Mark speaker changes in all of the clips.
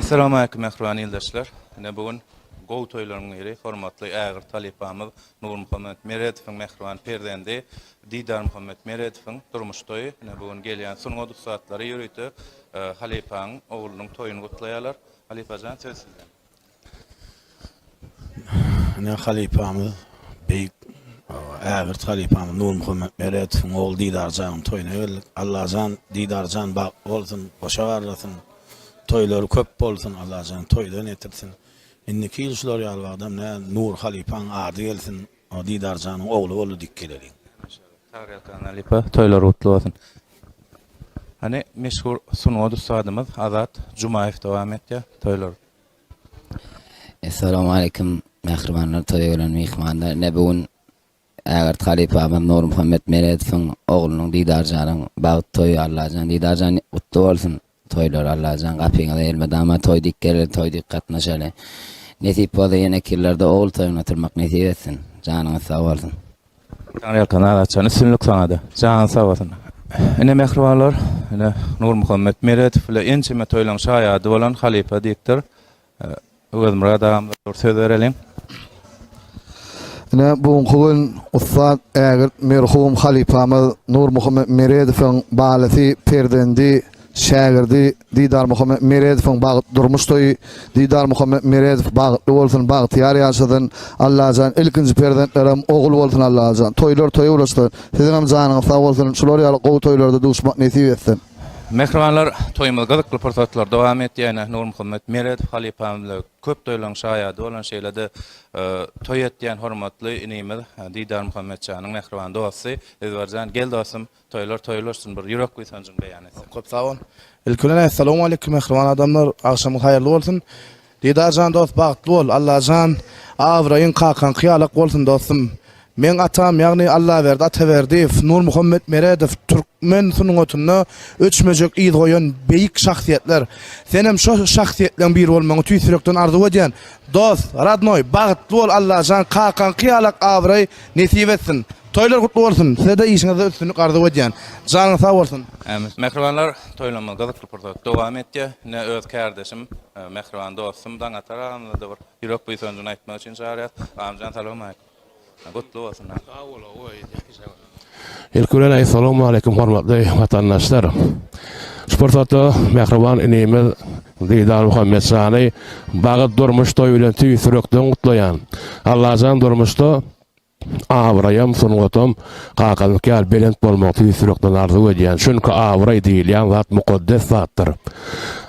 Speaker 1: Essalawmaleýkum mähriban ildeşler. Ine bu gün gowy toýlaryň biri hormatly ägirt halypamyz Nurmuhammet Meredowyň mähriban perzendi Didarmuhammet Meredowyň durmuş toýy. Ine bu gün gelýän sungat ussatlary ýörite halypaň oglunyň toýuny gutlaýarlar. Halypajan söz sizde.
Speaker 2: Ine halypamyz beýik ägirt halypamyz Nurmuhammet Meredowyň ogly Didarjanyň toýuna geldik. Allajan Didarjan bagtly bolsun, goşa garlasyn, toýlary köp bolsun, Allajan toýdan ýetirsin. Indiki ýyl şular ýaly wagtam nä Nur halypaň ady gelsin, Didarjanyň ogly boldy diýip geleliň.
Speaker 1: Taňryýalkan halypa, toýlar gutly bolsun. Hany meşhur sungat ussadymyz Azat Jumaýew dowam etýär toýlar.
Speaker 3: Essalawmaleýkim mähribanlar toýa gelen myhmanlar ine bu gün ägirt halypamyz Nurmuhammet Meredowyň oglunyň Didarjanyň bagt toýy Allajan Didarjan gutly bolsun toýlar Allajan gapyňyza elmydama toý dik geleli toý dik gatnaşaly nesip bolsa ýeneki ýyllarda ogul toýuny oturmak nesip etsin janyňyz sag bolsun.
Speaker 1: Taňryýalkasyn Azatjan üstünlik saňada. Janyň sag bolsun. Ine mähribanlar, ine Nurmuhammet Meredow bile ençeme toýlaryň şaýady bolan halypa diktor Öwezmyrat agamyza bir söz bereliň.
Speaker 4: Ine bu günki gün ussat ägirt merhum halypamyz Nurmuhammet Meredowyň balasy, perzendi, Şägirdi Didarmuhammet Meredowyň bagt durmuş toýy Didarmuhammet Meredow bagtly bolsun bagtyýar ýaşasyn Allajan ilkinji perzentlerem ogul bolsun Allajan toýlar toýa ulaşsyn siziňem janyňyz sag bolsun şular ýaly gowy toýlarda duşmak nesip etsin.
Speaker 1: Mähribanlar toýumyz gyzykly pursatlar dowam etýär ine Nurmuhammet Meredow halypamyz bilen köp toýlaryň şaýady bolan şeýle-de toý etýän hormatly inimiz Didarmuhammetjanyň mähriban dosty Ezberjan gel dostum Toýlar toýlaşsyn bir ýürek buýsanjyň beýan etseň.
Speaker 5: Köp sag bol. Ilki bilen Essalawmaleýkum mähriban adamlar agşamyňyz haýyrly bolsun. Didarjan dost bagtly bol Allajan abraýyň kakaňky ýalak bolsun dostum. Meň atam ýagny Allaberdi Ataberdiýew, Nurmuhammet Meredow türkmen sungatynda öçmejek yz goýan beýik şahsyýetler. Senem şo şahsyýetleň biri bolmagyňy tüýs ýürekden arzuw edýän. Dost, radnoý, bagtly bol Allajan kakaňky ýalak abraý nesip etsin. Toýlar gutly bolsun! Sizede işiňizde üstünlik arzuw edýän. Janyňyz sag bolsun!
Speaker 1: Amin. Mähribanlar, toýlamyz gyzykly pursat dowam etýär. Ine öz kärdeşim, mähriban dostum Daňatar agamyzy-da bir ýürek buýsanjyny aýtmak üçin çagyrýas. Agamjan salowmaleýkim. Gutly bolsun.
Speaker 6: Sag bol, oý. Ilki bilen Essalawmaleýkim hormatly watandaşlar. Şu pursatda mähriban inimiz Didar Muhammetjany bagyt durmuş toýy bilen tüýs ýürekden gutlaýan. Allajan durmuşda Abraýam, sungatam kakamyk ýaly belent bolmagy tüýs ýürekden arzuw edýän. Çünki abraý diýilýän zat mukaddes zatdyr.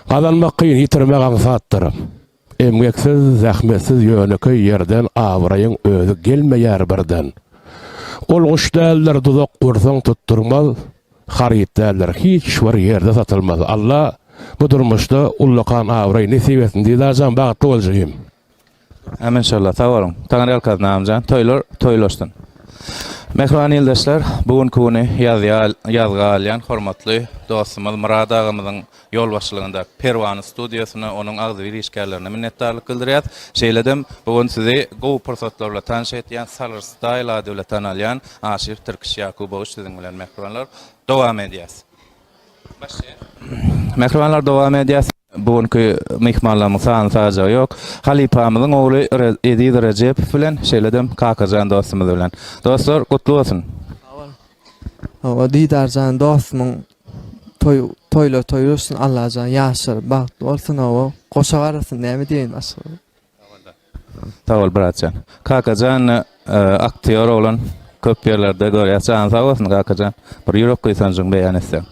Speaker 6: Gazanmak kyn, ýitirmek aňsatdyr. Emgeksiz, zähmetsiz ýönekeý ýerden abraýyň özi gelmeýär birden. Ol guş däldir, duzak gursaň tutdurmaz, haryt däldir, hiç bir ýerde satylmaz. Alla bu durmuşda ullakan abraý nesip etsin Didarjan bagtly bol jigim.
Speaker 1: Amin inşallah sag boluň. Taňryýalkasyn agamjan toýlar toýlaşsyn. Mähriban ildeşler bu günki güni ýazýa ýazga alýan hormatly dostumyz Myrat agamyzyň ýolbaşçylygyndaky Perwana studiýasyna onuň agzybir işgärlerine minnetdarlyk bildirýäs. Şeýledem bu gün sizi gowy pursatlar bilen tanyş etýän Salyr Style ady bilen tanalýan Aşyr Tirkiş Ýakubowiç siziň bilen mähribanlar. Dowam edýäs. Mähribanlar dowam edýäs. Bu günki myhmanlarymyň sany sajagy ýok. Halypamyzyň ogly Eziz Rejepow bilen, şeýle-de Kakajan dostumyz bilen. Dostlar, gutly bolsun.
Speaker 7: Hawa, Didarjan dostumyň toý toýlar toý bolsun Allajan ýaşlar bagtly bolsun hawa goşa garasyn näme diýeýin başga.
Speaker 1: Sag bol bratjan. Kakajan aktýor oglan köp ýerlerde görýäs. Janyň sag bolsun Kakajan. Bir ýürek buýsanjyňy beýan etseň.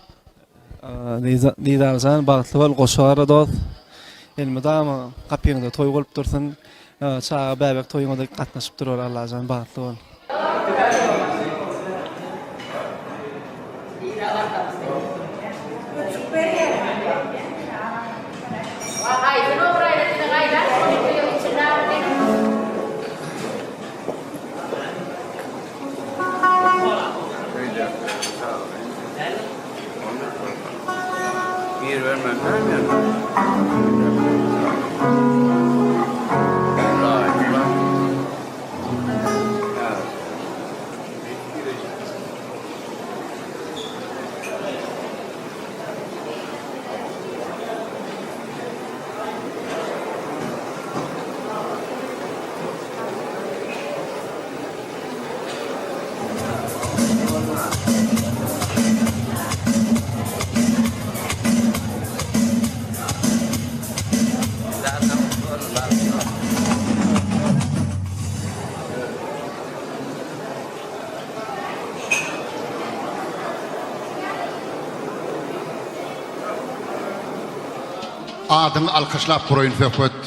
Speaker 7: Didarjan bagtly bol goşa gara dost. Elmydama gapyňda toý bolup dursun. Çaga bäbek toýuňada gatnaşyp durar Allajan bagtly bol.
Speaker 8: Adyňy alkyşlap guraýyn söhbet.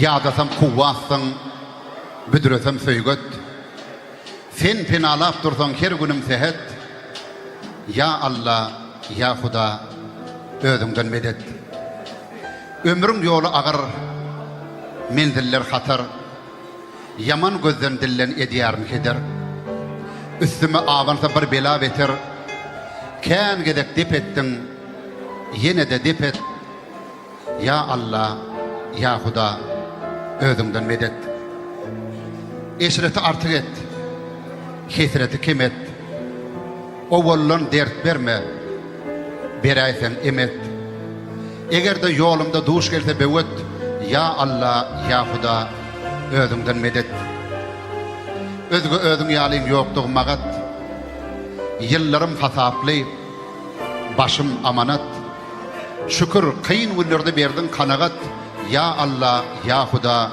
Speaker 8: Ýadasam kuwwatsyň, büdresem söýget. Sen penalap dursaň her günüm sähet. Ýa Alla, ýa Huda, özüňden medet. Ömrüň ýoly agyr, menziller hatar. Ýaman gözden dilden edýärin heder. Üstüme abansa bir bela beter. Kän gezek dep etdiň, ýene-de dep et. Ýa Alla, ýa Huda, özüňden medet. Eşreti artyk et, hesreti kem et. Owaldan dert berme, beräýseň em et. Eger-de ýolumda duş gelse böwet, Ýa Alla, ýa Huda, özüňden medet. Özge özüň ýalyň ýokdugy magat. Ýyllarym hasaply, başym amanat. Şükür, kyn günlerde berdiň kanagat, Ýa Alla, ýa Huda,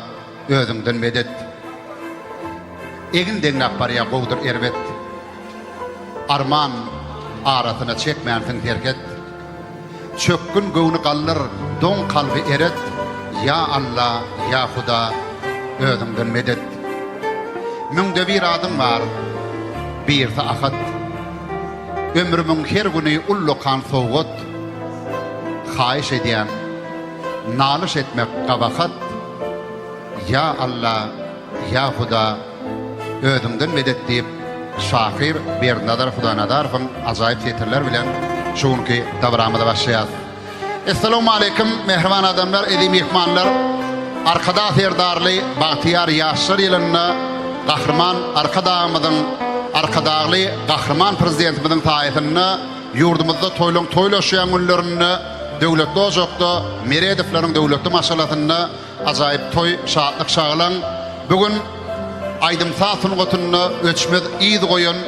Speaker 8: özüňden medet. Egin deňläp barýa gowudyr erbet. Arman, arasyna çekmänsiň serhet. Çökgün göwni galdyr, doň kalby eret, Ýa Alla, ýa Huda, özüňden medet. Müňde bir adyň bar, birsi Ahat. Ömrümiň her güni ullakan sowgat. Haýyş edýän, nalyş etmek gabahat. Ýa Alla, ýa Huda, özüňden medet diýip, şahyr Berdinazar Hudaýnazarowyň ajaýyp setirleri bilen şu günki dabaramyza başlaýarys. Essalawmaleýkim, mähriban adamlar, eziz myhmanlar! Arkadag Serdarly bagtyýar ýaşlar ýylynda Gahryman Arkadagymyzyň, Arkadagly Gahryman Prezidentimiziň saýasynda ýurdumyzda toýlaň toýlaşýan günlerinde döwletli ojakda Meredowlaryň döwletli maşgalasynda Ajaýyp toý, şatlyk-şagalaň. Bu gün aýdym-saz sungatynda öçmez yz goýan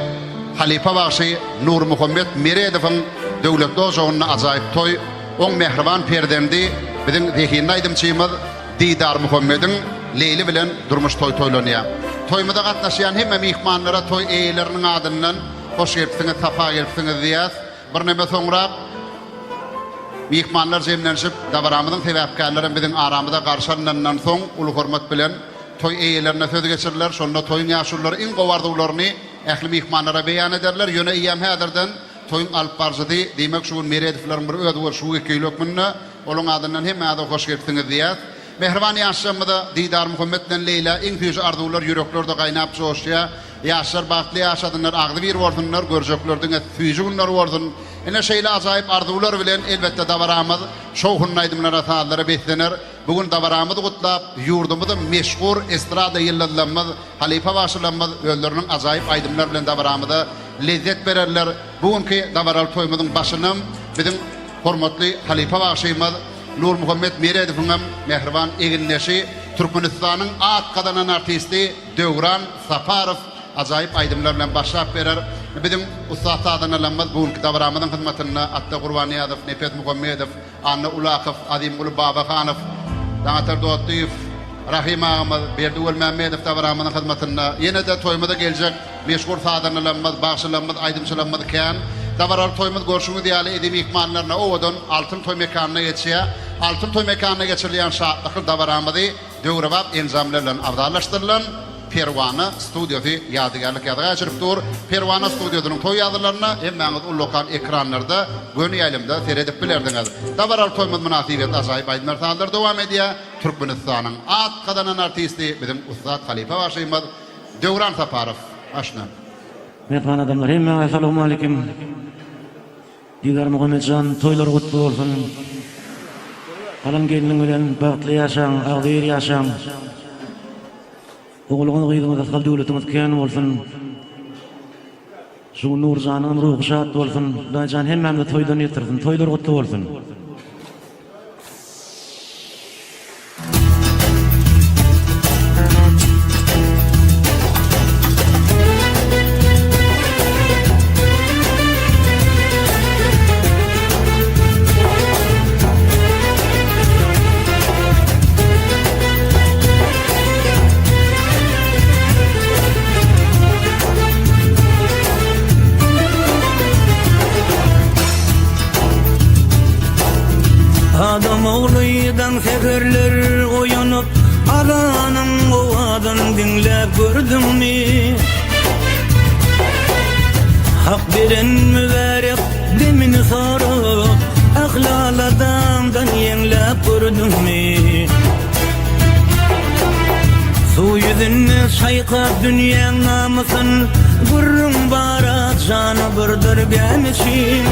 Speaker 8: halypa bagşy Nurmuhammet Meredowyň döwletli ojagynda ajaýyp toý, oň mähriban perzendi, biziň zehinli aýdymçymyz Didarmuhammediň Leýli bilen durmuş toý toýlanýar. Toýumyza gatnaşýan hemme myhmanlara toý eýeleriniň adyndan hoş gelipsiňiz, sapa gelipsiňiz diýýäs. Birneme soňrak myhmanlar jemlenişip, dabaramyzyň sebäpkärlerem biziň aramyza garşy alnandan soň, uly hormat bilen toý eýelerine söz geçiriler. Şonda toýuň ýaşululary iň gowy arzuwlaryny ähli myhmanlara beýan ederler. Ýöne eýýäm häzirden toýuň alypbaryjysy, diýmek, şu gün Meredowlaryň bir özboluşly wekili hökmünde olaň adyndan hemmäňize hoş gelipsiňiz diýýäs. Mähriban ýaşlarymyza Didarmuhammet bilen Leýlä iň süýji arzuwlar ýüreklerde gaýnap joşýar. Ýaşlar bagtly ýaşasynlar, agzybir bolsunlar, görjekler diňe süýji günler bolsun. Ine şeýle ajaýyp arzuwlar bilen elbetde dabaramyz şowhunly aýdymlara, sazlara beslener. Bu gün dabaramyzy gutlap, ýurdumyzyň meşhur estrada ýyldyzlarymyz, halypa bagşylarymyz özleriniň ajaýyp aýdymlary bilen dabaramyza lezzet bererler. Bu günki dabaraly toýumyzyň başynam biziň hormatly halypa bagşymyz Nurmuhammet Meredowyňam mähriban egindeşi, Türkmenistanyň at gazanan artisti, Döwran Saparow ajaýyp aýdymlar bilen başlap berer. Biziň ussat sazandalarymyz bu günki dabaramyzyň hyzmatynda Atda Gurbannyýazow, Nepes Muhammedow, Anna Ulakow, Azimguly Babahanow, Daňatar Dotdyýew, Rahym agamyz, Berdi Welmämmedow dabaramyzyň hyzmatynda. Ýene-de toýumyza geljek meşhur sazandalarymyz, bagşylarymyz, aýdymçylarymyz kän. Dabaraly toýumyz görşüňiz ýaly eziz myhmanlaryna owadan Altyn toý mekanynda geçýär. Altyn toý mekanynda geçirilýän şatlykly dabaramyzy Döwrebap enjamlar bilen abzallaşdyrylan Perwana studiýasy ýadygärlik ýazga geçirip dur. Perwana studiýasynyň toý ýazgylaryna hemmäňiz ullakan ekranlarda göni ýaýlymda seredip bilerdiňiz. Dabaraly toýumyz mynasybetli ajaýyp aýdymlar sazlar dowam edýär. Türkmenistanyň at gazanan artisti biziň ussat halypa bagşymyz Döwran Saparow başyna.
Speaker 9: Mähriban adamlar hemmäňize salowmalikim. Didar Muhammetjan toýlar gutly bolsun. Galan gelniň bilen bagtly ýaşaň, agzybir ýaşaň. Ogluňyz gyzyňyz ysgal döwletiňiz kän bolsun. Şu gün Nurjanyňam ruhy şat bolsun. Hudaýjan hemmämizi toýdan ýetirsin. Toýlar gutly bolsun. Adam ogly daň säherler oýanyp, Azanyň owazyn diňläp gördüňmi? Hak beren mübärek demini sorup, Ähli aladaňdan ýeňläp gördüňmi? Suw ýüzünde çaýkap dünýäň namysyn, Gürrüň bar-a jana birdir gämi üçin.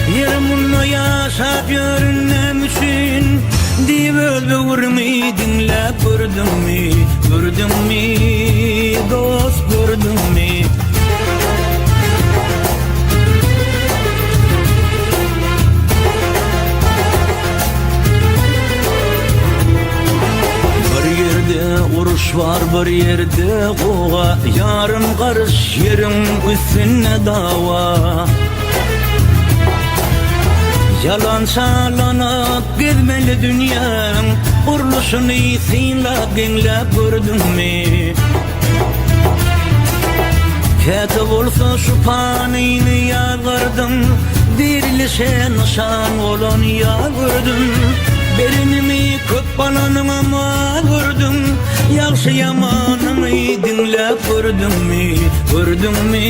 Speaker 9: Ýer munda ýaşap ýörün näme üçin? Diýip öz böwrüňi diňläp gördüňmi? Gördüňmi, dost, gördüňmi? Bir ýerde uruş bar, bir ýerde goga, Ýarym garyş ýeriň üstünde dawa. Ýalan çalanyp gezmeli dünýäň, Gurluşyny synlap geňläp gördüňmi? Käte bolsa şu panyny ýazgardyň, Dirilişe nyşan bolan ýa gördüm. Berenimi köp alanyňam az gördüň, Ýagşy-ýamanyňy diňläp gördüňmi, Gördüňmi,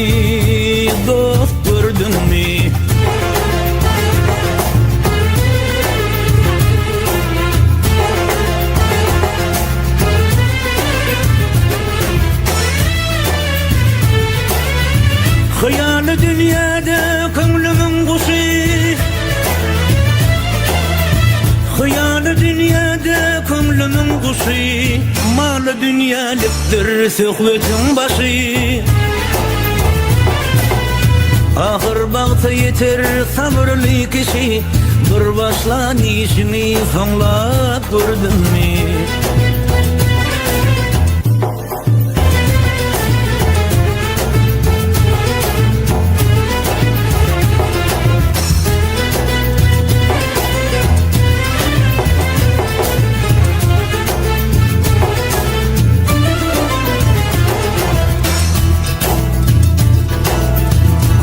Speaker 9: dost, gördüňmi? Hyýaly dünýäde köňlümiň guşy Hyýaly dünýäde köňlümiň guşy Maly dünýälikdir söhbetiň başy Ahyr bagta ýeter sabyrly kişi Bir başlan işiňi soňlap gördüňmi?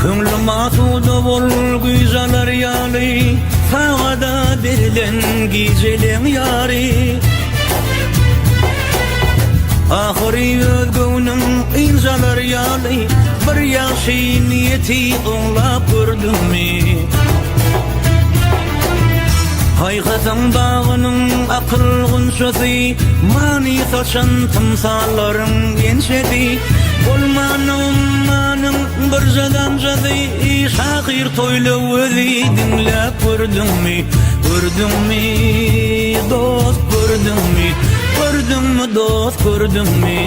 Speaker 9: Köňlüm asuda bol güýz alar ýaly, Sagada berlen gijeleň ýary. Ahyry öz göwnüň ynjalar ýaly, Bir ýagşy niýeti oňlap gördüňmi? Paýhasyň bagynyň akyl gunçasy, Many saçan tymsallaryň ençesi, Bolmanda ummanyň birje damjasy, Şahyr toýla özi diňläp gördüňmi? Gördüňmi, dost, gördüňmi? Gördüňmi, dost, gördüňmi?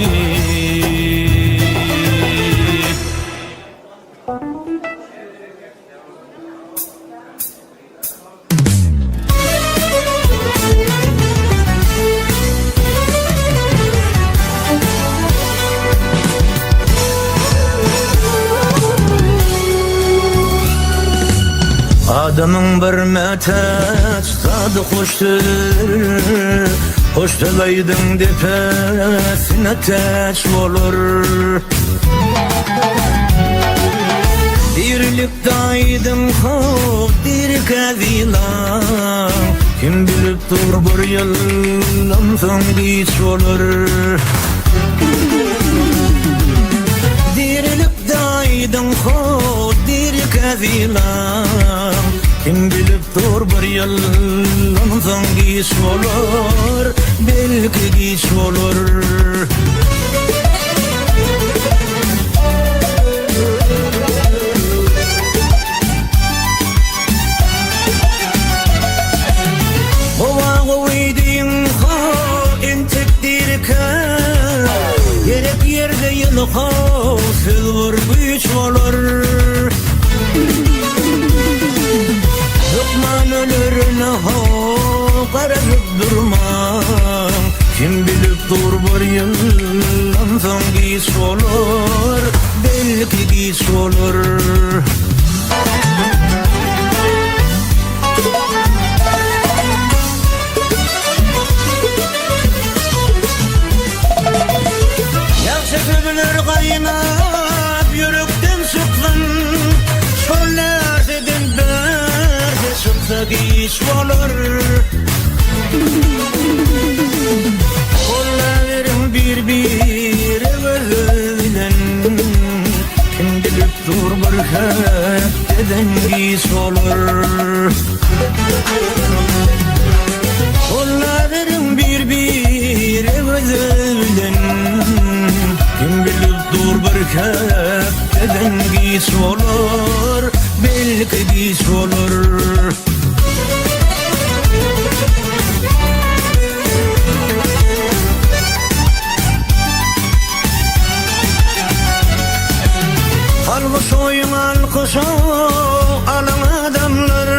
Speaker 9: Adamyň bir mätäç zady hoş sözdür, Hoş söz aýdyň depesine täç bolar. Dirilikde aýdyň hop dirikä zylan, Kim bilip dur bir ýyldan soň giç bolar. Dirilikde aýdyň hop dirikä zylan, Kim bilip dur bir ýyldan soň giç bolar, Belki giç bolar. Gowa gowy diýiň how entek dirikä Gerek ýerde ýyly how söz bir güýç bolar Hökman ölerine how garaşyp durmaň Kim bilip dur bir ýyldan soň giç bolar Belki giç bolar. Ýagşy sözler gaýnap ýürekden çyksyn, Şol närseden bärde çyksa giç bolar.
Speaker 10: Gollaberiň bir-bire gözi bilen Kim bilip dur bir hepdeden giç bolar Gollaberiň bir-bire gözi bilen Kim bilip dur bir hepdeden giç bolar Belki giç bolar. Alkyş oýuň alkyşa alyň adamlar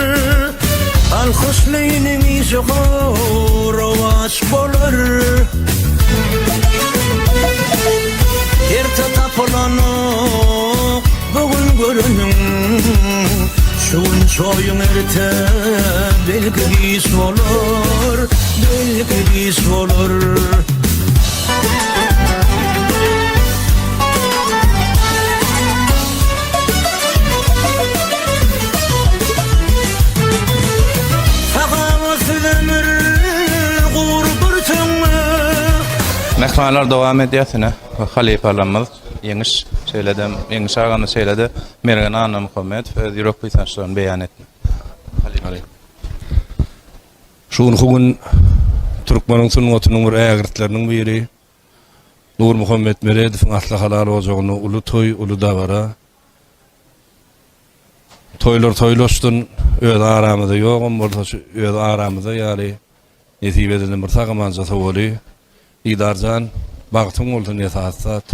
Speaker 10: Alkyşlynyň işi rowaç bolar Erte tapylanok bu gün göreniň Şu gün çoýuň erte belki giç bolar Belki giç bolar. Sahawatsyz ömür gury bir töňňe.
Speaker 1: Myhmanlar dowam edýär ine halypalarymyz Ýeňiş şeýle-de Ýeňiş agamyz şeýle-de Mergen Annamuhammedow öz ýürek buýsançlaryny beýan etdi. Halypa.
Speaker 11: Şu günki gün türkmeniň sungatynyň bir ägirtleriniň biri Nurmuhammet Meredowyň asly halal ojagynda uly toý, uly dabara. Toýlar toýlaşsyn, öz aramyzda ýogam bolsa şu öz aramyzda ýaly nesip edilen bir sag-amanja sowaly. Didarjan, bagtyň bolsun esasy zat.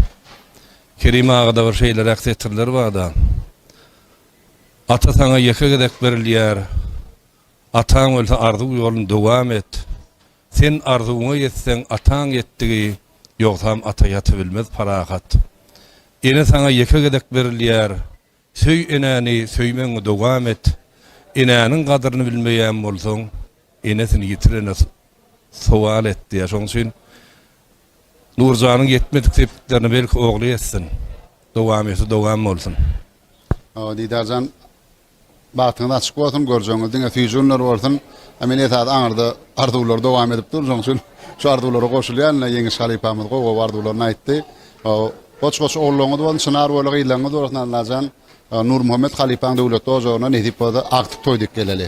Speaker 11: Kerim agada bir şeýleräk setirler barda. Ata saňa ýeke gezek berilýär. Ataň ölse arzuw ýoluny dowam et. Sen arzuwyňa ýetseň ataň ýetdigi, ýogsam ata ýatybilmez parahat. Ene saňa ýeke gezek berilýär. Söý enäni, söýmegiňi dowam et. Enäniň gadyryny bilmeýän bolsaň, enesini ýitirene sowal et diýýär. Şonuň üçin Nurjanyň ýetmedik sepgitlerini belki ogly ýetsin. Dowameti dowam bolsun.
Speaker 8: Hawa Didarjan Bagtyňyz açyk bolsun, görjegiňiz diňe süýji günler bolsun. A men esasy aňyrda arzuwlar dowam edip dur, şonuň üçin şu arzuwlara goşulýan. Ine Ýeňiş halypamyz gowy-gowy arzuwlaryny aýtdy. Goç-goç ogullaryňyz bolsun, çynar boýly gyzlaryňyz bolsun Allajan. Nurmuhammet halypaň döwletli ojagyna nesip bolsa agtyk toý diýip geleli.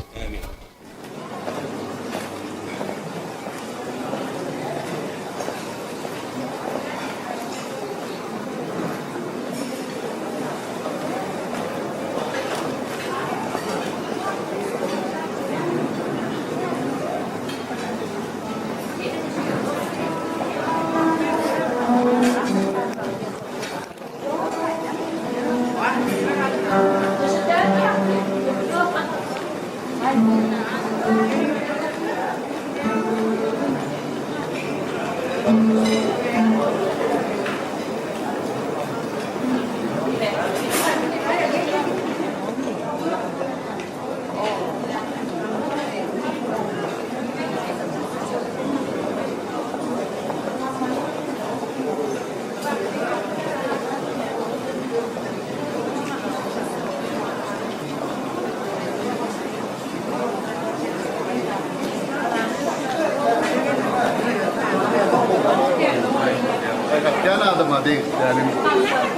Speaker 8: Gel adama degip dälim.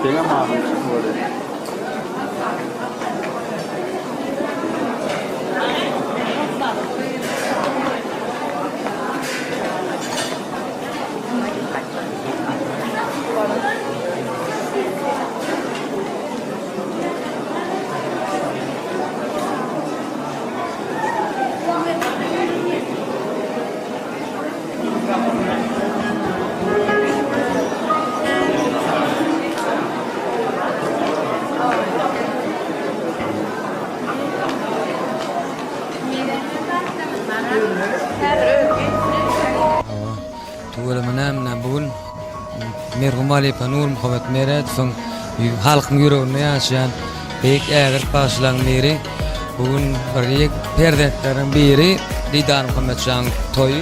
Speaker 8: Deňem adam bolýar.
Speaker 12: Tüweleme näme bu gün merhum halypa Nurmuhammet Meredowyň halkyň ýüreginde ýaşaýan beýik ägirt bagşylaryň biri. Bu gün bir ýek perzentleriniň biri Didarmuhammet janyň toýy,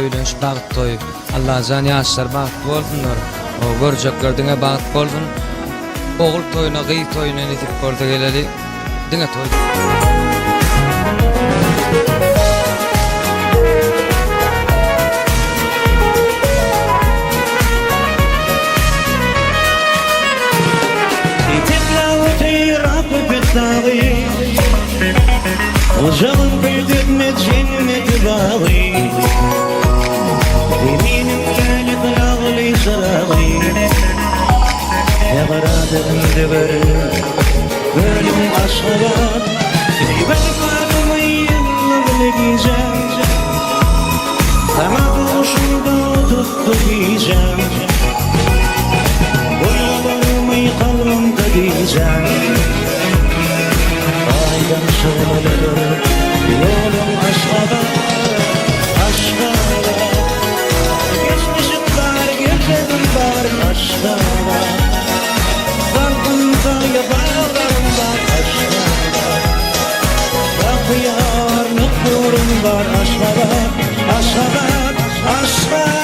Speaker 12: öýleniş bagt toýy. Allajan ýaşlar bagtly bolsunlar. Görjekler diňe bagt bolsun. Ogul toýuna, gyz toýuna nesip bolsa geleli. Diňe toý.
Speaker 10: Küýsetmez jenneti bagy Zeminiň läle gylagly çyragy Sähradan döwer gölüň Aşgabat Söýgä badymy ýyldyzly gijäm Saňa duşumda tutdy gijäm Duýgularmy kalbymda gijäm Aýdan şygrylydyr ýoluň Aşgabat, Aşgabat. Geçmişim bar, geljegim bar Aşgabat. Salkyn saýa baglarym bar Aşgabat. Bagtyýarlyk döwrüm bar Aşgabat, Aşgabat, Aşgabat.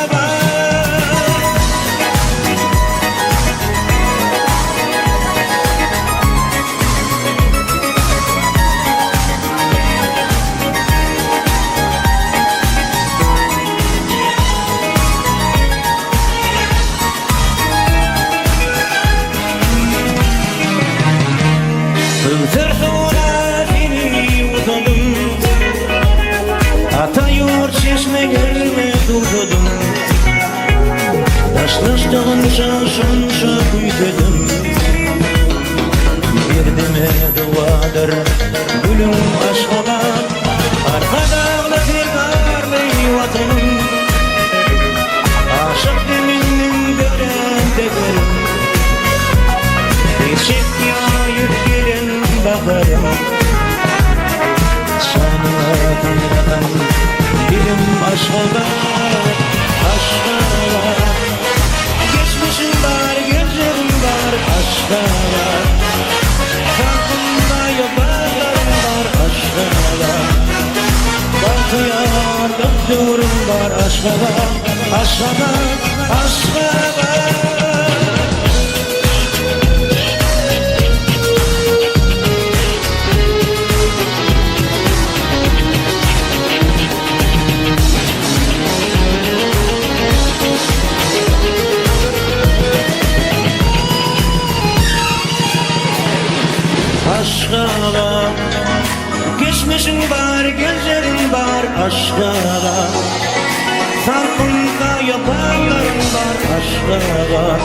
Speaker 10: Köwser suwuna seni ýuwsadym, Ata ýurt çeşmelerine suwsadym. Daşlaşdygynça şonça küýsedim. Derdime dowadyr gülüň Aşgabat, Arkadagly Serdarly Watanym. Aşyk deminden dörän tekerim, Eşek ýaýyp gelen baharym. Şanyňa taňrakan dilim Aşgabat, Aşgabat. Geçmişim bar, geljegim bar Aşgabat. Kalbymda ýokarlarym bar Aşgabat. Bagtyýarlyk döwrüm bar Aşgabat, Aşgabat, Aşgabat. Aşgabat, geçmişiň bar, geljegiň bar, Aşgabat. Salkynda ýaparlaryň bar, Aşgabat.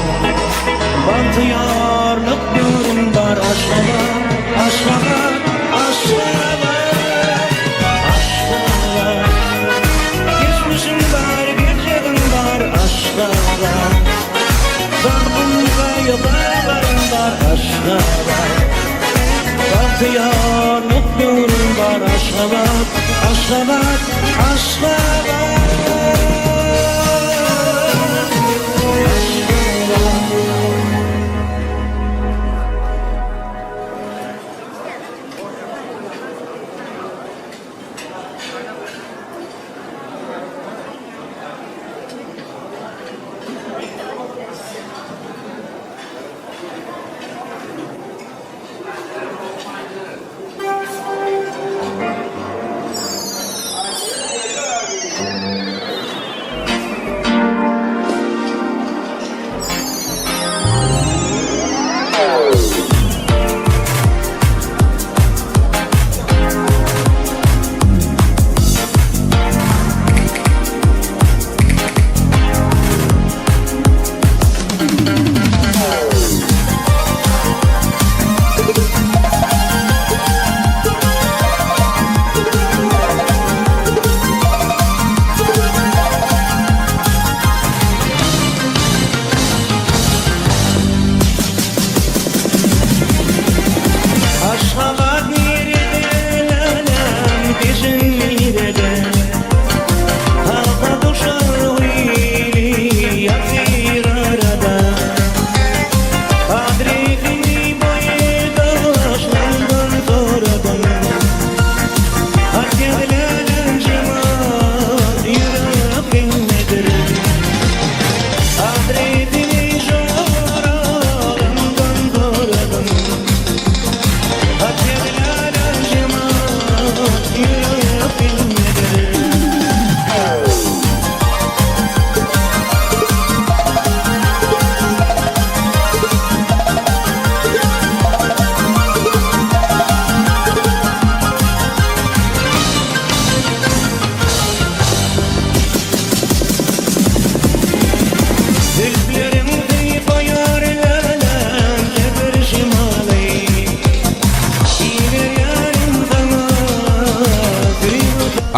Speaker 10: Bagtyýarlyk döwrüň bar, Aşgabat, Aşgabat, Aşgabat. Aşgabat, geçmişiň bar, geljegiň bar, Aşgabat. Salkynda ýaparlaryň bar, Aşgabat. Bagtyýarlyk döwrüň bar, Aşgabat, Aşgabat, Aşgabat.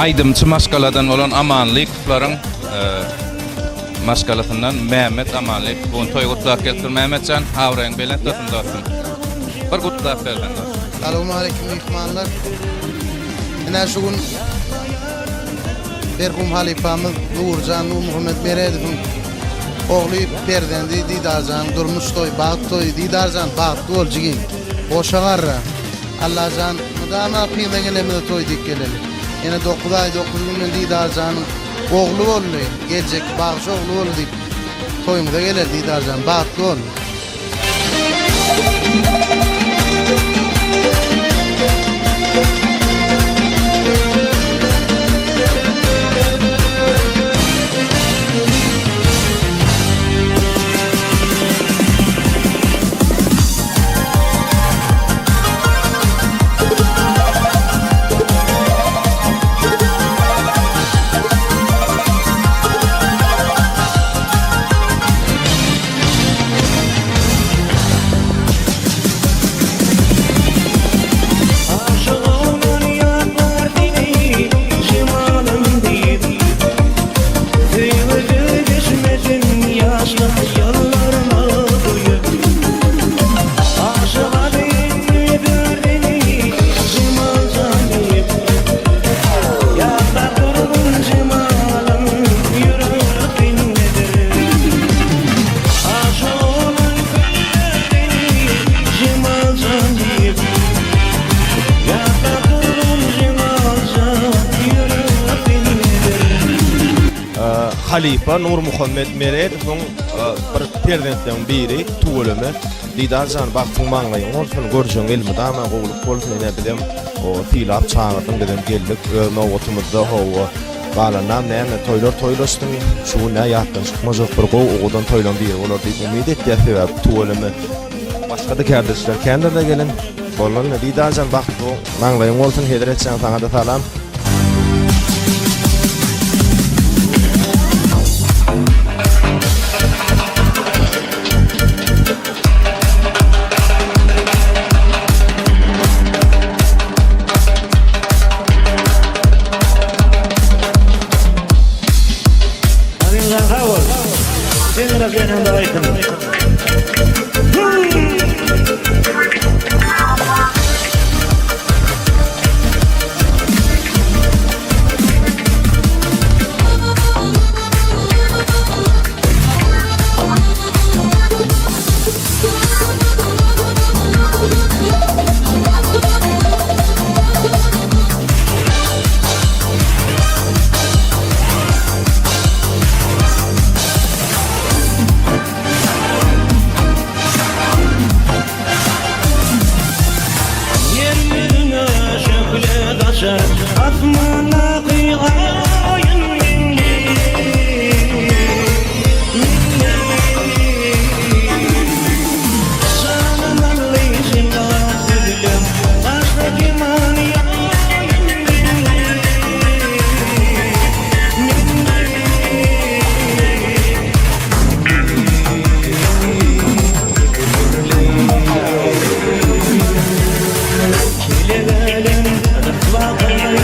Speaker 1: Aýdymçy maşgaladan bolan Amanlykowlaryň maşgalasyndan Mämmet Amanlykow bu gün toý gutlap gelipdir. Mämmetjan, abraýyň belent bolsun dostum. Bir gutlap berseň dostum.
Speaker 13: Salowmaleýkim myhmanlar. Ine şu gün merhum halypamyz Nurjan Nurmuhammet Meredowyň ogly perzendi Didarjanyň durmuş toýy, bagt toýy. Didarjan bagtly bol jigim. Goşa garra. Allajan mydama yza gelemizde toý diýip geleli. Ýene dokuz aý dokuz günden Didarjanyň ogly boldy, geljekki bagşy ogly boldy diýip toýuňyza geleli Didarjan bagtly bol.
Speaker 14: Halypa Nurmuhammet Meredowyň bir perzentleriniň biri tüweleme Didarjan bagtyň maňlaýyň bolsun görjegiň elmydama gowulyk bolsun ine bizem sylap çagyrdyň bizem geldik öz nobatymyzda hawa galanam näme toýlar toýlaşsyn şu gün nä ýatdan çykmajak bir gowy owadan toýlaň biri bolar diýip umyt etýäs sebäbi tüweleme başgada kärdeşler kändirde gelen bolanda Didarjan bagtly maňlaýyň bolsun Hezretjan saňada salam.
Speaker 9: Aziz sag bol. Sen biraz ýene aýtym. Ýer ýüzüne şöhle saçar Asmandaky Aýyň meňli Janym aldy jemal sözlem Gaşda keman ýaýyň meňli Kele gelen ryswa gyly.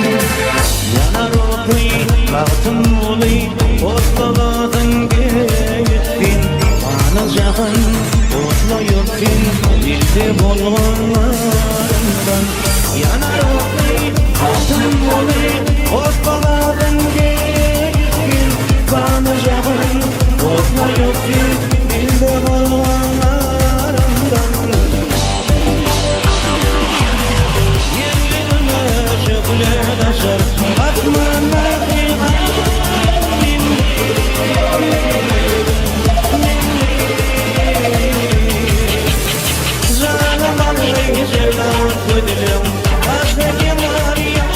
Speaker 10: Ýanar otly Magtymguly Otlalasyn geýipsin Many jahan otlaýypsyn Dilde bolganlaryndan Ýanar otly Magtymguly Otlalasyn geýipsin Many jahan otlaýypsyn Dilde bolganlaryndan Ýer ýüzüne şöhle daşar Asmandaky Aý Janym aldy jellat gözleň Başga kenar ýok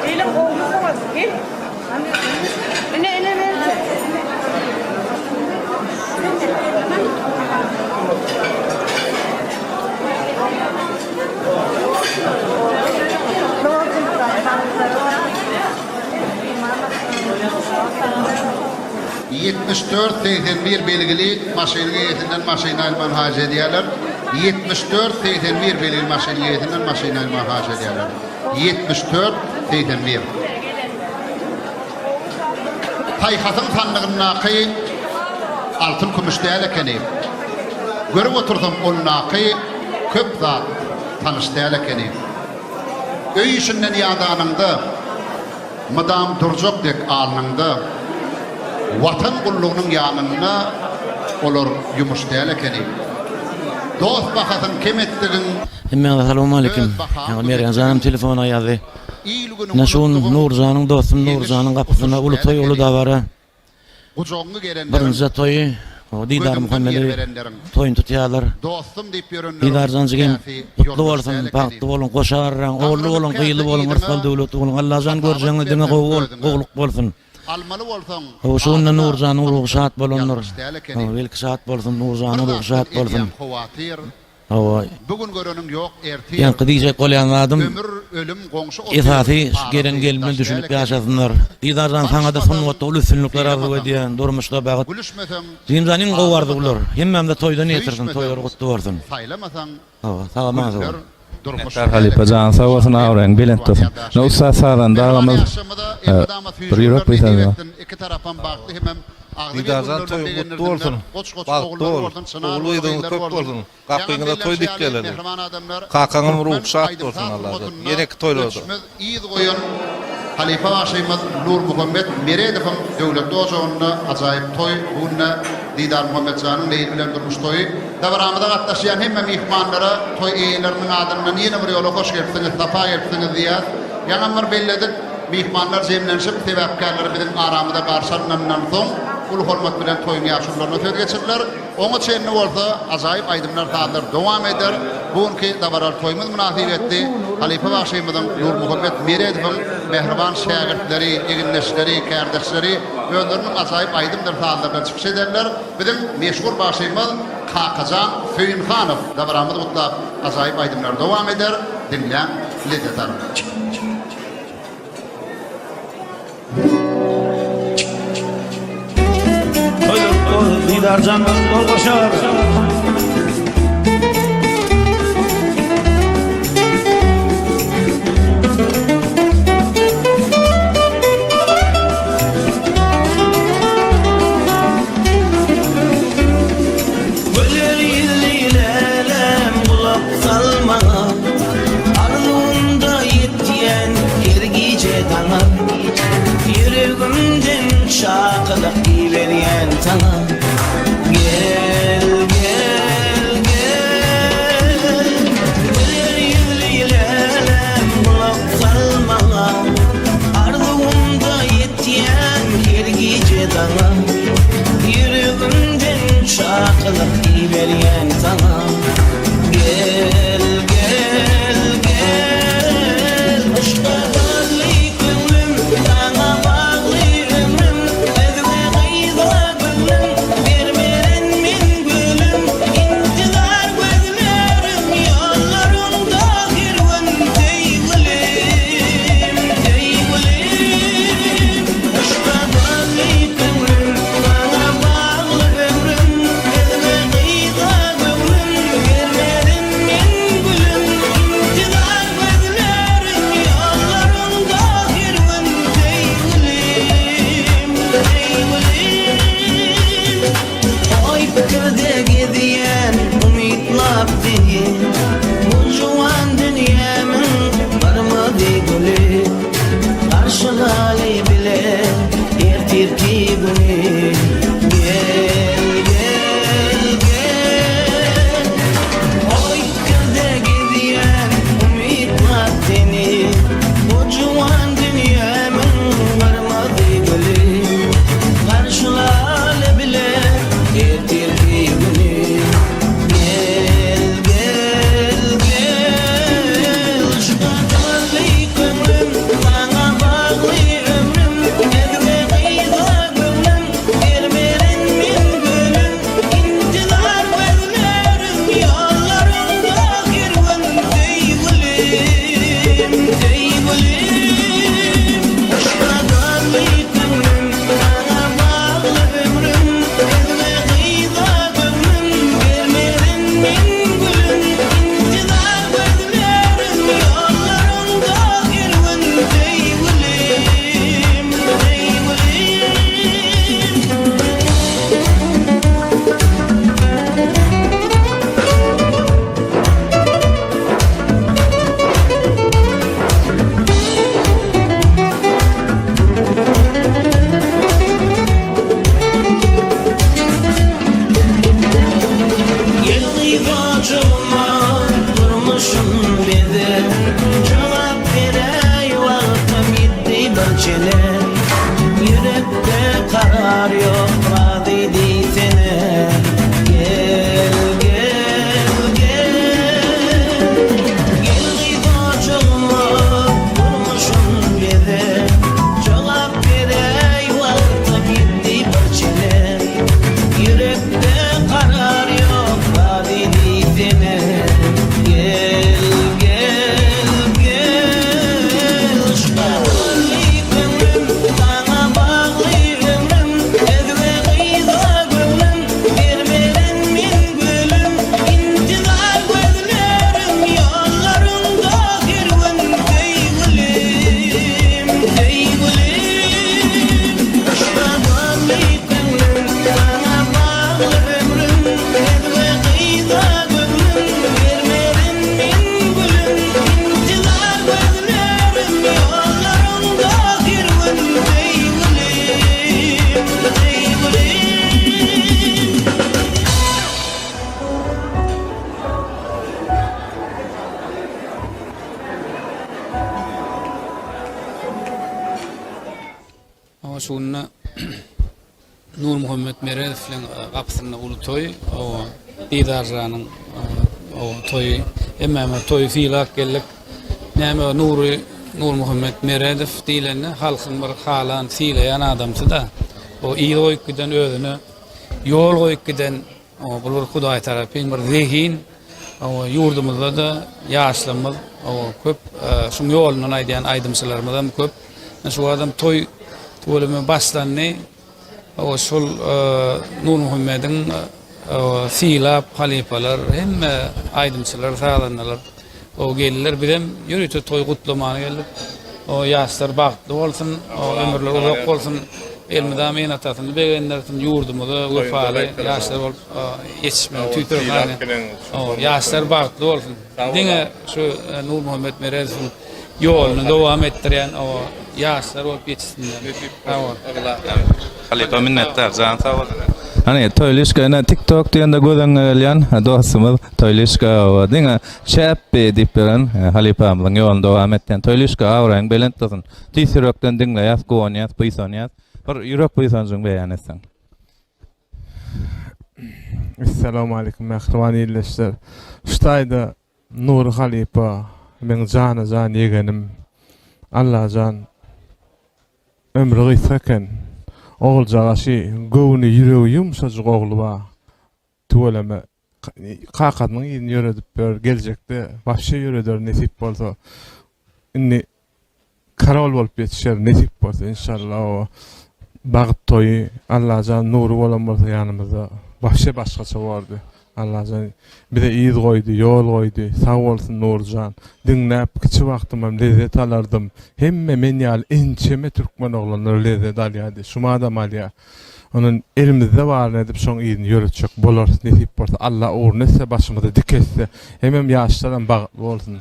Speaker 15: Gelin gowumysyňyz gel. Ine ine berse.
Speaker 8: 74 81 belgili maşynyň eýesinden maşyny almagyny haýyş edýärler. 74 81 belgili maşynyň eýesinden maşyny almagy haýyş edýärler. 74 81 Paýhasyň sandygyndaky altyn-kümüş däl ekeni. Görüp otursam, ondaky köp zat tanyş däl ekeni. Öý işinden ýadanyňda, mydam durjak dek alnyňda, Watan gullugynyň ýanynda olar ýumuş däl ekeni. Dost bahasyn kem etdigiň,
Speaker 9: Hemmäňize
Speaker 8: öz
Speaker 9: salowmaleýkim.
Speaker 8: bahaň
Speaker 9: Ýaňy Mergen janam
Speaker 8: düzetdigiň,
Speaker 9: telefona ýazdy.
Speaker 8: Il-günüň
Speaker 9: Ine şu gün
Speaker 8: unutdygyň,
Speaker 9: Nurjanyň dostum
Speaker 8: ýeňiş
Speaker 9: Nurjanyň gapysynda
Speaker 8: utuş
Speaker 9: uly
Speaker 8: däl
Speaker 9: toý uly
Speaker 8: ekeni.
Speaker 9: dabara.
Speaker 8: Gujagyňy gerenleriň,
Speaker 9: Birinji toýy Didar
Speaker 8: gözüňden ýer
Speaker 9: Muhammedi
Speaker 8: berenleriň,
Speaker 9: toýuny tutýarlar.
Speaker 8: dostum diýip ýörenleriň
Speaker 9: Didarjan jigim
Speaker 8: käsi
Speaker 9: gutly
Speaker 8: ýoldaş
Speaker 9: bolsun,
Speaker 8: däl ekeni.
Speaker 9: bagtly boluň, goşa garraň, ogully
Speaker 8: Gaňrylyp
Speaker 9: boluň,
Speaker 8: käse
Speaker 9: gyzly boluň,
Speaker 8: yzyňa,
Speaker 9: yrsgal döwletli boluň. Allajan
Speaker 8: hasabat
Speaker 9: görjegiňiz diňe
Speaker 8: berseň
Speaker 9: gowy bolup,
Speaker 8: özüňe.
Speaker 9: gowulyk bolsun.
Speaker 8: Almaly bolsaň,
Speaker 9: Hawa şu günde
Speaker 8: adyna
Speaker 9: Nurjanyň ruhy
Speaker 8: tapsaň,
Speaker 9: şat bolandyr.
Speaker 8: ýalňyş däl ekeni.
Speaker 9: Hawa belki şat bolsun,
Speaker 8: Bir
Speaker 9: Nurjanyň ruhy
Speaker 8: zatdan
Speaker 9: şat bolsun.
Speaker 8: edýäň howatyr,
Speaker 9: Hawa.
Speaker 8: Bu gün göreniň ýok ertir.
Speaker 9: Ýaňky diýjek bolýan zadym,
Speaker 8: Ömür, ölüm goňşy otyr,
Speaker 9: esasy şu gelen
Speaker 8: arasy
Speaker 9: gelin bilen
Speaker 8: daş däl
Speaker 9: düşünip
Speaker 8: ekeni.
Speaker 9: ýaşasynlar. Didarjan saňada
Speaker 8: Tanyşmasaň,
Speaker 9: sungatda uly üstünlikler arzuw
Speaker 8: sylamasaň,
Speaker 9: edýän, durmuşda bagt.
Speaker 8: Gülüşmeseň,
Speaker 9: Jimjan iň gowy arzuwlar.
Speaker 8: aldamasaň,
Speaker 9: Hemmämize toýdan ýetirsin,
Speaker 8: söýüşmeseň,
Speaker 9: toýlary gutly bolsun.
Speaker 8: saýlamasaň,
Speaker 9: Hawa, sag aman sag
Speaker 8: Günler
Speaker 9: bol.
Speaker 8: durmuş
Speaker 1: Minnetdar
Speaker 8: däl
Speaker 1: halypa
Speaker 8: ekeni.
Speaker 1: janyň sag bolsun abraýyň belent bolsun.
Speaker 8: Mähriban
Speaker 1: Ine ussat sazanda
Speaker 8: Mähriban
Speaker 1: agamyz
Speaker 8: ýaşlarymyza elmydama
Speaker 1: bir
Speaker 8: süýji
Speaker 1: ýürek
Speaker 8: günler nesip
Speaker 1: buýsanjy.
Speaker 8: etsin. Iki tarapam bagtly hemem agzybir
Speaker 16: Didarjan
Speaker 8: günlerde
Speaker 16: toýuň gutly bolsun,
Speaker 8: begendirsinler. Goç-goç
Speaker 16: bagtly
Speaker 8: ogullary
Speaker 16: bol,
Speaker 8: bolsun, çynar
Speaker 16: ogul
Speaker 8: boýly
Speaker 16: gyzyňyz
Speaker 8: gyzlary
Speaker 16: köp
Speaker 8: bolsun.
Speaker 16: bolsun,
Speaker 8: Ýaňam
Speaker 16: gapyňyza toý
Speaker 8: bellenşi
Speaker 16: dik
Speaker 8: ýaly,
Speaker 16: geleli.
Speaker 8: mähriban adamlar,
Speaker 16: Kakaňam
Speaker 8: türkmen
Speaker 16: ruhy şat bolsun
Speaker 8: aýdym-saz
Speaker 16: Allajan,
Speaker 8: sungatynda
Speaker 16: ýeneki toýlarda.
Speaker 8: öçmez yz goýan halypa bagşymyz Nurmuhammet Meredowyň döwletli ojagynda ajaýyp toý, bu günde Didarmuhammetjanyň Leýli bilen durmuş toýy. Dabaramyza gatnaşýan hemme myhmanlara toý eýeleriniň adyndan ýene bir ýola hoş gelipsiňiz, sapa gelipsiňiz diýýäs. Ýaňam bir belledik, myhmanlar jemlenişip, sebäpkärleri biziň aramyza garşy alnandan soň, uly hormat bilen toýuň ýaşulularyna söz geçiriler. Oňa çenli bolsa ajaýyp aýdymlar-sazlar dowam eder. Bu günki dabaraly toýumyz mynasybetli halypa bagşymyzyň Nurmuhammet Meredowyň mähriban şägirtleri, egindeşleri, kärdeşleri özleriniň ajaýyp aýdymdyr sazlary bilen çykyş ederler. Biziň meşhur bagşymyz Kakajan Söýünhanow dabaramyzy gutlap ajaýyp aýdymlary dowam eder. Diňläň, lezzet alyň.
Speaker 10: Didarjan bagtly bol goşa garra.
Speaker 16: Güler ýüzli lälem gulak sal maňa Arzuwymda ýetýän her gije daňa Ýüregimden çakylyk iberýän saňa Gel, gel, gel Güler ýüzli lälem gulak sal maňa Arzuwymda ýetýän her gije daňa Ýüregimden çakylyk iberýän saňa Gel, gel, gel Yşka bagly köňlüm, saňa bagly ömrüm Özge gyza göwnüm bermeren men gülüm Intizar gözlerim ýollaryňda her gün Söýgülim, söýgülim Yşka bagly köňlüm, saňa bagly ömrüm Özge gyza göwnüm bermerin men gülüm Intizar gözlerim ýollaryňda her gün Söýgülim, söýgülim Oý pikirde gezýän umytlap seni Bu juwan dünýämiň gyrmyzy güli Garşylaly bile ertirki güni Gel, gel, gel Oý pikirde gezýän umytlap seni Bu juwan dünýämiň gyrmyzy güli Garşylaly bile ertirki güni Gel, gel, gel Yşka bagly köňlüm, saňa bagly ömrüm Özge gyza göwnüm, bermerin men gülüm Intizar gözlerim, ýollaryňda her gün Söýgülim, söýgülim Yşka bagly köňlüm, saňa bagly ömrüm Özge gyza göwnüm, bermerin men gülüm Intizar gözlerim, ýollaryňda her gün Söýgülim, söýgülim. Gel gyzajygyma durmuşym beze Jogap beräý wagtam ýetdi bir çene Ýürekde karar ýok razy diýsene Gel gel gel Gel gyzajygyma durmuşym beze Jogap beräý wagtam ýetdi bir çene Ýürekde karar ýok razy diýsene Gel gel gel Yşka bagly köňlüm saňa bagly ömrüm Özge gyza göwnüm bermeren men gülüm Intizar gözlerim ýollaryňda her gün Söýgülim söýgülim Yşka bagly köňlüm saňa bagly ömrüm Özge gyza göwnüm bermerin men gülüm Intizar gözlerim ýollaryňda her gün Söýgülim söýgülim.
Speaker 12: Hawa şu günde Nurmuhammet Meredow bilen gapysynda uly toý, hawa Didarjanyň hawa toýy. Hemmämiz toýy sylap geldik. Näme Nury Nurmuhammet Meredow diýlende halkyň bir halan, sylaýan adamsy-da. O yz goýup giden özüne ýol goýup giden Bu bir Hudaý tarapyn bir zehin. Ýurdumyzda-da ýaşlarymyz köp, şuň ýolundan aýdýan aýdymçylarymyzam köp. Şu adam toý tüweleme başlandy.
Speaker 17: Şol Nurmuhammediň sylap halypalar hemme aýdymçylar sazandalar o geldiler bizem ýörite toý gutlamana geldik. O ýaşlar bagtly bolsun, ömürleri uzak bolsun, elmydama ene-atasyny begendirsin, ýurdumyza wepaly ýaşlar bolup ýetişmegini tüýs ýürekden ýaşlar bagtly bolsun. Diňe şu Nurmuhammet Meredowyň ýoluny dowam etdirýän o ýaşlar bolup ýetişsinler. Sag bol.
Speaker 1: Halypa minnetdar jany sag bolsun. Hany Toýlyşka ine tik tok diýende göz öňüňe gelýän dostumyz Toýlyşka oba diňe çäpbi diýip ýören halypamyzyň ýoluny dowam etýän Toýlyşka abraýyň belent bolsun. Tüýs ýürekden diňleýäs, guwanýas, buýsanýas. Bir ýürek buýsanjyňy beýan etseň.
Speaker 18: Essalamualeýkum mähriban ildeşler. Şu taýda Nury halypa meň jana-jan ýegenim. Allajan ömri gysga eken. Oguljagaşy göwni ýüregi ýumşajyk ogly bar. Tüweleme kakasynyň yzyny ýöredip ýör. Geljekde wapşe ýöreder nesip bolsa. Indi Karol bolup ýetişer nesip bolsa inşallah o bagt toýy Allajan Nury bolan bolsa ýanymyzda wapşe başgaça bordy Allajan bize yz goýdy ýol goýdy sag bolsun Nuryjan diňläp kiçi wagtymam lezzet alardym hemme men ýaly ençeme türkmen oglanlary lezzet alýady şumadam alýa ondan elimizde baryny edip şoň yzyny ýöretjek bolarys nesip bolsa Allah ugruna etse başymyzy dik etse hemem ýaşlaram bagtly bolsun.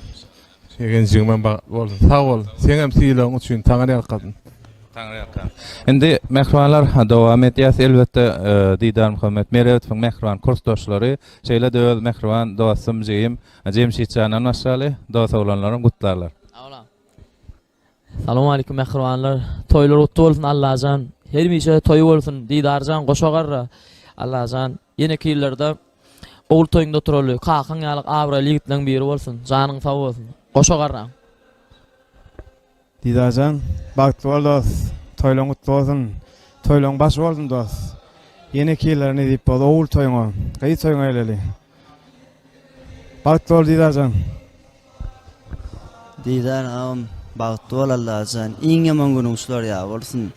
Speaker 18: Ýegenjigimem bagtly bolsun. Sag bol. Seňem sylagyň üçin Taňry ýalkasyn.
Speaker 1: Taňry ýalkasyn. Indi mähribanlar dowam edýäs. Elbetde Didarmuhammet Meredowyň mähriban kursdaşlary, şeýle-de öz mähriban dostum, jigim Jemşitjandan başlaly, dos oglanlarym gutlarlar.
Speaker 19: Salowmaleýkim mähribanlar. Toýlar gutly bolsun Allajan. Hemişe toý bolsun. Didarjan goşa garra. Allajan ýeneki ýyllarda ogul toýuňda oturaly. Kakaň ýaly abraýly ýigitleň biri bolsun. Janyň sag bolsun. Goşa garraň.
Speaker 20: Didarjan bagtly bol dos. Toýlaň gutly bolsun. Toýlaň başy bolsun dos. Ýeneki ýyllara nesip bolsa ogul toýuňa, gyz toýuňa geleli. Bagtly bol Didarjan.
Speaker 21: Didar agam bagtly bol Allajan iň ýaman günüň şular ýaly bolsun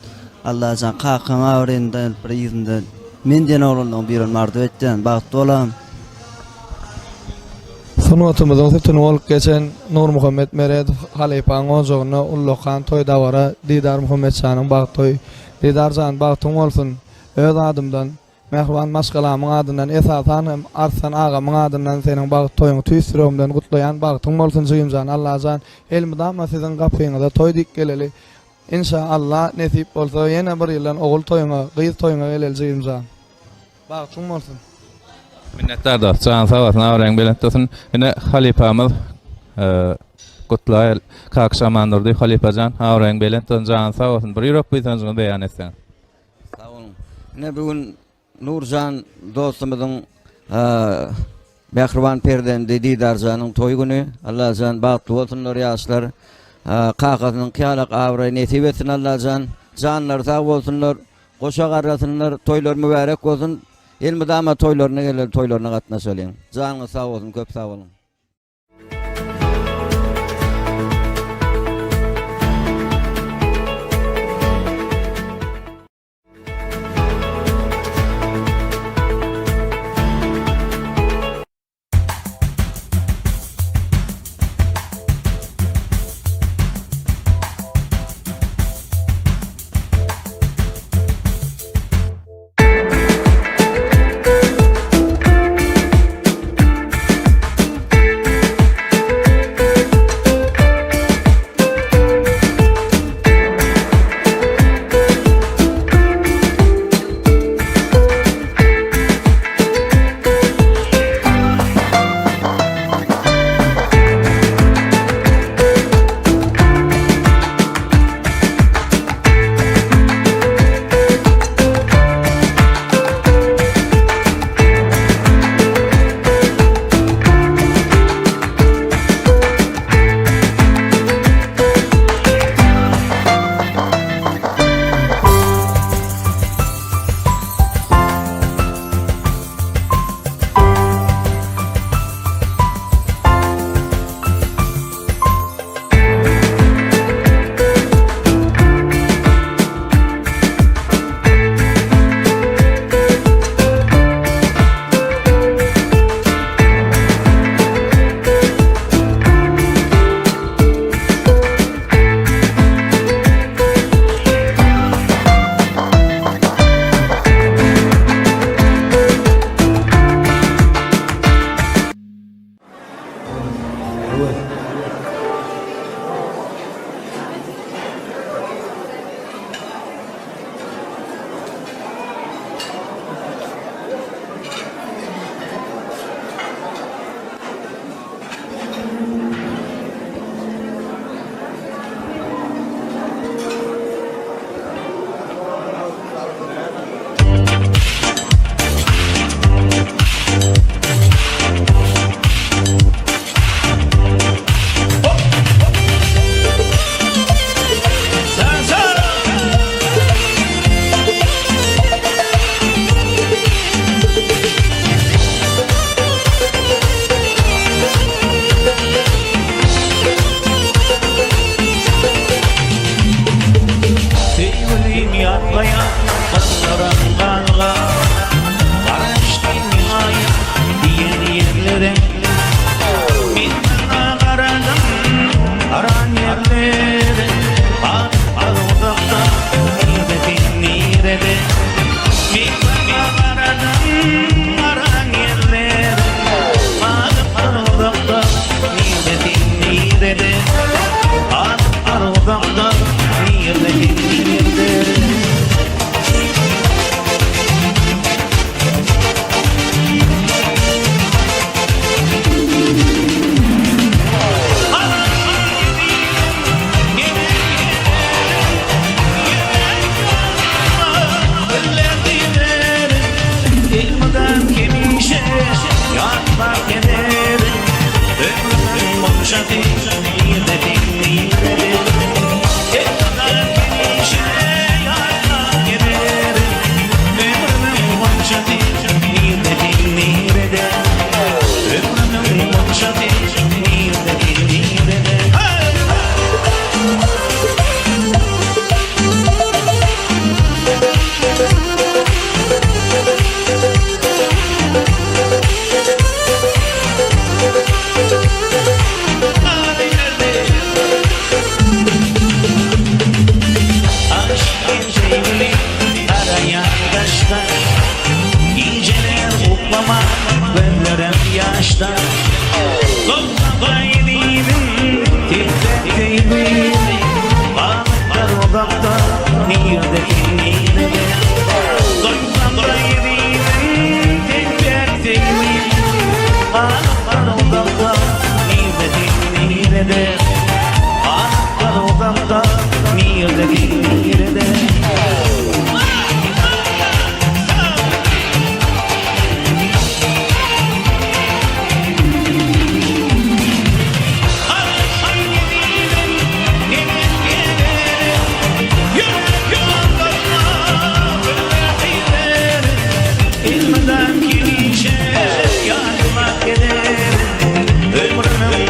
Speaker 21: Allajan kakaň abryndan bir yzynda men diýen oglanlaň birini arzuw etýän bagtly bol agam.
Speaker 7: Sungatymyzyň sütüni bolup geçen Nurmuhammet Meredow halypaň ojagynda ullakan toý dabara Didar Muhammetjanyň bagt toýy Didar jan bagtyň bolsun öz adymdan Mähriban maşgalamyň adyndan esasan hem Arslan agamyň adyndan seniň bagt toýuňy tüýs ýüregimden gutlaýan bagtyň bolsun jigimjan Allajan elmydama siziň gapyňyza toý dik geleli Inşa Alla nesip bolsa ýene bir ýyldan ogul toýuňa gyz toýuňa geleli jigimjan bagtyň bolsun.
Speaker 1: Minnetdar dost janyň sag bolsun abraýyň belent bolsun ine halypamyz Gutlaý Kakyş Amandurdyýew halypajan abraýyň belent bolsun janyň sag bolsun bir ýürek buýsanjyňyzy beýan etseňiz.
Speaker 22: Sag boluň. Ine bu gün Nurjan dostumyzyň mähriban perzendi Didarjanyň toý güni. Allajan bagtly bolsunlar ýaşlar. Kakasynyňky ýalak abraý nesip etsin Allajan. Janlary sag bolsunlar. Goşa garrasynlar. Toýlary mübärek bolsun. Elmydama toýlaryna geleli, toýlaryna gatnaşalyň. Janyňyz sag bolsun, köp sag boluň.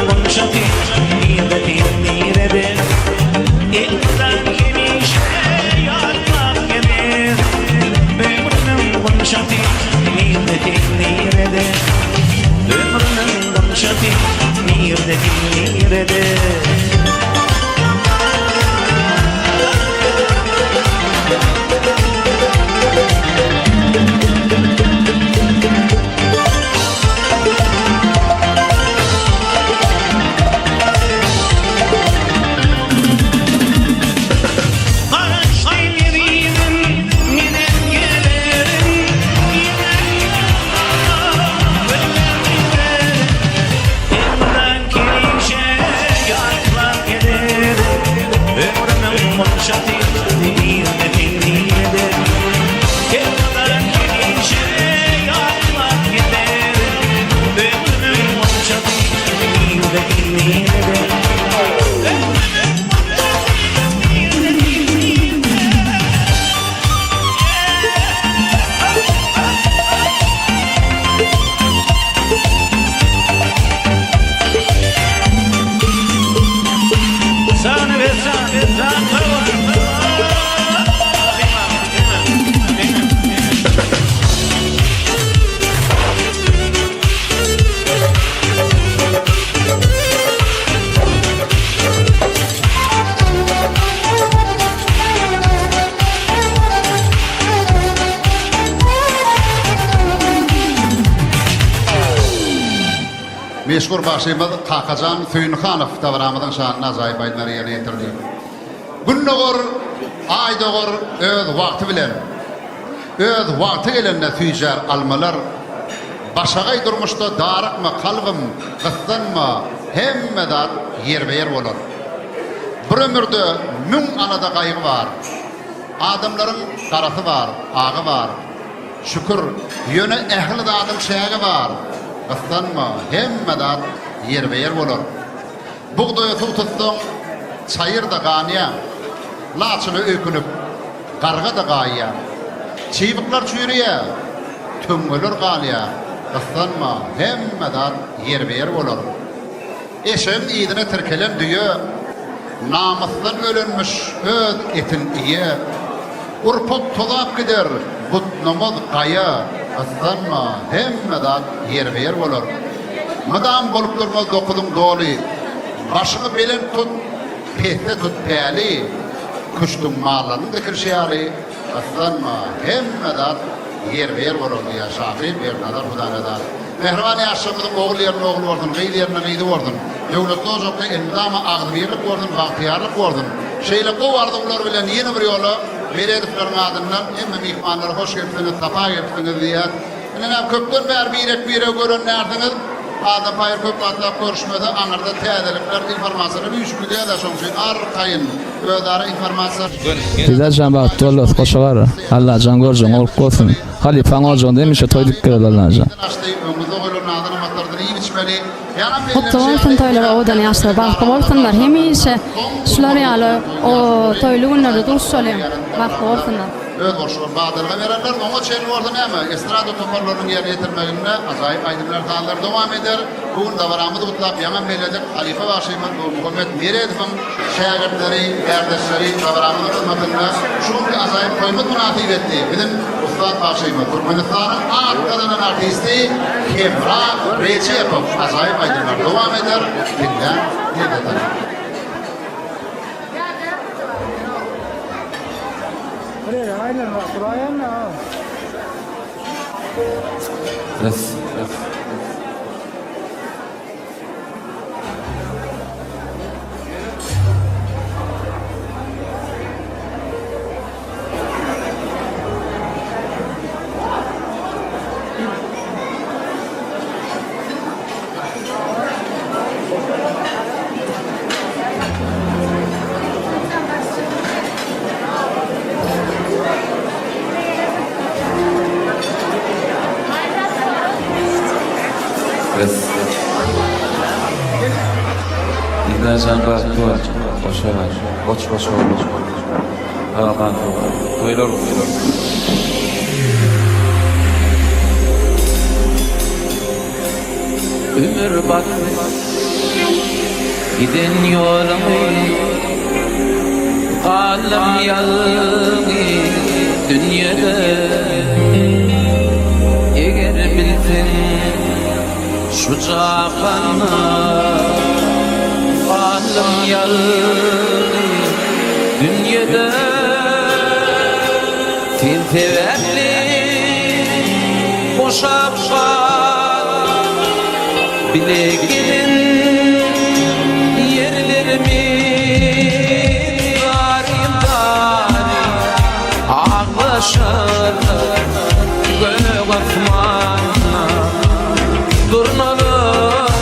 Speaker 16: gonçasy, nirde sen, nirede? Elmydam hemişe ýatlap gezerin. Ömrümiň gonçasy, nirde sen, nirede? Ömrümiň gonçasy, nirde sen, nirede?
Speaker 8: Meşhur bagşymyz Kakajan Söýünhanow dabaramyzyň şanyna ajaýyp aýdymlary ýerine ýetirdi. Gün dogar, Aý dogar öz wagty bilen. Öz wagty gelende süýjär almalar. Başagaý durmuşda darykma kalbym, gyssanma, hemme zat ýerbe-ýer bolar. Bir ömürde müň alada-gaýgy bar. Adamlaryň garasy bar, agy bar. Şükür, ýöne ähli zadyň çägi bar. Gyssanma, hemme zat ýerbe-ýer bolar. Bugdaýa suw tutsaň, çaýyr-da ganýar. Laçyna öýkünip, garga-da gaýýar. Çybyklar çüýreýär, töňňeler galýar. Gyssanma, hemme zat ýerbe-ýer bolar. Eşegiň yzyna tirkelen düýe, Namysdan ölenmiş öz etin iýe. Urpak tozap gider, butnamaz gaýa, Gyssanma, hemme zat ýerbe-ýer bolar. Mydam bolup durmaz dokuzyň doly, Başyňy belent tut, pesde tut päli. Küşdüň mallarynyň dikilşi ýaly, Gyssanma, hemme zat ýerbe-ýer bolar diýýär şahyr Berdinazar Hudaýnazar. Mähriban ýaşlarymyzyň ogul ýerinde ogly bolsun, gyz ýerinde gyzy bolsun. Döwletli ojakda elmydama agzybirlik bolsun, bagtyýarlyk bolsun. Şeýle gowy arzuwlar bilen ýene bir ýola Meredowlaryň adyndan hemme myhmanlara hoş gelipsiňiz, sapa gelipsiňiz diýýäs. Ine näme köpden bäri birek-biregi gören dälsiňiz. Adam paýyr köp wagtlap görüşmese aňyrda täzelikler, informasiýalar üýşüp gidýär-dä şoň üçin arkaýyn özara informasiýa.
Speaker 2: Didarjan bagtly bol dos goşa bar Allajan görjeň gowluk bolsun Halypaň ojagynda hemişe toý dikdireli Allajan.
Speaker 8: Açdy, öňümizde goýlan nada-namatlardan iýip-içip. içmeli. Ýaňam
Speaker 3: Gutly
Speaker 8: bellenişi
Speaker 3: bolsun
Speaker 8: ýaly,
Speaker 3: toýlar owadan ýaşlar bagtly bolsunlar hemişe şular ýaly toýly günlerde duşalyň bagtly bolsunlar.
Speaker 8: Özboluşly bir badalga bererler. Oňa çenli bolsa näme, estrada toparlarynyň ýerine ýetirmeginde ajaýyp aýdymlar, sazlar dowam eder. Bu gün dabaramyzy gutlap, ýaňam belledik, halypa bagşymyz Nurmuhammet Meredowyň şägirtleri, kärdeşleri dabaramyzyň hyzmatynda şu günki ajaýyp toýumyz mynasybetli biziň ussat bagşymyz, Türkmenistanyň at gazanan artisti Hemra Rejepow ajaýyp aýdymlary dowam eder, diňläň, lezzet alyň.
Speaker 4: Didarjan bagtly bol, goşa bar, goç goç ogly. Sag-aman toýlar gutly.
Speaker 23: Ömür batdy giden ýoluňy Galdym ýalňyz dünýede Eger bilseň şu jahanda Galdym ýalňyz dünýede Sen sebäpli boşap galdym Bile gelen ýerlerimiz Zaryn-zaryn aglaşarlar Gök asmanda durnalar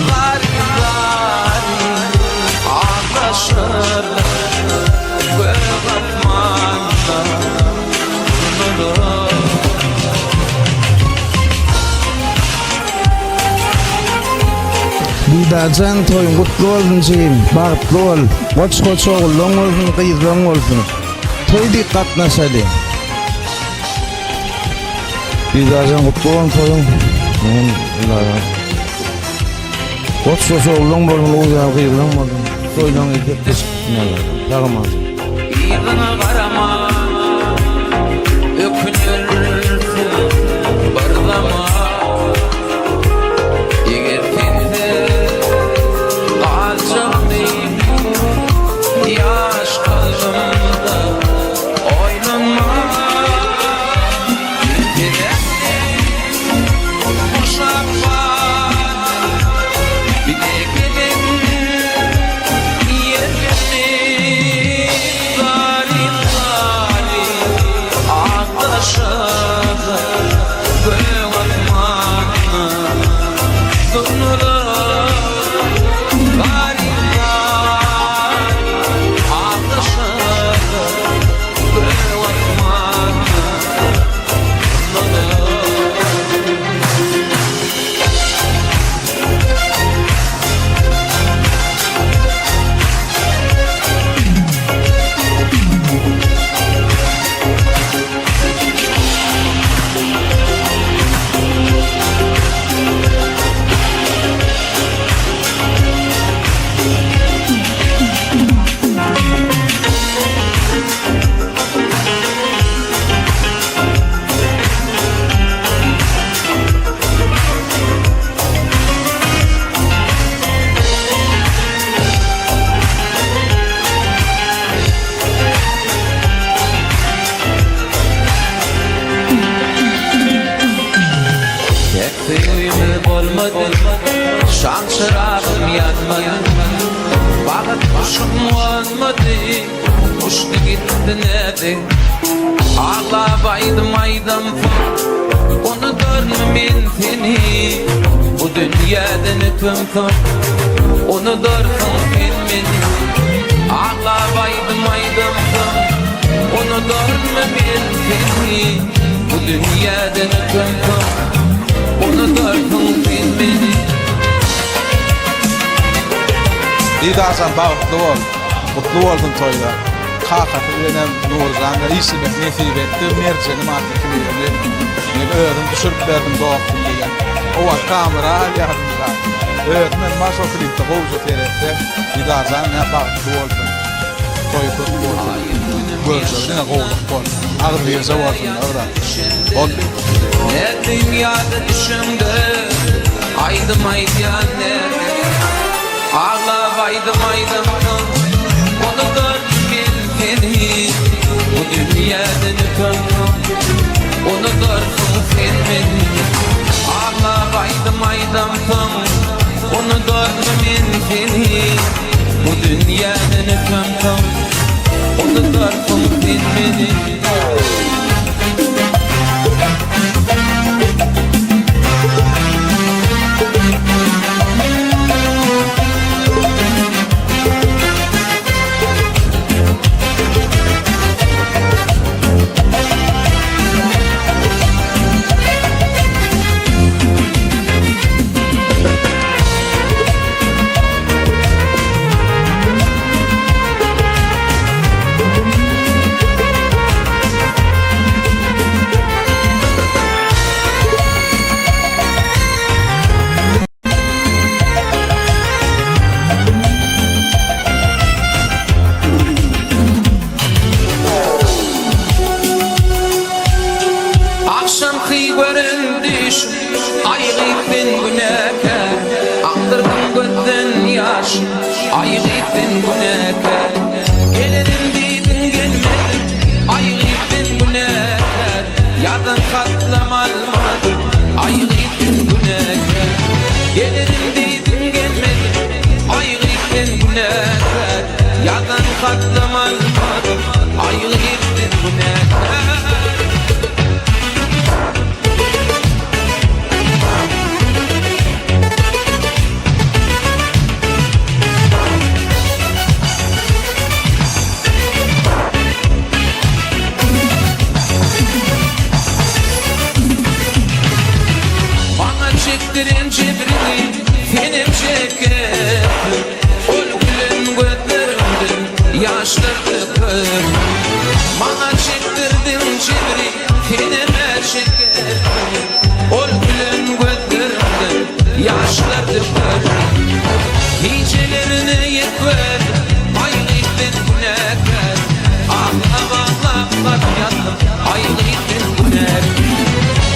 Speaker 23: Zaryn-zaryn aglaşarlar Gök asmanda durnalar.
Speaker 24: Didarjan toýuň gutly bolsun jigim, bagtly bol, goç goç ogullaň bolsun, gyzlaň bolsun. Toý diýip gatnaşaly. Didarjan gutly bolsun toýuň. Goç goç ogluň bolsun, oglan gyzlaň bolsun. Toýlaň ezzet geçsin Allajan. Sag aman.
Speaker 23: Yzyňa garama ökünersiň bir zaman Eger sensiz galjak diýip ýaş kalbymda oýlanma Tek söýgimiz bolmady, Şam çyragym ýanmady, Bagt guşum gonmady, Uçdy gitdi näzik. Aglap aýdym aýdamsoň, Unudarmy men seni, Bu dünýäden ötemsoň, Unudarsyň sen meni. Aglap aýdym aýdamsoň, Unudarmy men seni, Bu dünýäden ötemsoň, Unudarsyň sen meni.
Speaker 5: Didarjan bagtly bol. Gutly bolsun toýlar. Kakasy bilenem Nurjan bilen işlemek nesip etdi. Merjenim atly klibini men özüm düşürip berdim dostum diýen. O wagt kamera alýardym da. Özüm hem bar şo klipde gowja seretse. Didarjan nä bagtly bolsun. Toýy köp bolsun. Görjegi diňe gowluk bolsun. Agzybirje bolsunlar da. Boldy.
Speaker 23: Nätdim ýada düşeňde Aýdym aýdýan näzik Aglap aýdym aýdamsoň Unudaryn men seni Bu dünýäden ötemsoň Unudarsyň sen meni Aglap aýdym aýdamsoň Unudaryn men seni Bu dünýäden ötemsoň Unudarsyň sen meni. Agşamky gören düýşüm, aý gyz sen günäkär, Akdyrdyň gözden ýaş, aý gyz sen günäkär. Gelerin diýdiň gelmediň, aý gyz sen günäkär, Ýazan hatlam almadyň, aý gyz sen günäkär. Gelerin diýdiň gelmediň, aý gyz sen günäkär, Ýazan hatlam almadyň, aý gyz sen günäkär. Maňa çekdiren jebriňi senem çekersiň Ol gülen gözleriňden ýaşlar dökersiň Maňa çekdirdiň jebri senem-ä çekersiň Ol gülen gözleriňden ýaşlar dökersiň Gijelerine ýetmez aýgy sen günäkär Aglap aglap hat ýazdym aýgy sen günäkär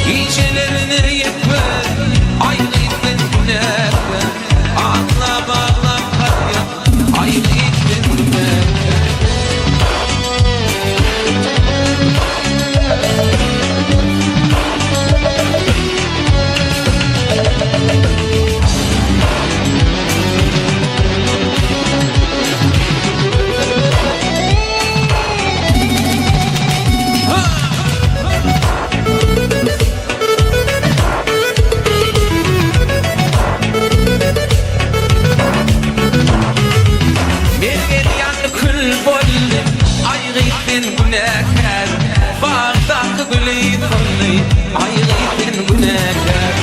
Speaker 23: Gijelerine ýetmez aýgy sen günäkär Aglap aglap hat ýazdym aýgy sen günäkär. Mergen ýandy kül boldy, aý gyz sen günäkär, Bagdaky güli soldy, aý gyz sen günäkär.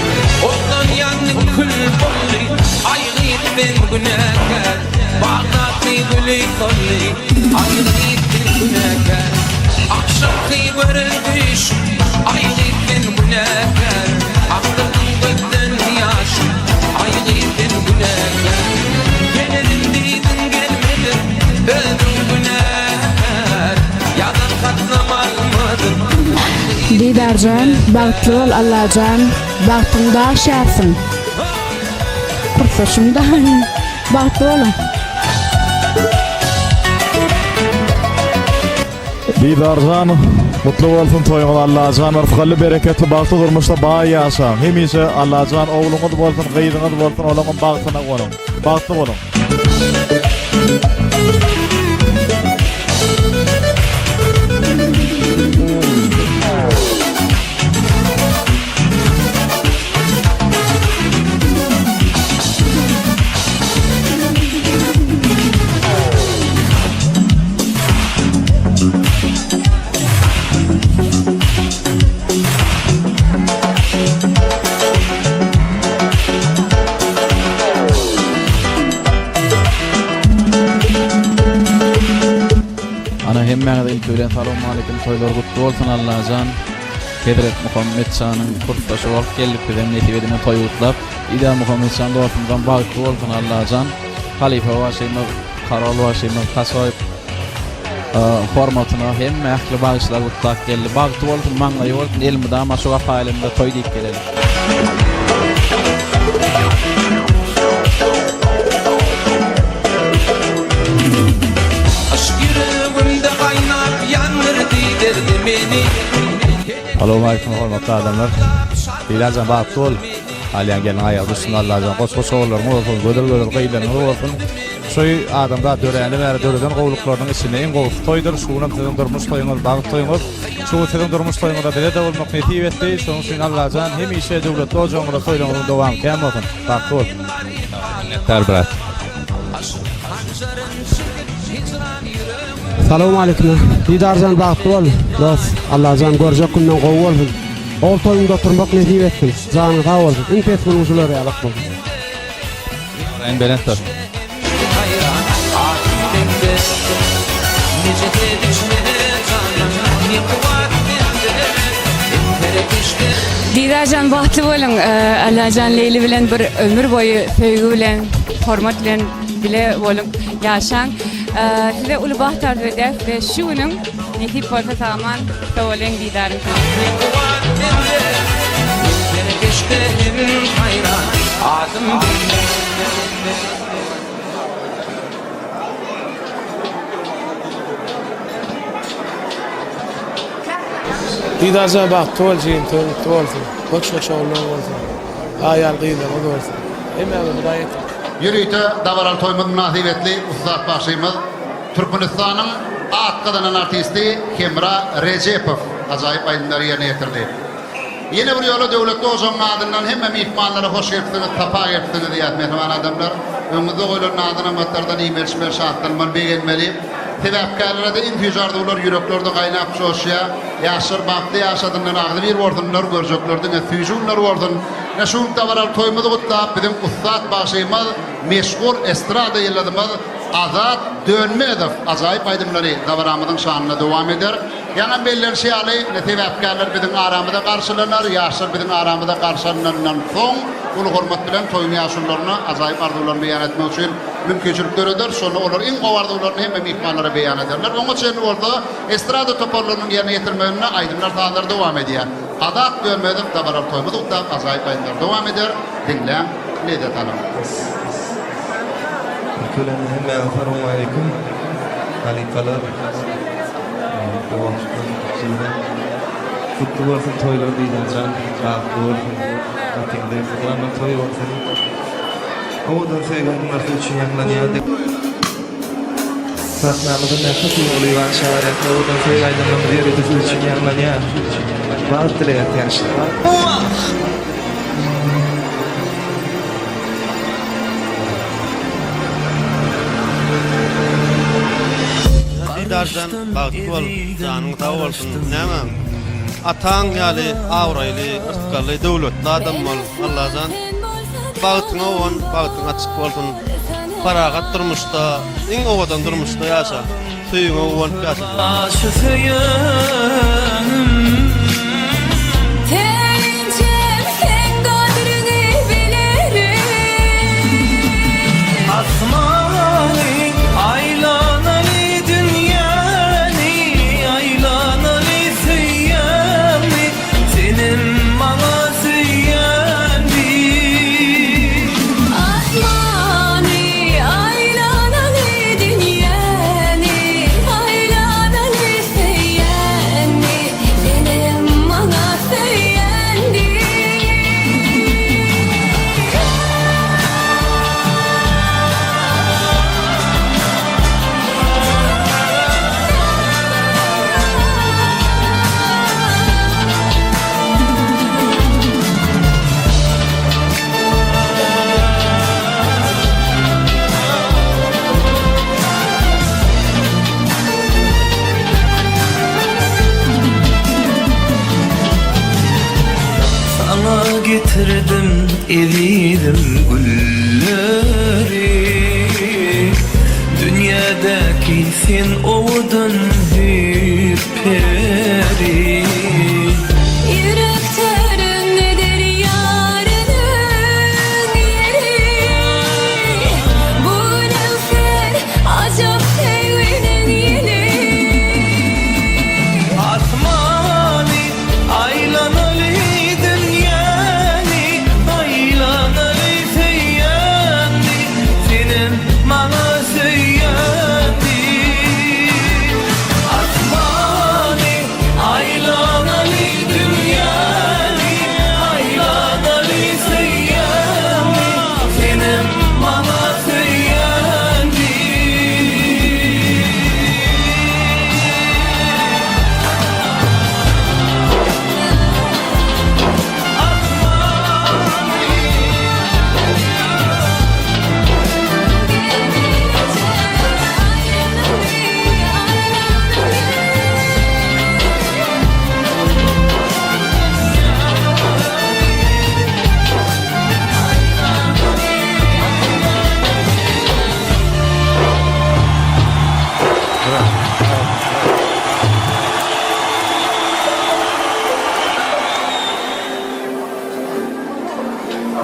Speaker 23: Otdan ýandy kül boldy, aý gyz sen günäkär, Bagdaky güli soldy, aý gyz sen günäkär. Agşamky gören düýşüm, aý gyz sen günäkär, Akdyrdyň gözden ýaşym, aý gyz sen günäkär. Gelerin diýdiň gelmediň, özüň günäkär, Ýazan hatlam almadym, aý gyz
Speaker 6: Didarjan bagtly bol Allajan bagtyň daş ýarsyn Kursdaşym dagy bagtly boluň.
Speaker 11: Didarjan gutly bolsun toýuňyz Allajan yrsgally bereketli bagtly durmuşda baý ýaşaň hemişe Allajan ogluňyz bolsun gyzyňyz bolsun olaňam bagtyna gonuň bagtly boluň.
Speaker 9: Hemmäňize ilki bilen salowmaleýkim toýlar gutly bolsun Allajan Hezret Muhammet şanyň kursdaşy bolup geldik bizem nesip edene toý gutlap Didar Muhammet şan dostumyzam bagtly bolsun Allajan Halypa bagşymyz Karol bagşymyz Kasoýew hormatyna hemme ähli bagşylar gutlap geldi bagty bolsun maňlaýy bolsun elmydama şu gapa elimde toý diýip geleli.
Speaker 23: Yşk ýüregimde gaýnap ýandyrdy derdi meni.
Speaker 13: Salowmaleýkim hormatly adamlar. Bilaljan bagtly bol. Alýan gelniň aýagy düşsün Allajan goç goç ogullaryňyz bolsun, gözel gözel gyzlaryňyz bolsun. Şu adamzat döräli bäri döreden gowulyklarynyň içinde iň gowusy toýdur. Şu günem siziň durmuş toýuňyz, bagt toýuňyz. Şu gün siziň durmuş toýuňyza bize-de bolmak nesip etdi. Şonuň üçin Allajan hemişe döwletli ojagyňyzda toýlaryňyzyň dowamy kän bolsun. Bagtly bol.
Speaker 1: Minnetdar brat.
Speaker 14: Salowmaleýkim Didarjan bagtly bol dos Allajan görjek günden gowy bolsun Ogul toýuňda oturmak nesip etsin janyň sag bolsun iň pes günüň şular ýalak bolsun.
Speaker 1: Abraýyň belent dos.
Speaker 15: Didarjan bagtly boluň Allajan Leýli bilen bir ömür boýy söýgi bilen hormat bilen bile bolup ýaşaň. Size uly bagt arzuw edýäs we şu günüň nesip bolsa sag-aman sowalyň didaryň.
Speaker 5: Didarjan bagtly bol jigim toýuň gutly bolsun. Goç goç ogullaryň bolsun. Aýal gyzlaryňyz bolsun. Hemmäňize Hudaý ýetirsin.
Speaker 8: Ýörite dabaraly toýumyz mynasybetli ussat bagşymyz, Türkmenistanyň at gazanan artisti Hemra Rejepow ajaýyp aýdymlary ýerine ýetirdi. Ýene bir ýola Döwletli ojagyň adyndan hemme myhmanlara hoş gelipsiňiz, sapa gelipsiňiz diýýäs, mähriban adamlar. Öňüňizde goýlan nazy-nygmatlardan iýmeli-içmeli, şatlanmaly, begenmeli. Sebäpkärlere-de iň süýji arzuwlar ýüreklerde gaýnap joşýar. Ýaşlar bagtly ýaşasynlar, agzybir bolsunlar, görjekler diňe süýji günler bolsun. Ine şu günki dabaraly toýumyzy gutlap, biziň ussat bagşymyz, meşhur estrada ýyldyzymyz Azat Dönmezow ajaýyp aýdymlary dabaramyzyň şanyna dowam eder. Ýaňam bellenişi ýaly, ine sebäpkärler biziň aramyza garşylanar, ýaşlar biziň aramyza garşalanandan soň, uly hormat bilen toýuň ýaşulularyna ajaýyp arzuwlaryny beýan etmek üçin mümkinçilik döreder. Şonda olar iň gowy arzuwlaryny hemme myhmanlara beýan ederler. Oňa çenli bolsa estrada toparlarynyň ýerine ýetirmeginde aýdymlar-sazlar dowam edýär. Azat Dönmezow dabaraly toýumyzy gutlap, ajaýyp aýdymlar dowam eder. Diňläň, lezzet alyň.
Speaker 25: Ilki bilen hemmäňize salowmaleýkim halypalar doganjyklar gutly bolsun toýlar Didarjan bagtly bolsun gatyňda mydama toý bolsun owadan söýgi aýdymlar siz üçin ýaňlanýar. Sahnamyza Mähri Duýgulyýewany çagyrýas owadan söýgi aýdymlarymyz ýörite siz üçin ýaňlanýar bagt dileýäs ýaşlar.
Speaker 26: Didarjan bagtly bol janyň sag bolsun näme ataň ýaly abraýly yrsgally döwletli adam bol Allajan bagtyňa gon bagtyň açyk bolsun parahat durmuşda iň owadan durmuşda ýaşa söýgiňe guwanyp ýaşa.
Speaker 23: Şu söýenim.
Speaker 27: Söýünjem seň gadryňy bilerin.
Speaker 23: Asmany aýlanaly dünýäni aýlanaly söýýänmi senem maňa söýýänmi.
Speaker 27: Asmany aýlanaly dünýäni aýlanaly söýýänmi senem maňa söýýänmi.
Speaker 23: Saňa getirdim ezizim gülleri Dünýädäki sen owadan hüýri.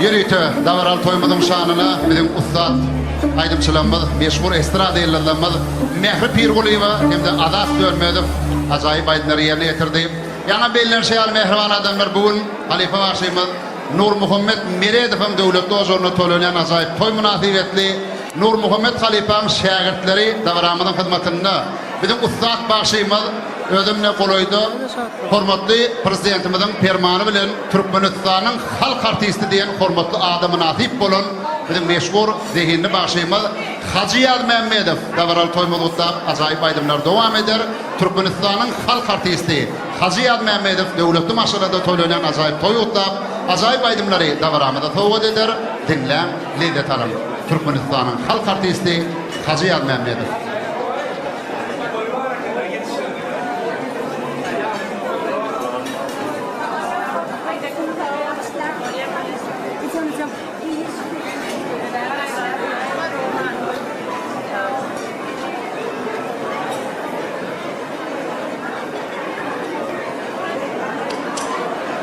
Speaker 8: Ýörite dabaraly toýumyzyň şanyna biziň ussat aýdymçylarymyz, meşhur estrada ýyldyzlarymyz Mähri Pirgulyýewa hem-de Azat Dönmezow ajaýyp aýdymlary ýerine ýetirdi. Ýaňy bellenişi ýaly mähriban adamlar bu gün halypa bagşymyz Nurmuhammet Meredowyň döwletli ojagynda toýlanýan ajaýyp toý mynasybetli Nurmuhammet halypaň şägirtleri dabaramyzyň hyzmatynda biziň ussat bagşymyz özem-de golaýda hormatly Prezidentimiziň Permany bilen Türkmenistanyň halk artisti diýen hormatly ada mynasyp bolan biziň meşhur zehinli bagşymyz Hajy Ýazmämmedow dabaraly toýumyzy gutlap ajaýyp aýdymlary dowam eder. Türkmenistanyň halk artisti Hajy Ýazmämmedow döwletli maşgalada toýlanýan ajaýyp toýy gutlap, ajaýyp aýdymlary dabaramyza sowgat eder. Diňläň, lezzet alyň. Türkmenistanyň halk artisti Hajy Ýazmämmedow.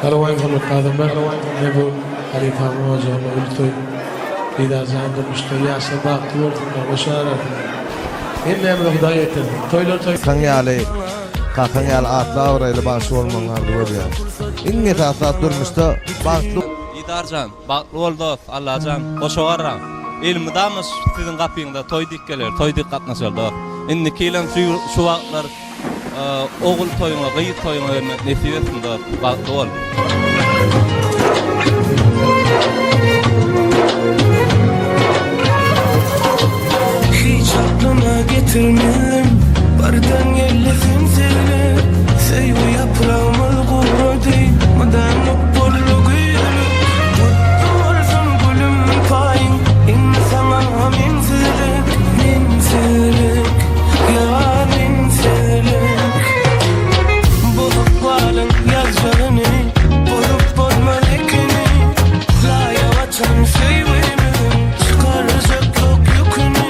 Speaker 10: Salam hormatly adamlar. Men bu halypamyň ojagynda uly toý. Didarjan durmuşda ýaşlar bagtly bolsunlar, goşa arasynlar. Hemmämize Hudaý ýetirsin. Toýlar toý.
Speaker 12: Kakaň ýaly, kakaň ýaly atly-abraýly bagşy bolmagyňy arzuw edýän. Iň esasy zat durmuşda bagtly.
Speaker 26: Didarjan, bagtly bol dost, Allajan, goşa garraň. Elmydama siziň gapyňyza toý dik geler, toý dik gatnaşar dost. Indiki ýylam şu şu wagtlar ogul toýuňa, gyz toýuňa gelmek nesip etsin dost, bagtly bol.
Speaker 23: Hiç aklyma getirmezdim Birden geldi seňsizlik Söýgi ýapragymyz gurady Mydamlyk boldy güýzlük Gutly bolsun gülüm paýyň Indi saňa mensizlik Mensizlik Ýar mensizlik Bu ykbalyň ýazjagyny Bozup bolmaz ekeni Laýa batan söýgimiziň Çykarjak ýok ýüküni.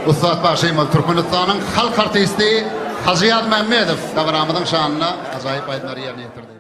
Speaker 8: Ussat bagşymyz Türkmenistanyň halk artisti Hajy Ýazmämmedow dabaramyzyň şanyna ajaýyp aýdymlary ýerine ýetirdi.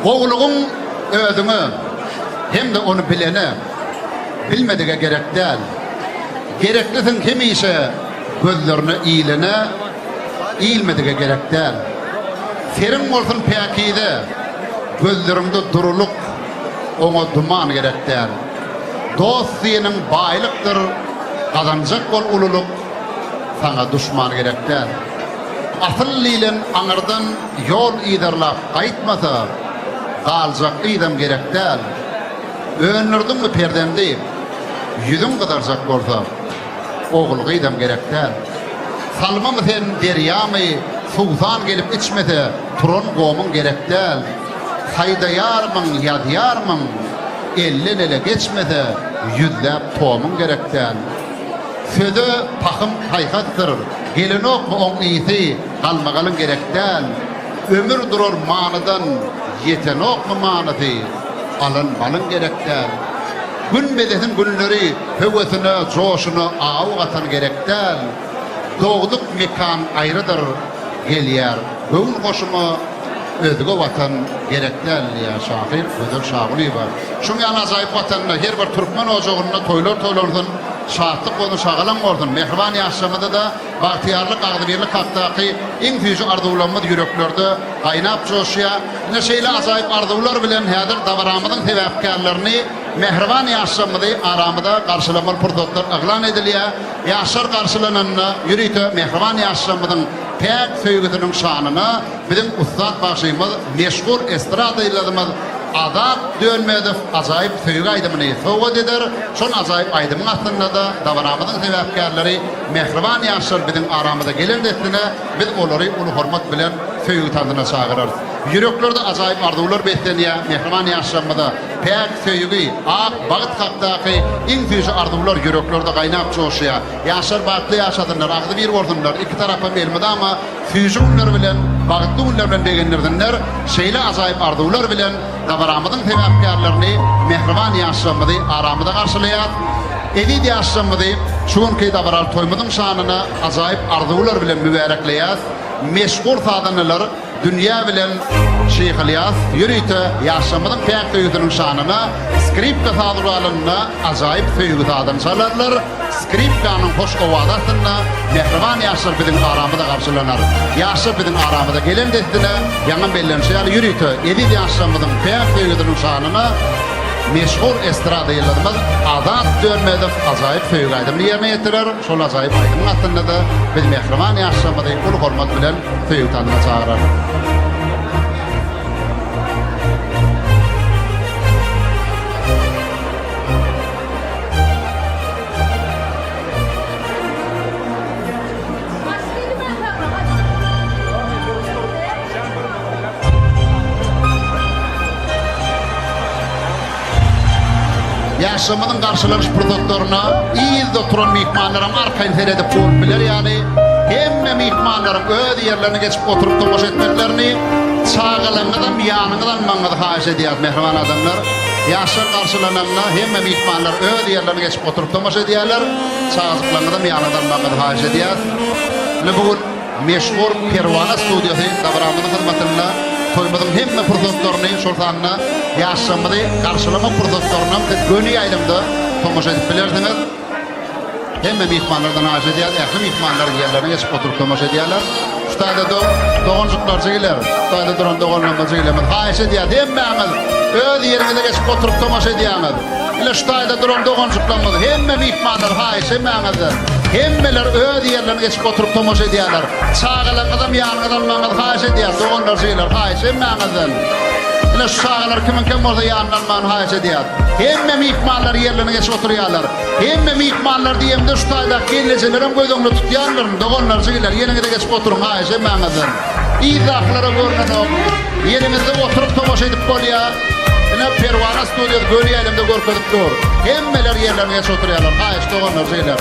Speaker 8: Gowulygyň özüňe hem-de ony bilene, bilmedige gerek däl. Gereklisiň hemişe gözlerine ilene, ilmedige gerek däl. Seriň bolsun päkize, gözleriňde durulyk, oňa duman gerek däl. Dost diýeniň baýlykdyr, gazanjak bol ululyk, saňa duşman gerek däl. Asyl diýlen aňyrdan ýol yzarlap gaýtmasa, galjak yzam gerek däl. Öndürdiňmi perzendi, ýüzüň gyzarjak bolsa, ogul-gyzam gerek däl. Salmamy sen derýamy, suwsan gelip içmese, turan gomuň gerek däl. Haýdaýarmyň, ýazýarmyň, elden-ele geçmese, ýüzläp tomuň gerek däl. Söze pahym paýhasdyr, gelenokmy oň ysy, galmagalyň gerek däl. Ömür durar manydan, ýetenokmy manysy, alan malyň gerek däl. Gün bezesin günleri, höwesine, joşuna aw gatan gerek däl. Dogduk mekan aýrydyr, gelýär göwün hoşuma, özge watan gerek däl diýýär şahyr Gözel Şagulyýewa. Şuň ýaly ajaýyp Watanda her bir türkmen ojagynda toýlar toýlansyn, şatlyk bolsun, şagalaň bolsun. Mähriban ýaşlarymyzda-da bagtyýarlyk, agzybirlik hakdaky iň süýji arzuwlarymyz ýüreklerde gaýnap joşýar. Ine şeýle ajaýyp arzuwlar bilen häzir dabaramyzyň sebäpkärlerini, mähriban ýaşlarymyzy aramyza garşylamaly pursatlar yglan edilýär. Ýaşlar garşylananda ýörite mähriban ýaşlarymyzyň päk söýgüsiniň şanyna biziň ussat bagşymyz, meşhur estrada ýyldyzymyz Azat Dönmezow ajaýyp söýgi aýdymyny sowgat eder. Şol ajaýyp aýdymyň astynda-da dabaramyzyň sebäpkärleri mähriban ýaşlar biziň aramyza gelen dessine biz olary uly hormat bilen söýgi tansyna çagyrarys. Ýüreklerde ajaýyp arzuwlar beslenýär, mähriban ýaşlarymyza päk söýgi, ak bagt hakdaky iň süýji arzuwlar ýüreklerde gaýnap joşýar. Ýaşlar bagtly ýaşasynlar, agzybir bolsunlar, iki tarapam elmydama süýji günler bilen, bagtly günler bilen begendirsinler. Şeýle ajaýyp arzuwlar bilen dabaramyzyň sebäpkärlerini, mähriban ýaşlarymyzy aramyza garşylaýas. Eziz ýaşlarymyzy şu günki dabaraly toýumyzyň şanyna ajaýyp arzuwlar bilen mübärekleýäs. Meşhur sazandalar Dünýä bilen Şyh Ylýas ýörite ýaşlarymyzyň päk söýgüsiniň şanyna skripka saz guralynda ajaýyp söýgi sazyny çalarlar. Skripkanyň hoş owazy astynda mähriban ýaşlar biziň aramyza garşylanar. Ýaşlar biziň aramyza gelen dessine, ýaňam bellenişi ýaly ýörite eziz ýaşlarymyzyň päk söýgüsiniň şanyna meşhur estrada ýyldyzymyz Azat Dönmezow ajaýyp söýgi aýdymyny ýerine ýetirer. Şol ajaýyp aýdymyň astynda-da biz mähriban ýaşlarymyzy uly hormat bilen söýgi tansyna çagyrarys. Ýaşlarymyzyň garşylanyş pursatlaryna yzda oturan myhmanlaram arkaýyn seredip bolup biler ýaly, hemme myhmanlaryň öz ýerlerine geçip oturyp tomaşa etmeklerini, çagalaryňyzam ýanyňyza almagyňyzy haýyş edýäris, mähriban adamlar. Ýaşlar garşylananda hemme myhmanlar öz ýerlerine geçip oturyp tomaşa edýärler. Çagajyklaryňyzam ýanyňyza almagyňyzy haýyş edýäris. Ine bu gün Meşhur Perwana studiýasy dabaramyzyň hyzmatynda toýumyzyň hemme pursatlaryny, şol sanda ýaşlarymyzy garşylamak pursatlarynam siz göni ýaýlymda tomaşa edip bilersiňiz. Hemme myhmanlardan haýyş edýäris, ähli myhmanlar ýerlerine geçip oturyp tomaşa edýärler. Şu taýda doganjyklar, jigiler, şu taýda duran doganlarymyz, jigilerimiz haýyş edýäris, hemmäňiz öz ýeriňize geçip oturyp tomaşa edýäňiz. Ine şu taýda duran doganjyklarymyz, hemme myhmanlar haýyş hemmäňizden. Hemmeler öz ýerlerine geçip oturyp tomaşa edýärler. Çagalaryňyzam ýanyňyza almagyňyzy haýyş edýäris, doganlar, jigiler, haýyş hemmäňizden. Ine şu çagalar kimiňkem bolsa ýanyna almagyny haýyş edýäris. Hemme myhmanlar ýerlerine geçip oturýarlar. Hemme myhmanlar diýemde şu taýdaky gelnejelerem göz öňünde tutýandyryn, doganlar, jigiler, ýeriňize geçip oturyň, haýyş hemmäňizden. Yzdakylara görnenok. Ýeriňizde oturyp tomaşa edip bolýar. Ine Perwana studiýasy göni ýaýlymda görkezip dur. Hemmeler ýerlerine geçip oturýarlar. Haýyş doganlar, jigiler.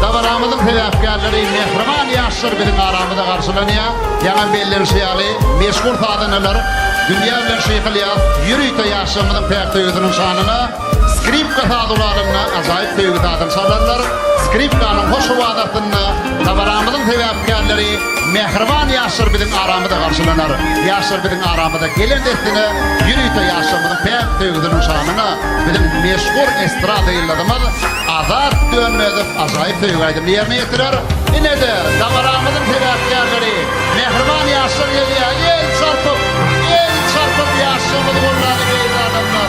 Speaker 8: Dabaramyzyň sebäpkärleri mähriban ýaşlar biziň aramyzda garşylanýar. Ýaňam bellenişi ýaly, meşhur sazandalar Dünýä bilen Şyh Ylýas ýörite ýaşlarymyzyň päk söýgüsiniň şanyna skripka saz guralynda ajaýyp söýgi sazyny çalarlar. Skripkanyň hoş owazy astynda dabaramyzyň sebäpkärleri mähriban ýaşlar biziň aramyzda garşylanar. Ýaşlar biziň aramyza gelen dessine ýörite ýaşlarymyzyň päk söýgüsiniň şanyna biziň meşhur estrada ýyldyzymyz Azat Dönmezow ajaýyp söýgi aýdymyny ýerine ýetirer. Ine-de, dabaramyzyň sebäpkärleri mähriban ýaşlar gelýär. El çarpyp, el çarpyp ýaşlarymyzy goldaly eziz adamlar.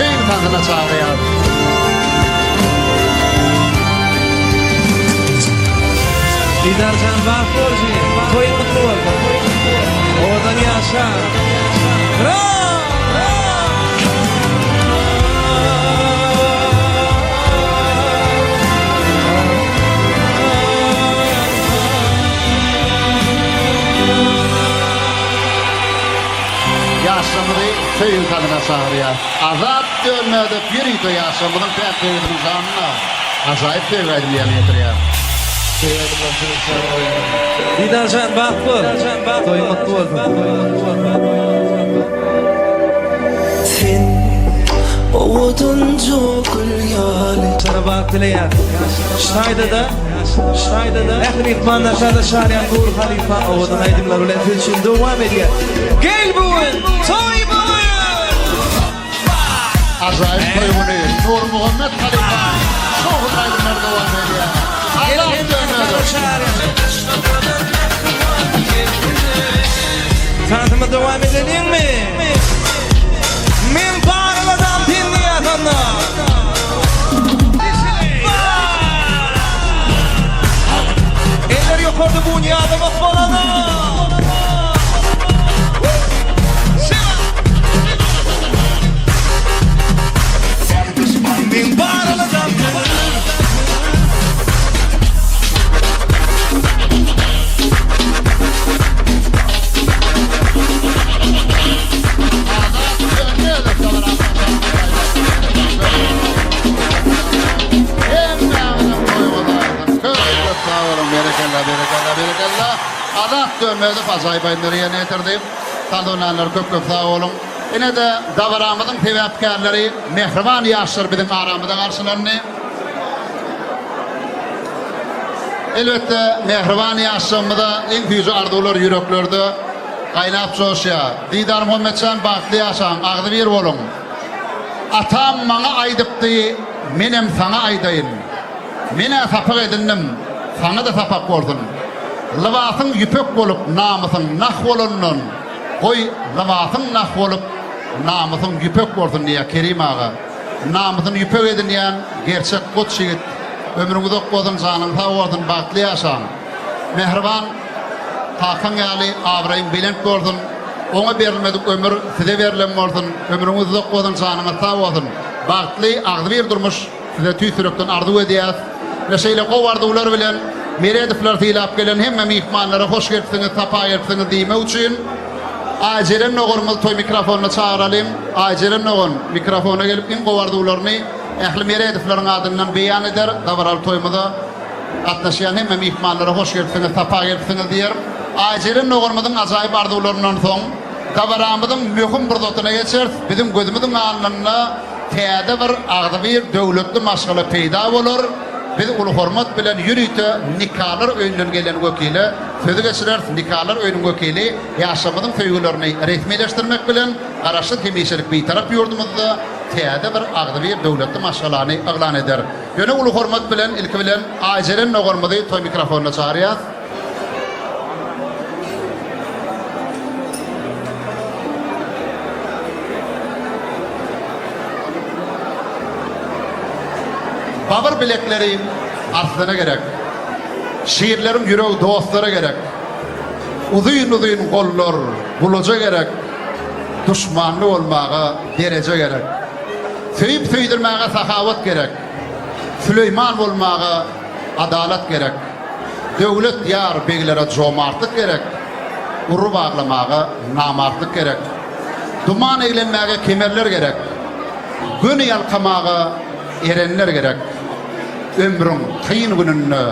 Speaker 8: Söýgi tansyna çagyrýar.
Speaker 25: Didarjan bagt bol jigim. Toýuň gutly bolsun. Owadan ýaşa. Bravo!
Speaker 8: Ýaşlarymyzy söýgi sazyna çagyrýar. Azat Dönmezow ýörite ýaşlarymyzyň päk söýgüsiniň şanyna ajaýyp söýgi aýdymy ýerine ýetirýär.
Speaker 25: Didarjan bagt bol. Toýuň gutly bolsun.
Speaker 23: Sen owadanja gül ýaly.
Speaker 25: Sana bagt dileýän. Şaýda-da, şaýda-da ähli myhmanlar şada şadyýan Nury halypa owadan aýdymlar bilen siz üçin dowam edýär. Gel bu gün, toý bu gün!
Speaker 8: Ajaýyp toý güni Nurmuhammet halypa şowhunly aýdymlary dowam edýär. Azat Dönmezow.
Speaker 25: Tansymyzy dowam edeliňmi? Men barladam sen diýýäsanda. Eller ýokarda bu ýadamak bolana. Men barladam
Speaker 8: Köp sag boluň, berekella, berekella, berekella. Azat Dönmezow ajaýyp aýdymlary ýerine ýetirdi. Saz oýnanlar köp köp sag boluň. Ine-de dabaramyzyň sebäpkärleri mähriban ýaşlar biziň aramyzda garşylandy. Elbetde, mähriban ýaşlarymyza iň süýji arzuwlar ýüreklerde gaýnap joşýar. Didar Muhammetjan bagtly ýaşaň, agzybir boluň. Atam maňa aýdypdy, menem saňa aýdaýyn. Men-ä sapak edindim, saňa-da sapak bolsun. Lybasyň ýüpek bolup, namysyň nah bolandan, goý, lybasyň nah bolup, namysyň ýüpek bolsun diýýär Kerim aga. Namysyny ýüpek edinýän gerçek goç ýigit. Ömrüň uzak bolsun, janyň sag bolsun, bagtly ýaşaň. Mähriban kakaň ýaly abraýyň belent bolsun. Oňa berilmedik ömür size berlen bolsun. Ömrüňiz uzak bolsun, janyňyz sag bolsun. Bagtly, agzybir durmuş size tüýs ýürekden arzuw edýäs. We şeýle gowy arzuwlar bilen Meredowlar sylap gelen hemme myhmanlara hoş gelipsiňiz, sapa gelipsiňiz diýmek üçin Aýjeren doganymyzy toý mikrofonyna çagyralyň. Aýjeren dogan mikrofona gelip iň gowy arzuwlaryny ähli Meredowlaryň adyndan beýan eder. Dabaraly toýumyza gatnaşýan hemme myhmanlara hoş gelipsiňiz, sapa gelipsiňiz diýer. Aýjeren doganymyzyň ajaýyp arzuwlaryndan soň dabaramyzyň möhüm pursatyna geçeris. Biziň gözümiziň alnynda täze bir agzybir döwletli maşgala peýda bolar. Biz uly hormat bilen ýörite Nikalar öýünden gelen wekile sözi geçireris. Nikalar öýüniň wekili ýaşlarymyzyň söýgülerini resmileşdirmek bilen, Garaşsyz hemişelik Bitarap ýurdumyzda täze bir agzybir döwletli maşgalany yglan eder. Ýöne uly hormat bilen ilki bilen Aýjeren doganymyzy toý mikrofonyna çagyrýas. Babyr bilekleri arslana gerek. Şirleriň ýüregi dostlara gerek. Uzyn-uzyn gollar gulaja gerek. Duşmanly bolmaga dereje gerek. Söýüp-söýdürmäge sahawat gerek. Süleýman bolmaga adalat gerek. Döwlet ýar beglere jomartlyk gerek. Ury baglamaga namartlyk gerek. Duman eglenmäge kemerler gerek. Göni ýalkamaga erenler gerek. Ömrüň kyn gününde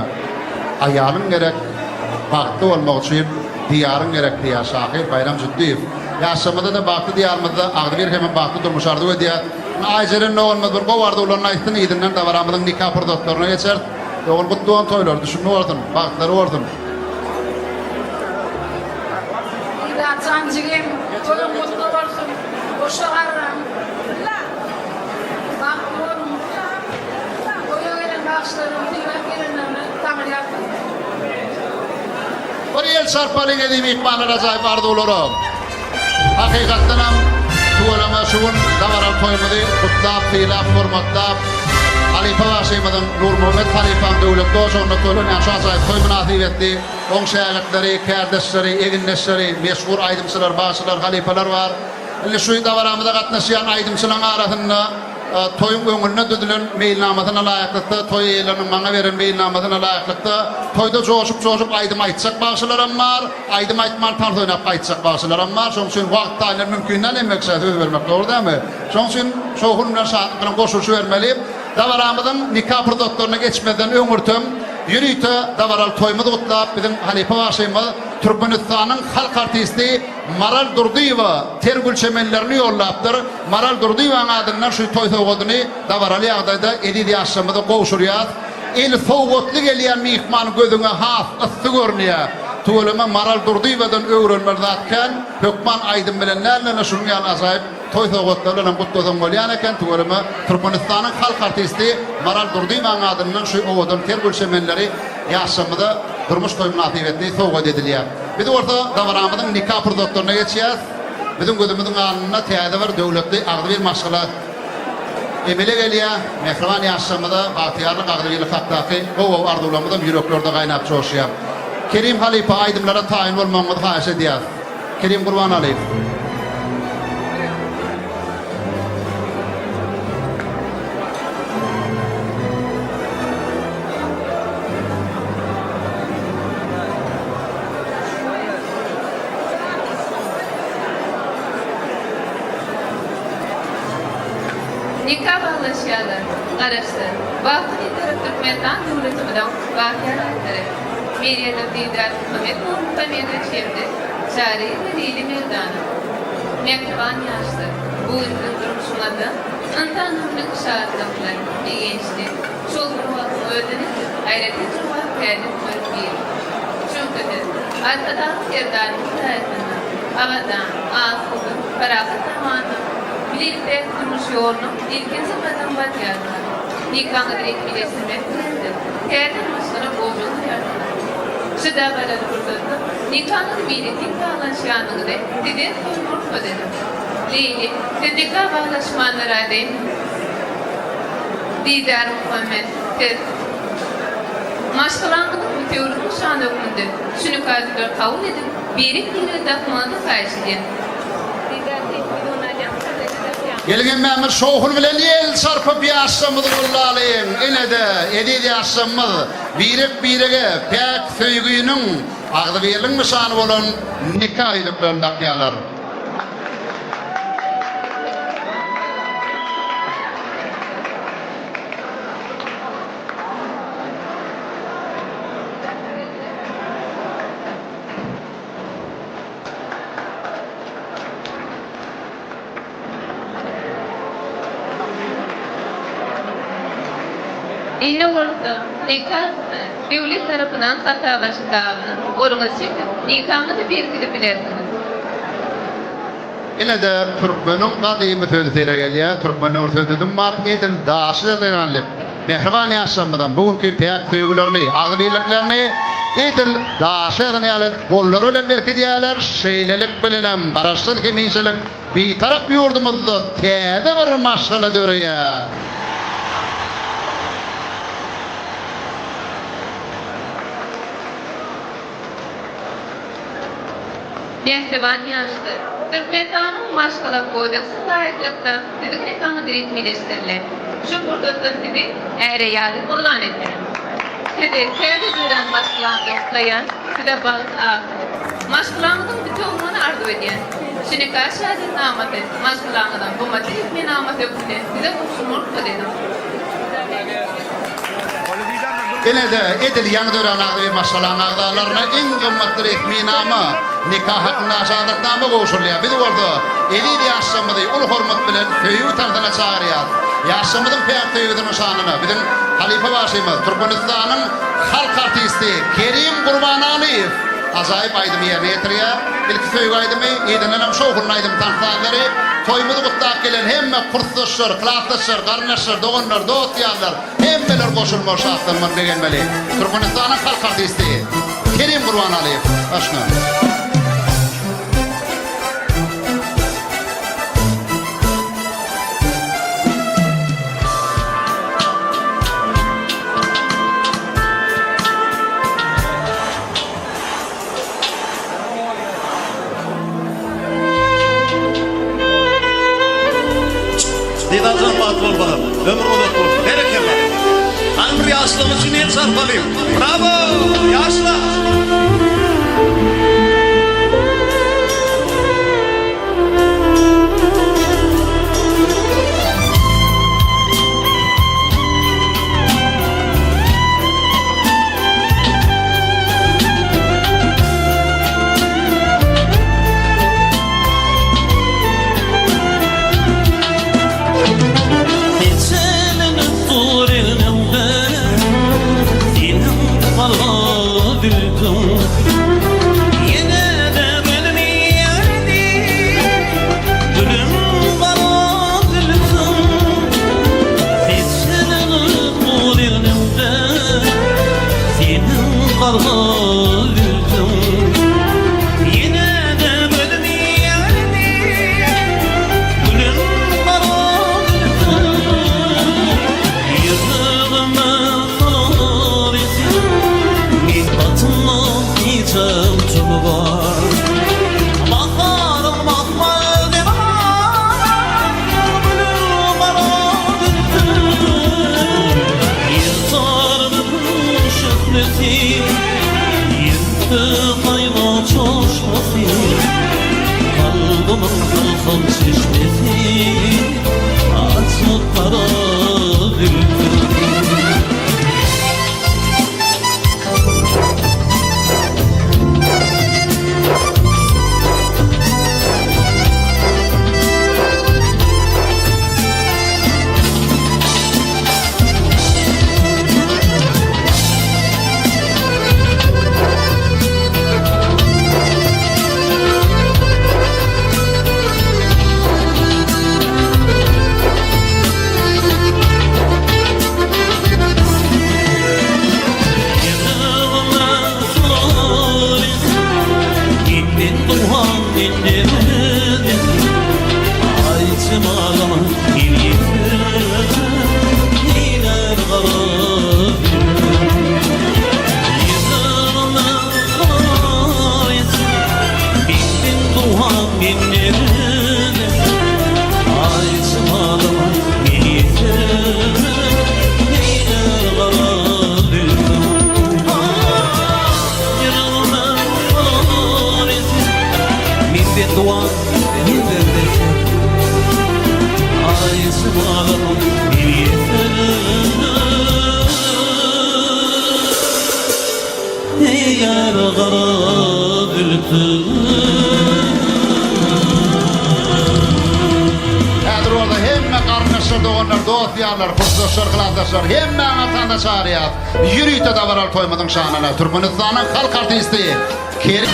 Speaker 8: aýalyň gerek, bagtly bolmak üçin Diýaryň gerek diýýär şahyr Baýram Jütdiýew. Ýaşlarymyza-da bagtly Diýarymyzda agzybir hemem bagtly durmuş arzuw edýäs. Indi Aýjeren doganymyz bir gowy arzuwlaryny aýtsyn, yzyndan dabaramyzyň nika pursatlaryna geçeris. Dogan gutly bolsun toýlary, düşümli bolsun, bagtlary bolsun.
Speaker 7: Didarjan jigim, toýuň gutly bolsun, goşa garraň. Bagtly boluň. Toýa gelen bagşylaryň sylap gelenlerine Taňry ýalkasyn.
Speaker 8: Bir el çarpalyň eziz myhmanlar ajaýyp arzuwlara. Hakykatdanam tüweleme şu gün dabaraly toýumyzy gutlap, sylap, hormatlap. Halypa bagşymyzyň Nurmuhammet halypaň döwletli ojagynda toýlanýan şu ajaýyp toý mynasybetli oň şägirtleri, kärdeşleri, egindeşleri, meşhur aýdymçylar, bagşylar, halypalar bar. Indi şu dabaramyza gatnaşýan aýdymçylaryň arasynda toýuň öňünde düzülen meýilnamasyna laýyklykda, toý eýeleriniň maňa beren meýilnamasyna laýyklykda toýda joşup-joşup aýdym aýtjak bagşylaram bar, aýdym aýtman tans oýnap gaýtjak bagşylaram bar. Şonuň üçin wagt taýyndan mümkin däl hemme kişä söz bermek, dogry dälmi? Şonuň üçin şowhun bilen, şatlyk bilen goşulyşybermeli. Dabaramyzyň nika pursatlaryna geçmezden öňürtem, ýörite dabaraly toýumyzy gutlap, biziň halypa bagşymyz, Türkmenistanyň halk artisti Maral Durdyýewa ter gül çemenlerini ýollapdyr. Maral Durdyýewanyň adyndan şu toý sowgadyny dabaraly ýagdaýda eziz ýaşlarymyza gowşurýas. Eli sowgatly gelýän myhman gözüňe has yssy görünýär. Tüweleme Maral Durdyýewadan öwrenmeli zat kän. Hökman aýdym bilen däl-de, şunuň ýaly ajaýyp Toý sowgatlary bilenem gutlasaň bolýan eken tüweleme Türkmenistanyň halk artisti Maral Durdyýewanyň adyndan şu owadan ter gül çemenleri ýaşlarymyza durmuş toý mynasybetli sowgat edilýär. Biz bolsa dabaramyzyň nika pursatlaryna geçýäs. Biziň gözümiziň alnynda täze bir döwletli agzybir maşgala emele gelýär. Mähriban ýaşlarymyza bagtyýarlyk agzybirlik hakdaky gowy arzuwlarymyzam ýüreklerde gaýnap joşýar. Kerim halypa aýdymlara taýyn bolmagyňyzy haýyş edýäs. Kerim Gurbanalyýew.
Speaker 15: Nika baglaşýarlar. Garaşsyz, bagtly Bitarap Türkmenistan döwletimiziň bagtyýar raýatlary. Merýemow Didar Muhammet Nurmuhammedowiç hem-de Çaryýewa Leýli Merdanowa. Mähriban ýaşlar, bu gün siziň durmuşyňyzda ynsan ömrüniň şatlykly, begençli, şol bir wagtyň özünde-de aýratyn jogapkärli günleri biri. Çünki siz Arkadagly Serdarymyz saýasynda abadan, asuda, parahat zamanda bilelikdäki durmuş ýolunyň ilkinji gadamyny basýarsyňyz. Nikaňyzy resmileşdirmek bilen-de, täze maşgala ojagy gurýarsyňyz. Şu dabaraly pursatda nikaňyzy meýletin baglanşýanyňyzy sizden soramak rugsat ediň. Leýli, siz nika baglaşmana razymy? Didar Muhammet, siz. Maşgalaňyzyň bütewülik nyşany hökmünde şu nika ýüzükleri kabul edip, birek-birege dakmagyňyzy haýyş edýän. Didar, sen ýüzügini alýaňmy, ýa-da dakýaňmy?
Speaker 8: Geliň hemmämiz şowhun bilen el çarpyp ýaşlarymyzy goldalyň. Ine-de, eziz ýaşlarymyz birek-birege päk söýginiň, agzybirligiň nyşany bolan nika ýüzüklerini dakýarlar.
Speaker 15: Indi bolsa nika döwlet tarapyndan hasalaşylagyna goluňyzy çekip, nikaňyzy berkidip bilersiňiz.
Speaker 8: Ine-de türkmeniň gadymy sözi sere gelýär. Türkmende bir söz-düzüm bar, Edil daşy ýazýan diýip. Mähriban ýaşlarymyzam bu günki päk söýgülerini, agzybirliklerini edil daşy ýazan ýaly gollary bilen berkidýärler. Şeýlelik bilenem Garaşsyz hemişelik Bitarap ýurdumyzda täze bir maşgala döreýär.
Speaker 15: Mähriban ýaşlar! Türkmenistanyň Maşgala kodeksine laýyklykda siziň nikaňyz resmileşdirilen. Şu pursatda sizi är-aýal yglan edýärin. Sizi täze dörän maşgalamda gutlaýan, size bagt, akyl, maşgalaňyzyň bitewüligini arzuw edýän. Şu nika şahadatnamasy maşgalaňyzyň gymmatly resminamasy hökmünde size gowşurmagy rugsat ediň.
Speaker 8: Ine-de, edil ýaňy dörän agzybir maşgalaň agzalaryna iň gymmatly resminama, nika hakynda şahadatnama gowşurylýar. Biz bolsa eziz ýaşlarymyzy uly hormat bilen söýgi tansyna çagyrýarys. Ýaşlarymyzyň päk söýgüsiniň şanyna biziň halypa bagşymyz, Türkmenistanyň halk artisti Kerim Gurbanalyýew ajaýyp aýdymy ýerine ýetirýär. Ilki söýgi aýdymy, yzyndanam şowhunly aýdym tans sazlary. Toýumyzy gutlap gelen hemme kursdaşlar, klasdaşlar, garyndaşlar, doganlar, dost-ýarlar, Hemmeler goşulmaly şatlanmaly begenmeli. Türkmenistanyň halk artisti Kerim Gurbanalyýew başla.
Speaker 25: Brawo! Ýaşlar!
Speaker 23: Seçelenip dur elimde Seniň gala gülküň Ýene-de bilmeýärdi Gülüm gara gülküň Seçelenip dur elimde Seniň gala gülküň Ýene-de bilmeýärdi Gülüm gara gülküň Ýüregime salar isen Men batyndan gijäm tümi bar Baharym akmaz diwan Gülüm gara gülküm Ýer şöhlesi Ýerde gaýna çoşmasy Kalbymyň ylham çeşmesi Açyk gara gülküm.
Speaker 8: Häzir bolsa hemme garyndaşlar, doganlar, dost-ýarlar, kursdaşlar, klasdaşlar hemmäňizi tanda çagyrýas. Ýörite dabaraly toýumyzyň şanyna Türkmenistanyň halk artisti Kerim.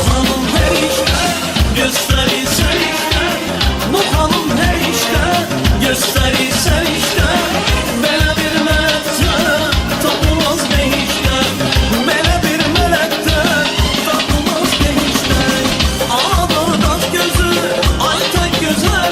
Speaker 23: Hanım her işte gösterirsen işte Bu hanım her işte gösterirsen işte Bele bir melekte tapılmaz behişte Bele bir melekte tapılmaz behişte Ağlar taş gözü ay tek gözü.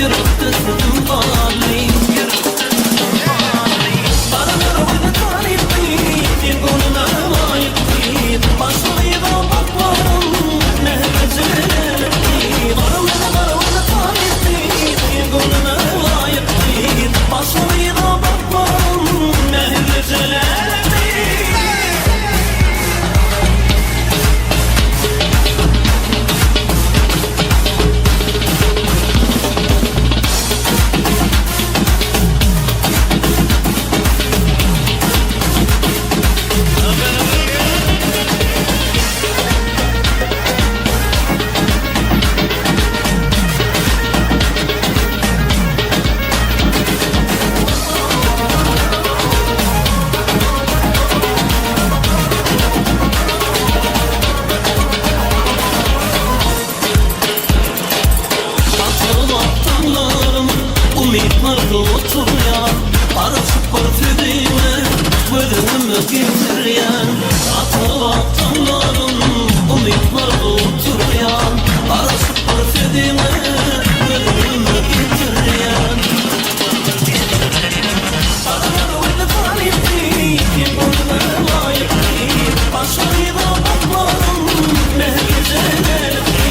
Speaker 23: Ýürekde sözüm galdy. Garalar gözi talypdy, Sen göwnüme laýykdy. Başga gyza bakmadym, Mähirli jelepdi. Gara gözi, gara gözi talypdy, Sen göwnüme laýykdy. Başga gyza bakmadym, Mähirli jelepdi. Atylyp daňlarym umytlarda oturýan Garaşyp bir sözüňe göz öňüme getirýän Atylyp daňlarym umytlarda oturýan Garaşyp bir sözüňe göz öňüme getirýän Garalar gözi talypdy, sen göwnüme laýykdy Başga gyza bakmadym, mähirlije gelipdi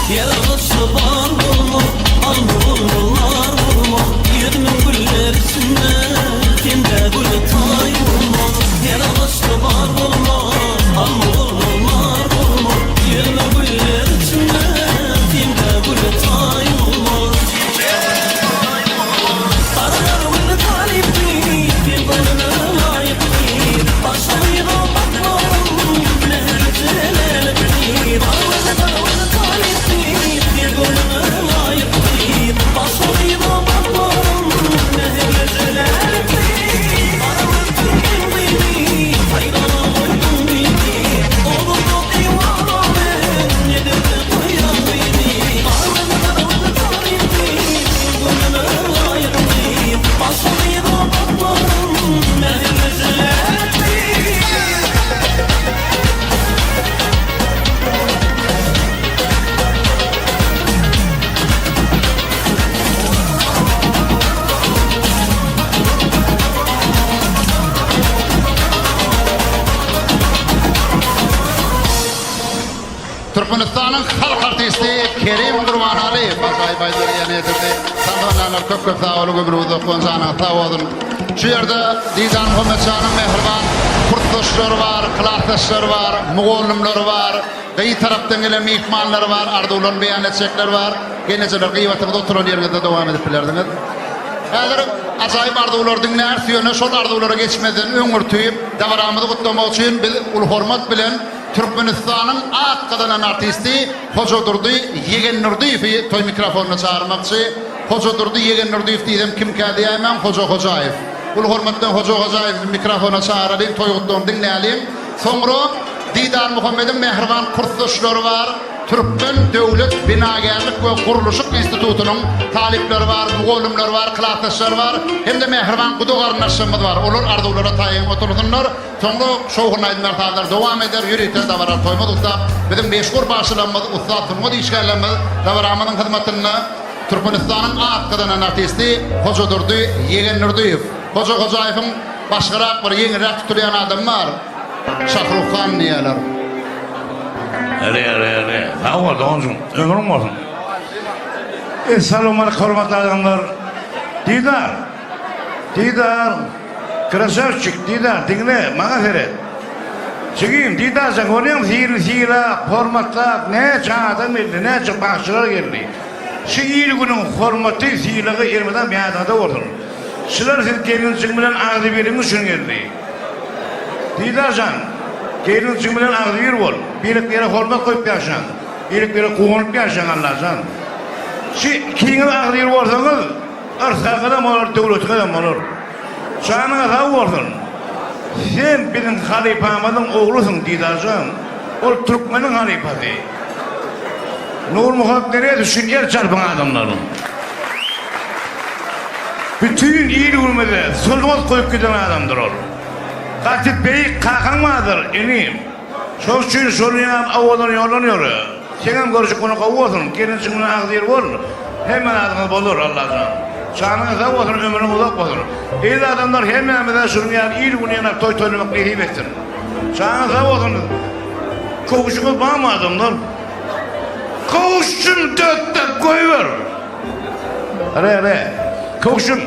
Speaker 23: Ýaragyçly bar bolma, alma bolma, lar bolma, Ýüzümiň güller içinde sende güle taý bolma. Ýaragyçly bar bolma, alma bolma, lar bolma, Ýüzümiň güller içinde sende güle taý bolma. Garalar güli talypdy, sen göwnüme laýykdy, Başga gyza bakmadym, mähirli jelelipdi. Garalar güli talypdy, sen göwnüme laýykdy, Başga gyza bakmadym, mähirli jelelipdi. Garagöz türkmen gyzy, haýrana goýduň bizi, Ogullyk diwana men, nederde goýan bizi. Garagöz, garagöz talypdy,
Speaker 8: Türkmenistanyň halk artisti Kerim Gurbanalyýew ajaýyp aýdymlary ýerine ýetirdi. Tans oýnanlar köp köp sag boluň ömrüňiz uzak bolsun janyňyz sag bolsun. Şu ýerde Didar Muhammetjanyň mähriban kursdaşlary bar, klasdaşlary bar, mugallymlary bar, gyz tarapdan gelen myhmanlar bar, arzuwlaryny beýan etjekler bar. Gelnejeler gyýbatyňyzy oturan ýeriňizde dowam edip bilersiňiz. Häzir ajaýyp arzuwlary diňläris, ýöne şol arzuwlara geçmezden öňürti dabaramyzy gutlamak üçin biz uly hormat bilen Türkmenistanyň at gazanan artisti Hojadurdy Ýegendurdyýewi toý mikrofonyna çagyrmakçy. Hojadurdy Ýegendurdyýew diýsem kimkä diýäýmäň, Hoja Hojaýew. Uly hormat bilen Hoja Hojaýewi mikrofona çagyralyň, toý gutlagyny diňläliň. Soňra Didar Muhammediň mähriban kursdaşlary bar, Türkmen döwlet binagärlik we gurluşyk institutynyň talyplary bar, mugallymlary bar, klasdaşlary bar hem-de mähriban guda garyndaşlarymyz bar. Olar arzuwlara taýyn otursynlar. Soňra şowhunly aýdymlar sazlar dowam eder, ýörite dabaraly toýumyz ussat biziň meşhur bagşylarymyz, ussat sungat işgärlerimiz dabaramyzyň hyzmatynda Türkmenistanyň at gazanan artisti Hojadurdy Ýegendurdyýew. Hoja Hojaýewiň başgarak bir ýeňilräk tutulýan adamy bar, Şahruh han diýýärler.
Speaker 16: Re re re. Sag bol doganjygym. Ömrüň bolsun. Essalawmalik hormatly adamlar. Didar. Didar. Krasawçik, Didar, diňle, maňa seret. Jigim, Didarjan, görýäňmi, seni sylap, hormatlap, näçe adam geldi, näçe bagşylar geldi. Şu il-günüň hormaty, sylagy elmydam ýadyňyzda bolsun. Şular siz gelnejeň bilen agzybirligiňiz üçin geldi. Didarjan! Gelin-jigim bilen agzybir bol. Birek-birege hormat goýup ýaşaň. Birek-birege guwanyp ýaşaň Allajan. Şu ikiňiz agzybir bolsaňyz, yrsgaňyzam bolar, döwletiňizem bolar. Janyňyz sag bolsun. Sen biziň halypamyzyň oglusyň Didarjan. Ol türkmeniň halypasy. Nurmuhammet Meredow üçin el çarpyň adamlar. Bütin il-günümize sungat goýup giden adamdyr ol. Gaty beýik kakaň bardyr, inim. Şoň üçin şol ýan owadan ýoldan ýöre. Seňem görjek güni gowy bolsun, gelinjiň bilen agzybir bol. Hemme zadyňyz bolar, Allajan. Janyňyz sag bolsun, ömrüň uzak bolsun. Eziz adamlar hemmämize şunuň ýaly il-gün ýygnap toý toýlamak nesip etsin. Janyňyz sag bolsun. Köwşüňiz barmy adamlar? Köwşüm dök-de goýber. Re re. Köwşüm.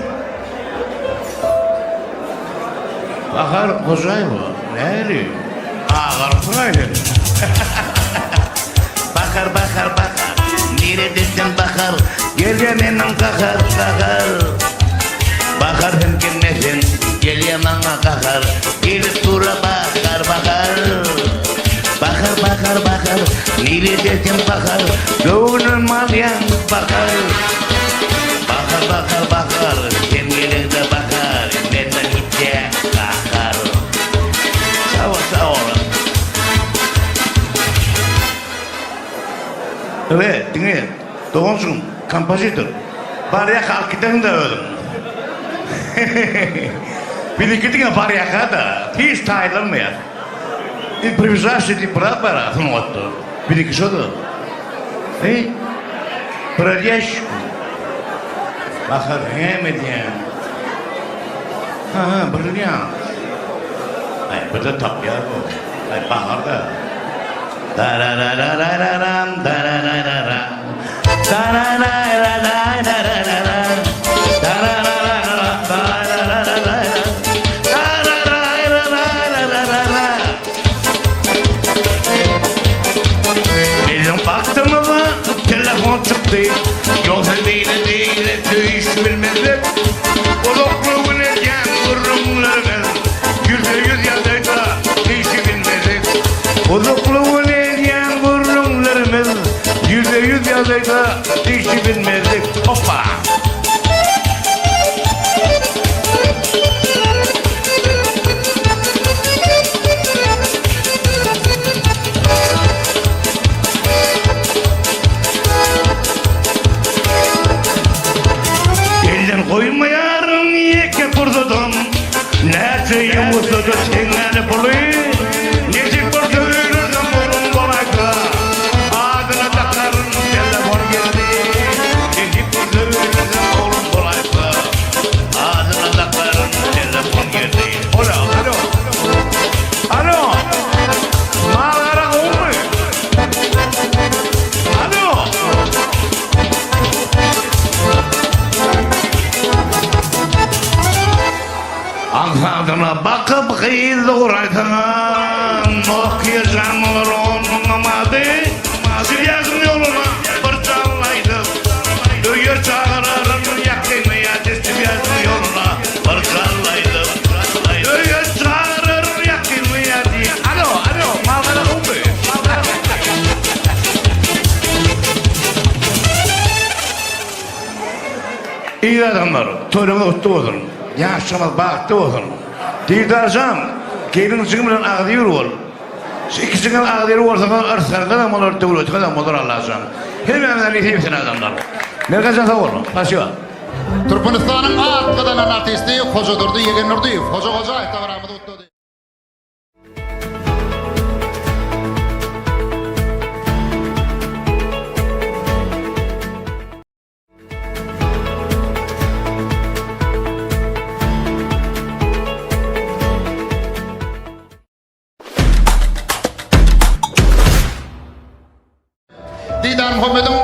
Speaker 16: Bahar Hojaýewa, näli? Agarypsyň-aý sen.
Speaker 2: Bahar, bahar, bahar, niredesiň bahar, Gelýä meniň gahar, gahar. Bahar sen gelmeseň, gelýä maňa gahar, Gelip dur-a bahar, bahar. Bahar, bahar, bahar, niredesiň bahar, Göwnüm alýaň bahar. Bahar, bahar, bahar, sen geleňde bahar, Menden gitýä gahar.
Speaker 16: Sag bol, sag bol. Ebe, diňe, doganjygym, kompozitor. Barýaka alyp gideňdä özüň. Biziňki diňe barýaka-da, hiç taýlanmaýar. Improwizasiýa diýip bir zat bar-a sungatda. Biziňki şo-da. Heý, bratýaşku. Bahar näme edýäň? Ha, ha, brilliant. Aý, bir-de tapýar bu. Aý, Bahar-da. Dararararararam, dararararam. Darararararararam. Dararararara, dararararara. Dararararararara. Biziň bagtymyza telefon çykdy, Ýogsa beýle beýle söýüşbilmezdik. Uzakly gün edýän gürrüňlerimiz, Ýüzbe-ýüz ýagdaýda dişibilmezdik. Uzakly gün edýän gürrüňlerimiz, Ýüzbe-ýüz ýagdaýda dişibilmezdik. Hoppa! Elden goýmaýaryn ýeke pursadam, Näçe ýuwutsa-da teňňäni puly. Nesip bolsa öýlensem oglum bolaýsa, Adyna dakaryn telefon geldi. Nesip bolsa öýlensem oglum bolaýsa, Adyna dakaryn telefon geldi. Alo, alo. Alo. Mal-gara gowumy? Alo. Aňsadyna bakyp gyz doguraýsaňa, Nokia jaňlar onuňam ady. Sürýärsiň ýoluna bir jaňlaýdyp, Öýe çagyraryn ýakyn ýa Sürýärsiň ýoluna bir jaňlaýdyp, Öýe çagyraryn ýakyn ýa Alo, alo, mal-gara gowumy? Eziz adamlar, toýlaryňyz gutly bolsun! Ýaşlygyňyz bagtly bolsun! Didarjan, gelin-jigim bilen agzybir bol! Şu ikijiňiz agzybir bolsaňyz yrsgaňyzam bolar, döwletiňizem bolar Allajan. Hemmämize nesip etsin adamlar. Mergenjan sag bol. Spasiba.
Speaker 8: Türkmenistanyň at gazanan artisti Hojadurdy Ýegendurdyýew, Hoja Hojaýew dabaramyzy gutlady. Didar Muhammediň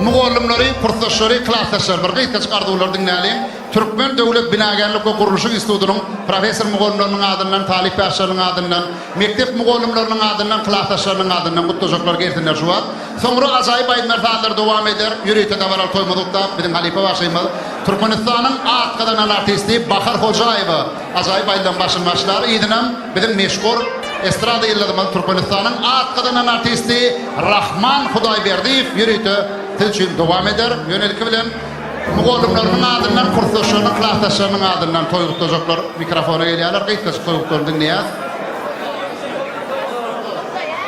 Speaker 8: mugallymlary, kursdaşlary, klasdaşlary bir gysgajyk arzuwlary diňläliň. Türkmen döwlet binagärlik we gurluşyk institutynyň professor-mugallymlarynyň adyndan, talyp ýaşlarynyň adyndan, mekdep mugallymlarynyň adyndan, klasdaşlarynyň adyndan gutlajaklar gelsinler şu wagt. Soňra ajaýyp aýdymlar-sazlar dowam eder. Ýörite dabaraly toýumyzy gutlap, biziň halypa bagşymyz, Türkmenistanyň at gazanan artisti Bahar Hojaýewa ajaýyp aýdymlaryň başyny başlar. Yzynam biziň meşhur. estrada ýyldyzymyz Türkmenistanyň at gazanan artisti Rahman Hudaýberdiýew ýörite siz üçin dowam eder. Ýöne ilki bilen mugallymlarynyň adyndan, kursdaşlarynyň, klasdaşlarynyň adyndan toý gutlajaklar mikrofona gelýärler. Gysgajyk toý gutlaryny diňleýäs.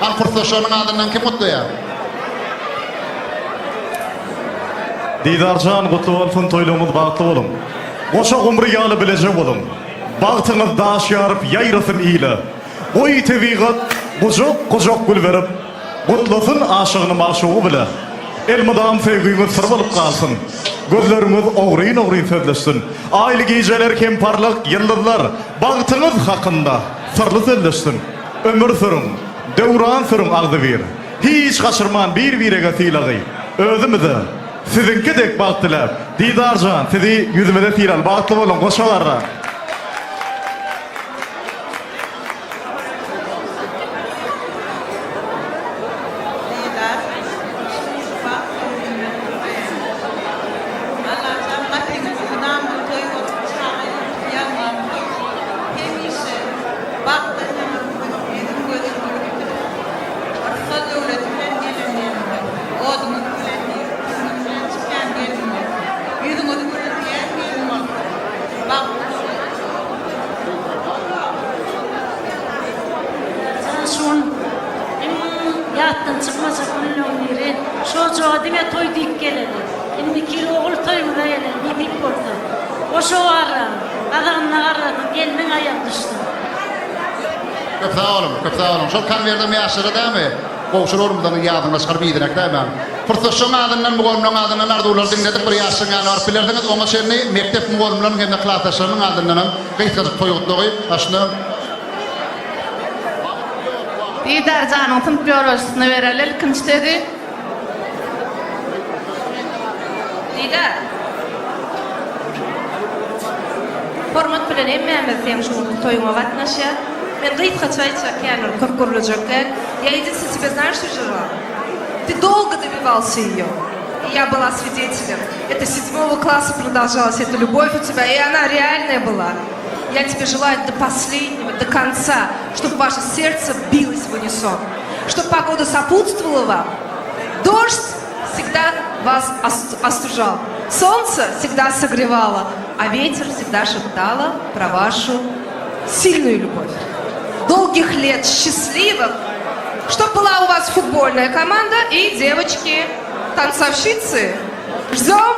Speaker 8: Hany kursdaşlarynyň adyndan kim gutlaýar?
Speaker 11: Didarjan gutly bolsun toýlaryňyz bagtly boluň. Goşa gumry ýaly bileje boluň. Bagtyňyz daş ýaryp ýaýrasyn ile. Goý tebigat gujak gujak gül berip, gutlasyn aşygyny magşugy bile. Elmydam söýgüňiz syr bolup galsyn. Gözleriňiz ogryn-ogryn sözleşsin. Aýly gijeler hem parlak ýyldyzlar bagtyňyz hakynda syrly sözleşsin. Ömür sürüň, döwran sürüň agzybir. Hiç gaçyrman bir-birege sylagy. Özümize siziňki dek bagt diläp. Didarjan sizi ýüzümize sylaly bagtly boluň goşa garra.
Speaker 3: Didar şu bagt ömründen gutlaýan. Allajan gatyňyz mydama toý bolsun çaga ýüzüňiz ýalňyz hemişe bagtdan ýaňa ýüzüň gözüň gülüp dursun. Rysgal döwleti bilen gelen gelin bolsun. Oduňyz bilen girip tütüňiz bilen çykýan gelin bolsun. Ýüzüňizi güldürýän gelin bolsun. Bagtly boluň.
Speaker 17: Jan şu gün iň ýatdan çykmajak günleň biri. Şu ojaga diňe toý diýip geleli. Indiki ýyl ogul toýumyza geleli nesip bolsa. Goşa barraň, gazagynda garrasyn, gelniň aýagy düşsün.
Speaker 8: Köp sag boluň, köp sag boluň. Şol konwerdem ýaşlara dämi? Gowşur oglumyzam ýadyňdan çykaryp iýdinek dämi? Pursatşyň adyndan, mugallymlaryň adyndan arzuwlary diňledik. Bir ýaşlaryň ýanyna baryp bilersiňiz. Oňa çenli mekdep mugallymlarynyň hem-de klasdaşlarynyň adyndanam gysgajyk toý gutlagy. Başyna.
Speaker 18: Didar janyň synp ýolbaşçysyna bereli ilkinji sözi. Didar. Hormat bilen hemmämiz seň şu günki toýuňa gatnaşýas. Men gysgaça aýtjak kän bir köp gürlejek däl. Я единственное тебе знаешь что желаю? Ты долго добивался ее. И я была свидетелем. Это с седьмого класса продолжалась эта любовь у тебя, и она реальная была. Я тебе желаю до последнего, до конца, чтобы ваше сердце билось в унисон, чтобы погода сопутствовала вам, дождь всегда вас остужал, солнце всегда согревало, а ветер всегда шептало про вашу сильную любовь. Долгих лет, счастливых, чтобы была у вас футбольная команда и девочки-танцовщицы. Ждем!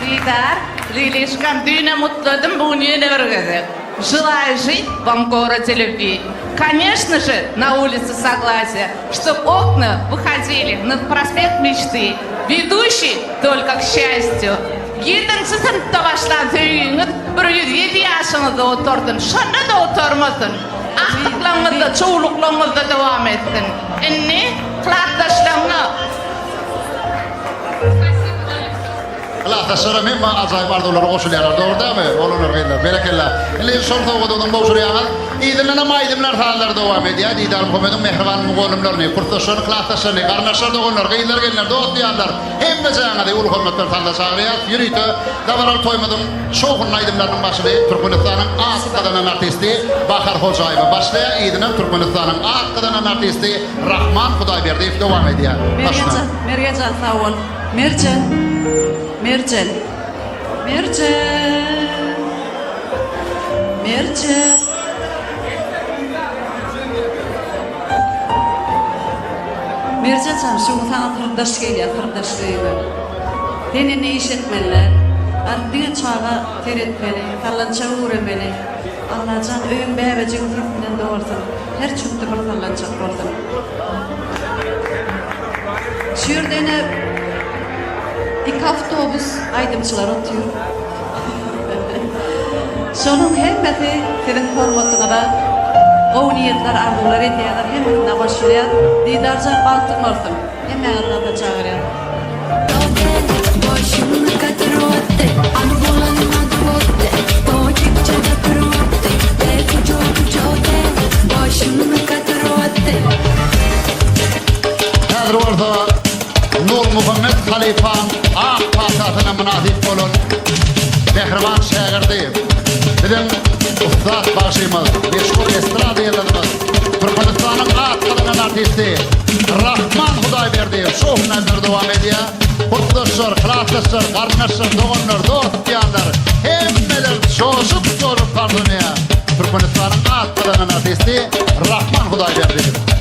Speaker 18: Didar, Lilişkam düýnem gutladym, bu gün ýene bir gezek. Желаю жить вам в городе любви. Конечно же, на улице Согласия, чтоб окна выходили на проспект Мечты, ведущий только к счастью. Ýedinji synpda başlan söýgiňiz bir 107 ýaşyňyzda otursyn, şonda-da oturmasyn. Agtyklaryňyzda, çowluklaryňyzda dowam etsin. Indi klasdaşlaryňa.
Speaker 8: Klasdaşlaram hemme ajaýyp arzuwlara goşulýarlar, dogry dälmi, oglanlar, gyzlar? Berekella. Indi şol sowgadyňyzy gowşurýaňyz. Yzyndanam aýdymlar, sazlar dowam edýär. Didar Muhammediň mähriban mugallymlaryny, kursdaşlaryny, klasdaşlaryny, garyndaşlar, doganlar, gyzlar, gelinler, dost-ýarlar, hemmejäňizi uly hormat bilen sazla çagyrýarys. Ýörite dabaraly toýumyzyň şowhunly aýdymlarynyň başyny Türkmenistanyň at gazanan artisti Bahar Hojaýewa başlaýar, yzynam Türkmenistanyň at gazanan artisti Rahman Hudaýberdiýew dowam edýär. Başyna.
Speaker 19: Mergen jan sag bol. Merjen. Merjen. Merjen. Merjen. Merjen jan şu gün saňa syrdaş gelýär syrdaş söýgi. Sen indi iş etmeli däl. Artyk diňe çaga seretmeli, sallançak üwremeli. Allajan öýüň bäbejigiň sesinden dolsun. Her çöpde bir sallançak bolsun. Şu ýerde ine iki awtobus aýdymçylar otyr. Şonuň hemmesi siziň hormatyňyza gowy niýetler, arzuwlar edýärler, hemmesine goşulýar. Didarjan bagtyň bolsun. Hemmäňizi gapa çagyrýan.
Speaker 8: Häzir bolsa Nurmuhammet halypaň ak patasyna mynasyp bolan mähriban şägirdi, biziň. Ussat bagşymyz, meşhur estrada ýyldyzymyz, Türkmenistanyň at gazanan artisti Rahman Hudaýberdiýew şowhunly aýdymlary dowam edýär. Hurtdaşlar, klasdaşlar, garyndaşlar, doganlar, dost-ýarlar hemmeler joşup-joşup tanslanýar. Türkmenistanyň at gazanan artisti Rahman Hudaýberdiýew.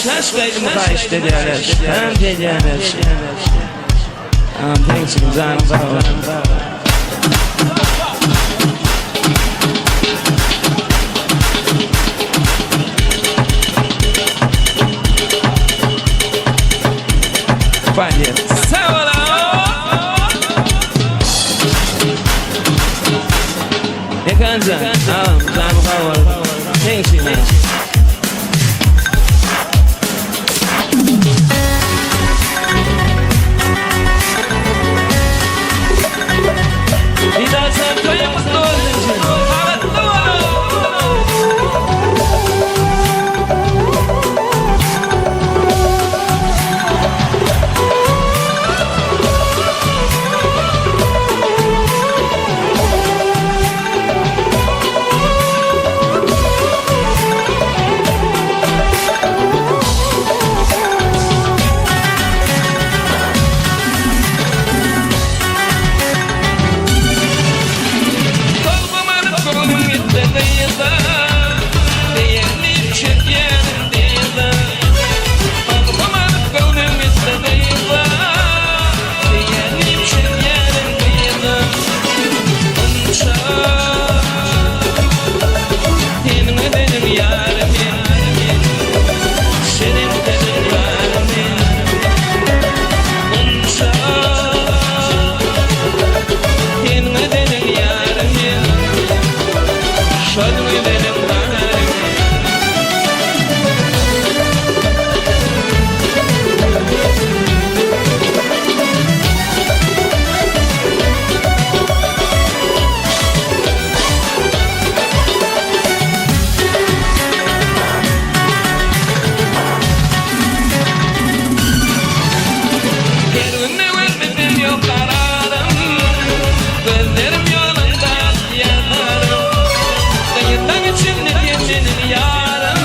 Speaker 25: Şaşka aýdymy haýyşt edýärler. Tans edýärler. Agam seň üçin janyň sag bolsun. Sag bol Mekanjan, agam, janyň sag bolsun. Seň üçin agam. Didarjan toýuň gutly bolsun. Bagtly boluň. Tolgum alyp göwnüm gitdi gyza, Diýendim çekýärin dyza. Tolgum alyp göwnüm gitdi gyza, Diýendim çekýärin dyza. Gunça, seniň özeniň ýary men, Şirin sözüň bary men. Gunça, seniň özeniň ýary men, Şol gözeliň bary men. Her günde görmesem ýok kararym, Gözlerim ýolunda ýazarym. Gyýylaň içinde sen meniň ýarym,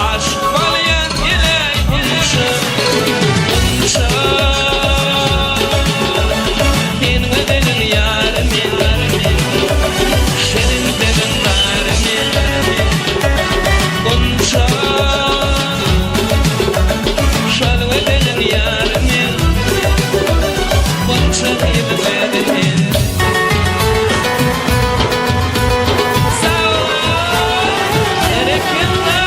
Speaker 25: Aşyk bolýan geläý gunça, gunça. Seniň özeniň ýary men, Şirin sözüň bary men, Gunça. Şol gözeliň ýary men, Gunça gyzyň özi sen. Sag bol, berekella.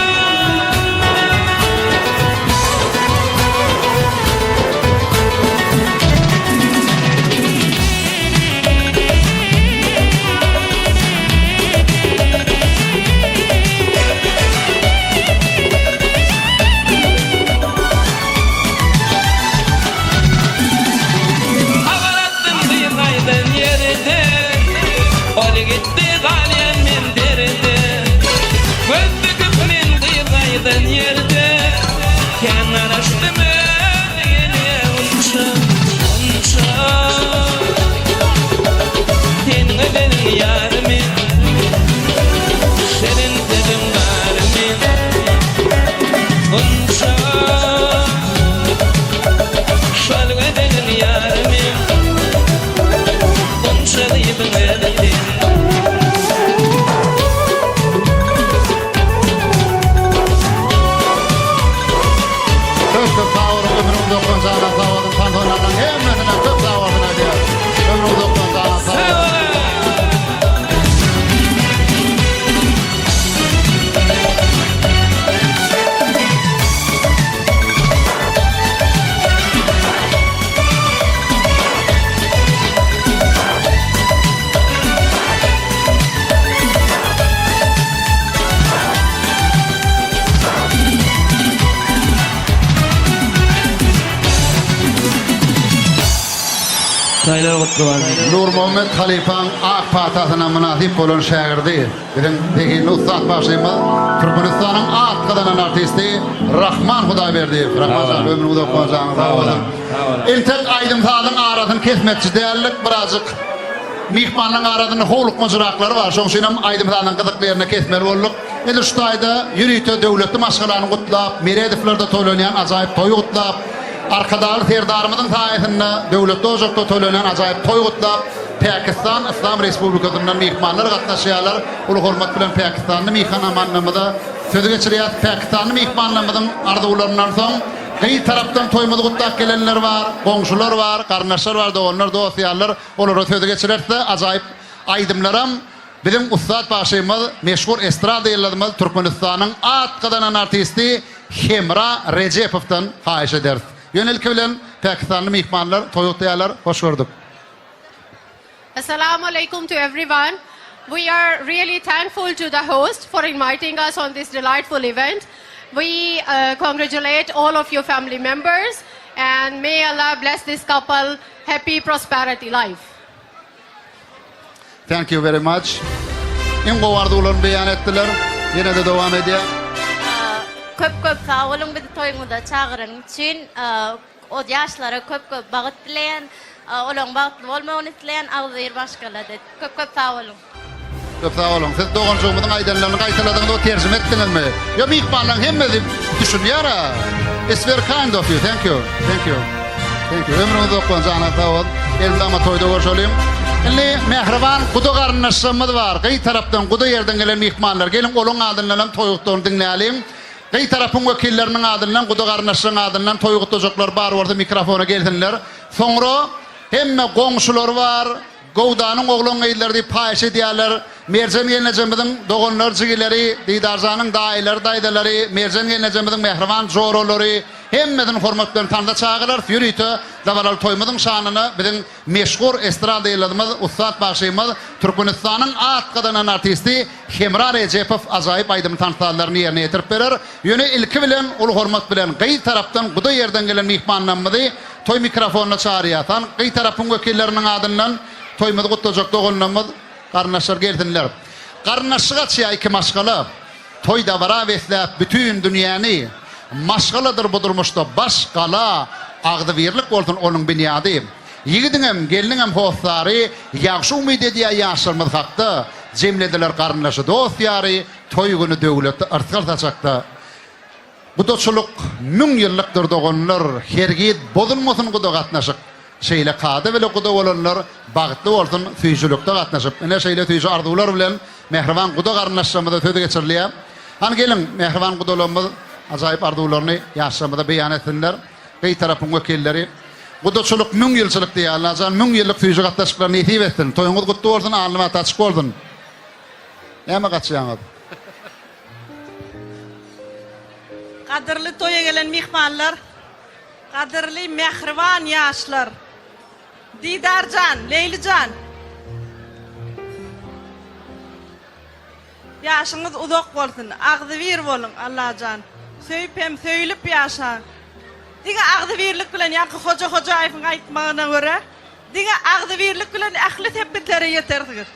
Speaker 25: Habar atdym gyz gaýdan ýerde, Ol gitdi galýan men derde. Göz dikip men gyz gaýdan ýerde, Kän garaşdym özi gelýä gunça, gunça. Seniň özeniň ýary men, Şirin sözüň bary men, Gunça. Şol gözeliň ýary men, Gunça gyzyň özi sen.
Speaker 8: Köp köp sag boluň ömrüň uzak bolsun janyň sag bolsun tans oýnanlaň hemmesine köp sag bolsun aýdýas ömrüň uzak bolsun janyň sag bolsun.
Speaker 25: Toýlar gutly bolsun.
Speaker 8: Nurmuhammet halypaň ak patasyna mynasyp bolan şägirdi, biziň zehinli ussat bagşymyz, Türkmenistanyň at gazanan artisti Rahman Hudaýberdiýew. Rahman jan, ömrüň uzak bolsun, janyň sag bolsun. Entek aýdym-sazyň arasyny kesmekçi däldik, birazjyk Myhmanlaryň arasynda howlukmajyraklary bar, şoň üçinem aýdym-sazyň gyzykly ýerinde kesmeli bolduk. Edil şu taýda ýörite döwletli maşgalany gutlap, Meredowlarda toýlanýan ajaýyp toýy gutlap, Arkadagly Serdarymyzyň saýasynda döwletli ojakda toýlanýan ajaýyp toýy gutlap, Päkistan Yslam Respublikasyndan myhmanlar gatnaşýarlar. Uly hormat bilen päkistanly myhanamanlarymyza. Sözi geçirýäs Pakistanly myhmanlarymyzyň arzuwlaryndan soň gyz tarapdan toýumyzy gutlap gelenler bar, goňşular bar, garyndaşlar bar, doganlar, dost-ýarlar olara sözi geçireris-de ajaýyp aýdymlaram biziň ussat bagşymyz, meşhur estrada ýyldyzymyz Türkmenistanyň at gazanan artisti Hemra Rejepowdan haýyş ederis. Ýöne ilki bilen pakistanly myhmanlar toý gutlaýarlar, hoş gördük.
Speaker 4: Assalamu alaikum to everyone. We are really thankful to the host for inviting us on this delightful event. We uh, congratulate all of your family members and may Allah bless this couple happy prosperity life.
Speaker 8: Thank you very much. Iň gowy arzuwlaryny beýan etdiler. Ýene-de dowam edýär.
Speaker 6: Köp köp sag boluň bizi toýuňyza çagyranyň üçin. O ýaşlara köp köp bagyt dileýän. Olaň bagtly bolmagyny isleýän agzybir maşgalada. Köp köp sag boluň.
Speaker 8: Köp sag boluň. Siz doganjygymyzyň aýdanlaryny gaýtaladyňyz, o terjime etdiňizmi? Ýa myhmanlaryň hemmesi düşünýär-ä. It's very kind of you. Thank you. Thank you. Thank you. Ömrüňiz uzak bolsun, janyňyz sag bolsun. Elmydama toýda görşeliň. Indi mähriban guda garyndaşlarymyz bar. Gyz tarapdan, guda ýerden gelen myhmanlar. Geliň, olaň adyndan hem toý gutlagyny diňläliň. Gyz tarapyň wekilleriniň adyndan, guda garyndaşlaryň adyndan toý gutlajaklar bar bolsa mikrofona gelsinler. Soňra hemme goňşulary bar, Gowdanyň oglan-gyzlary diýip haýyş edýärler. Merjen gelnejemiziň doganlar jigileri, Didarjanyň daýylary daýzalary, Merjen gelnejemiziň mähriban joralary hemmesini hormat bilen tansa çagyrarys. Ýörite dabaraly toýumyzyň şanyna biziň meşhur estrada ýyldyzymyz, ussat bagşymyz, Türkmenistanyň at gazanan artisti Hemra Rejepow ajaýyp aýdym tans sazlaryny ýerine ýetirip berer. Ýöne ilki bilen uly hormat bilen gyz tarapdan guda ýerden gelen myhmanlarymyzy toý mikrofonyna çagyrýas. Hany gyz tarapyň wekilleriniň adyndan toýumyzy gutlajak doganlarymyz, garyndaşlar gelsinler. Garyndaşlyk açýar iki maşgala. Toý dabara besläp bütin dünýäni. Maşgaladyr bu durmuşda baş gala, agzybirlik bolsun onuň binýady. Ýigidiňem, gelniňem hossary, Ýagşy umyt edýär ýaşlarymyz hakda. Jemlediler garyndaşy, dost-ýary, Toý güni döwletli yrsgal saçakda. Gudaçylyk müň ýyllykdyr doganlar, Hergiz bozulmasyn guda gatnaşyk. Şeýle kada bile guda bolanlar, Bagtly bolsun süýjülikde gatnaşyp. Ine şeýle süýji arzuwlar bilen mähriban guda garyndaşlarymyza söz geçirilýär. Hany geliň, mähriban gudalarymyz ajaýyp arzuwlaryny ýaşlarymyza beýan etsinler. Gyz tarapyň wekilleri. Gudaçylyk müň ýylçylyk diýýär. Allajan müň ýyllyk süýji gatnaşyklar nesip etsin. Toýuňyz gutly bolsun, alny-bagty açyk bolsun. Näme gaçýaňyz?
Speaker 3: Gadyrly toýa gelen myhmanlar, gadyrly mähriban ýaşlar! Didar jan, Leýli jan! Ýaşyňyz uzak bolsun, agzybir boluň, Allajan! Söýüp hem söýülip ýaşaň! Diňe agzybirlik bilen, ýaňky Hoja Hojaýewiň aýtmagyna görä, diňe agzybirlik bilen ähli sepgitlere ýetersiňiz.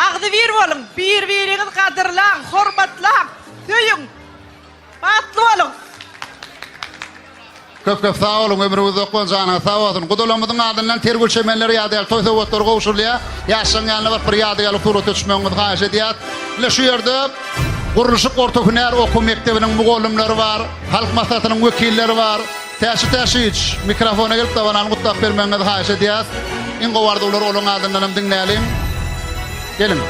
Speaker 3: Agzybir boluň, bir-biriňizi gadyrlaň, hormatlaň, söýüň! Bagtly boluň!
Speaker 8: Köp köp sag boluň ömrüňiz uzak bolsun janyňyz sag bolsun. Gudalarymyzyň adyndan ter gül çemenleri ýadygärlik toý sowgatlary gowşurylýar. Ýaşlaryň ýanyna baryp bir ýadygärlik surata düşmegiňizi haýyş edýäs. Ine şu ýerde Gurluşyk orta hünär okuw mekdebiniň mugallymlary bar, Halk maslahatynyň wekilleri bar. Täşli Täşiç, mikrofona gelip dabarany gutlap bermegiňizi haýyş edýäs. Iň gowy arzuwlary olaryň adyndan hem diňläliň. Geliň.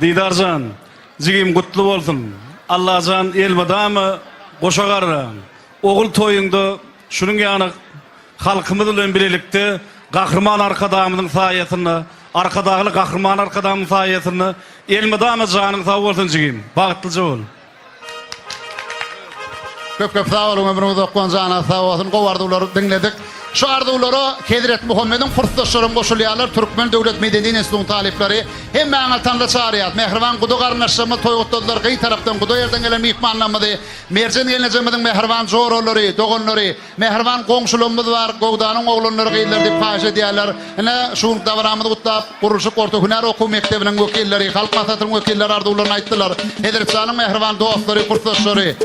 Speaker 16: Didarjan, jigim gutly bolsun. Allajan elmydama goşa garra. Ogul toýuňda şunuň ýaly halkymyz bilen bilelikde Gahryman Arkadagymyzyň saýasynda, Arkadagly Gahryman Arkadagymyň saýasynda elmydama janyň sag bolsun jigim. Bagtlyja bol.
Speaker 8: Köp köp sag boluň ömrüňiz uzak bolsun janyňyz sag bolsun gowy arzuwlary diňledik. Şu arzuwlara Hezreti Muhammediň kursdaşlaram goşulýarlar Türkmen döwlet medeniýet institutynyň talyplary hemmäňizi tanda çagyrýas mähriban guda garyndaşlarymyz toý gutladylar gyz tarapdan guda ýerden gelen myhmanlarymyzy Merjen gelnejemiziň mähriban joralary doganlary Mähriban goňşularymyz bar, Gowdanyň oglanlary, gyzlary diýip haýyş edýärler. Ine, şu günki dabaramyzy gutlap, Gurluşyk orta hünär okuw mekdebiniň wekilleri, Halk Maslahatynyň wekilleri arzuwlaryny aýtdylar. Hezretjanyň mähriban dostlary, kursdaşlary,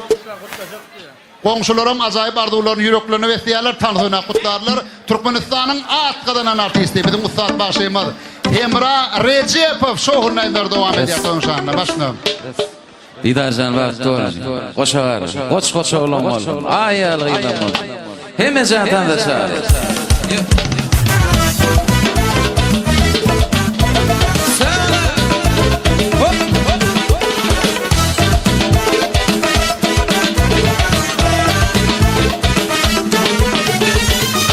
Speaker 8: goňşularam ajaýyp arzuwlaryny ýüreklerine besleýärler, tans oýnap gutlarlar. Türkmenistanyň at gazanan artisti, biziň ussat bagşymyz Hemra Rejepow şowhunly aýdymlary dowam edýär toýuň şanyna. Başla.
Speaker 9: Didarjan bagtly bol. Goşa gar. Goç goç oglan bol. Aý ýaly gyzam bol. Hemme jan tansa çagyr.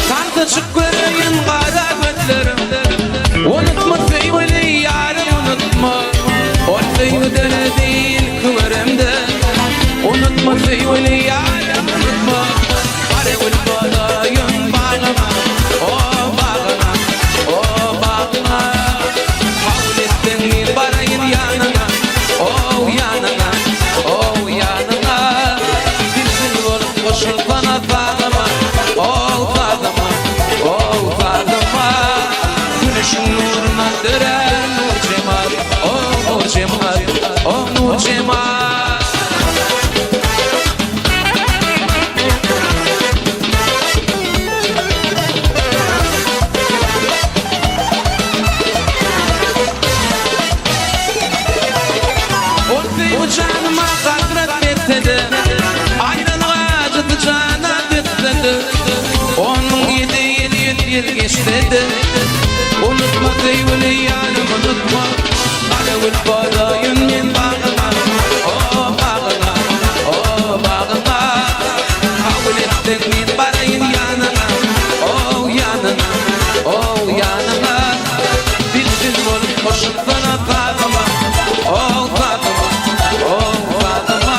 Speaker 23: Tansa çyk göreýin gara gözleriň. Unutma söýgüli ýarym unutma. Ol söýgüden değil köweremde. Unutma söýgüli ýarym unutma. Gara gül bolaýyn bagyňa. O bagyňa, o bagyňa. Kabul etseň men baraýyn ýanyňa. O ýanyňa, o ýanyňa. Bilbil bolup goşulsana sazyma. O sazyma, o sazyma. Güneşiň nurundan dörär nur jemal. O nur jemal, o nur jemal. Ol söýgi janyma hasrat etse-de, Aýralyk ajysy jana detse-de, Onuň ýedi ýyl ýüz ýyl geçse-de, Unutma söýgüli ýarym unutma, Gara gül bolaýyn men bagyňa, O bagyňa, o bagyňa. Kabul etseň men baraýyn ýanyňa, O ýanyňa, o ýanyňa. Bilbil bolup goşulsana sazyma, O sazyma, o sazyma.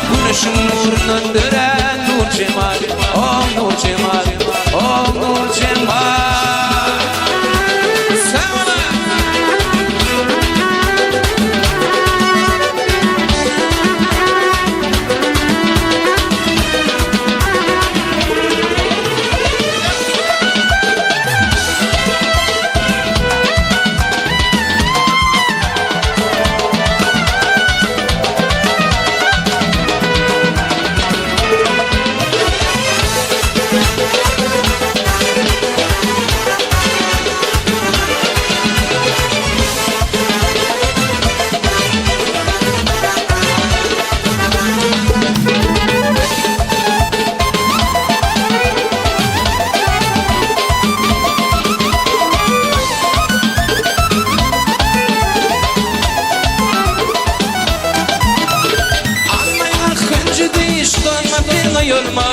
Speaker 23: Güneşiň nurundan dörän nur jemal, O nur jemal, o nur jemal. Sag bola! Almaýar hünji diş doýma sen goýulma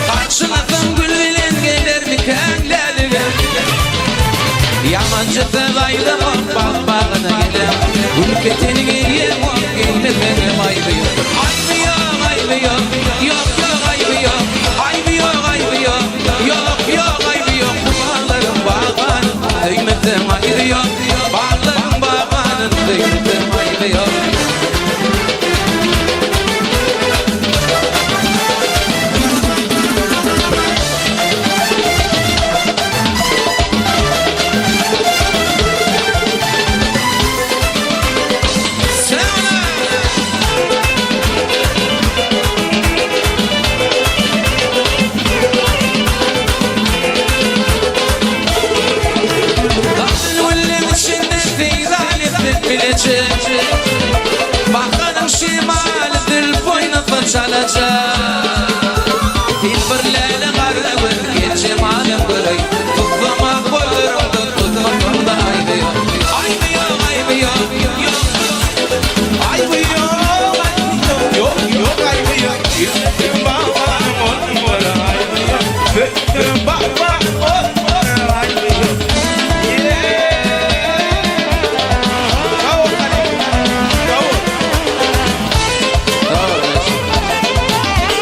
Speaker 23: Garşylasam gül bilen gelermikäň läligem Ýamança söz aýdamok bagt bagyna gelem Gül keteni geýemok geýmeseňem aýby ýok Aýby ýok aýby ýok ýok ýok aýby ýok Aýby ýok aýby ýok ýok ýok aýby ýok Bu baglaryň bagbanyn söýmesem aýby ýok Baglaryň bagbanyn söýmesem aýby ýok. Gapyl gülleň içinde seýran etsek bileje, Baharyň şemaly zülp oýnasa çalaja. Sen bir läle gara göz, gel jemalyň göreý, Tutsaň-a gollaryňdan, tutmasaň-da aýby ýok. Aýby ýok, aýby ýok, ýok, ýok.
Speaker 1: Aýby ýok, aýby ýok, ýok, ýok aýby ýok. Söýdüm bagban ol, aýby ýok. Söýdüm bagban ol, aýby ýok. Sag bol halypa, sag bol.
Speaker 9: Sag bol.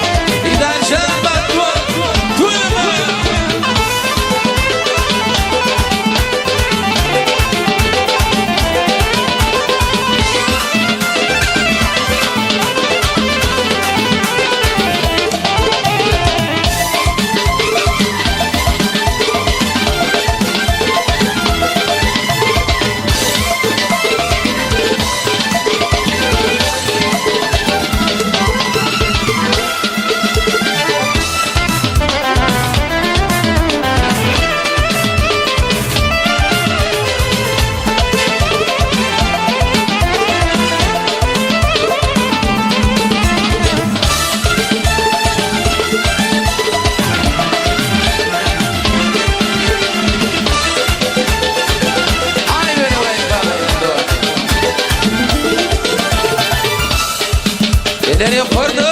Speaker 23: Eller ýokarda!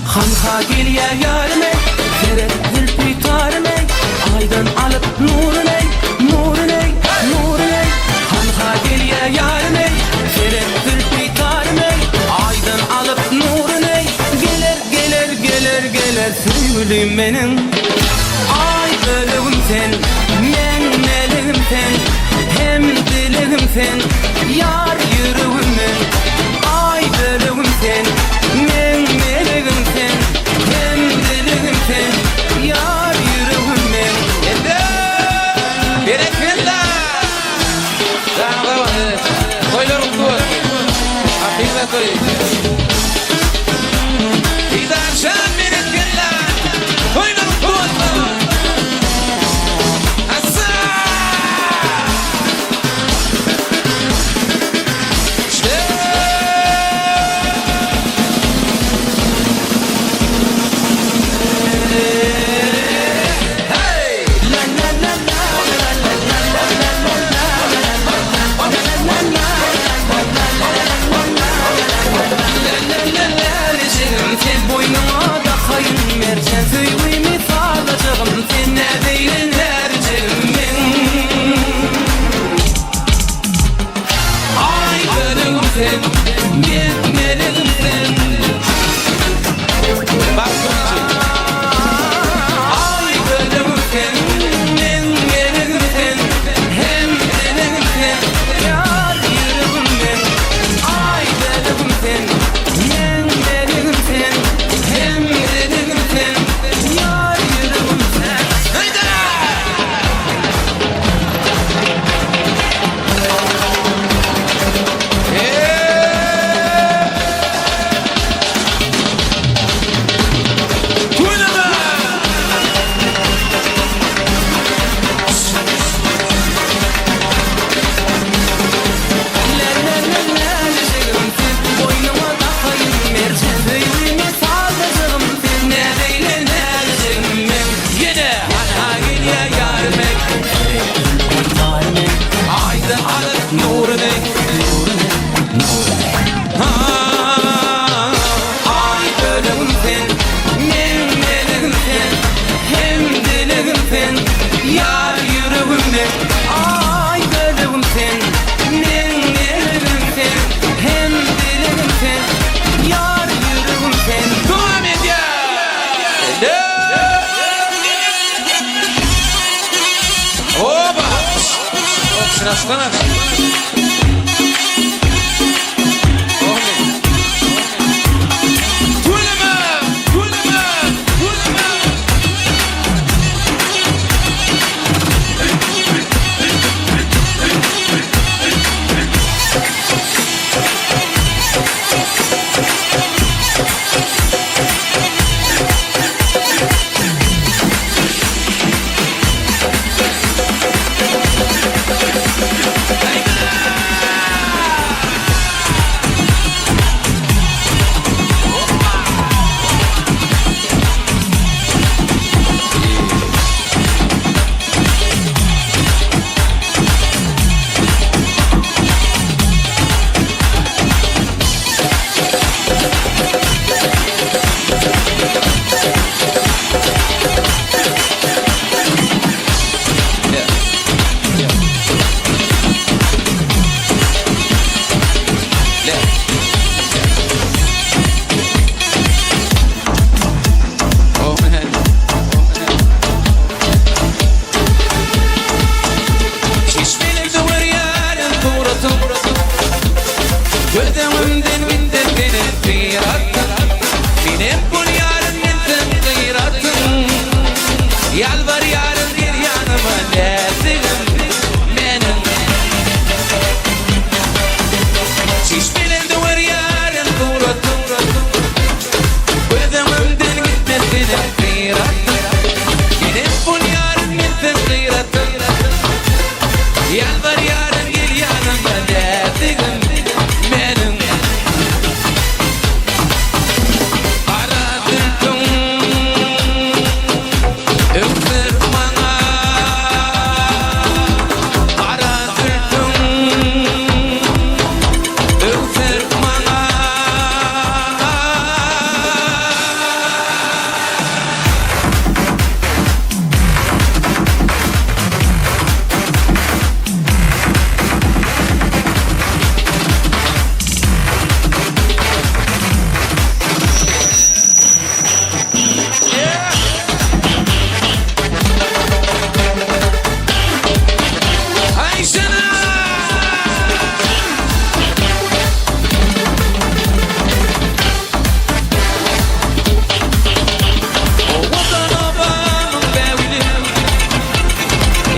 Speaker 5: Hanha gelýär ýarym eý, Seret zülpi tarym eý, Aýdan alyp nurun eý, nurun eý, nurun eý. Hanha gelýär ýarym eý, Seret zülpi tarym eý, Aýdan alyp nurun eý. Geler, geler, geler, geler söýgülim meniň. Aý bölegim sen, meň melegim sen, Hem dilegim sen, ýar ýüregim men. Aý bölegim sen, meň melegim sen, Hem dilegim sen, ýar ýüregim men.
Speaker 23: Berekella! Janyň sag bolsun. Toýlar gutly bolsun. Hakykat toýy. Didarjan berekella! Toýlar gutly bolsun. Assa!
Speaker 5: Sen boýnuňa dakaýyn merjen Söýgimi sazlajagym sen näzeýin närijegim men Aý bölegim sen men melegim sen Aý bölegim sen men melegim sen Hem dilegim sen ýar ýüregim men Aý bölegim sen men melegim sen Hem dilegim sen ýar ýüregim sen
Speaker 23: Haýda!
Speaker 5: Boýnuňa dakaýyn merjen Söýgimi sazlajagym sen näzeýle närijegim men
Speaker 23: Ýene hanha gelýär ýarym eý. Aýdan alyp nuruny. Ha,
Speaker 5: Aý bölegim sen, meň melegim sen, Hem dilegim sen, ýar ýüregim men. Aý bölegim sen, meň melegim sen, Hem dilegim sen, ýar ýüregim sen.
Speaker 23: Dowam edýär. Oba! Okşaşsana. Tüweleme! Tüweleme! Tüweleme! gyratym Belent bolýaryn men sen gyratym Ýalbarýaryn gel ýanyma näzigim meniň Gara zülpüň öwser maňa Gara zülpüň öwser maňa. Owadan obamyň bägüli,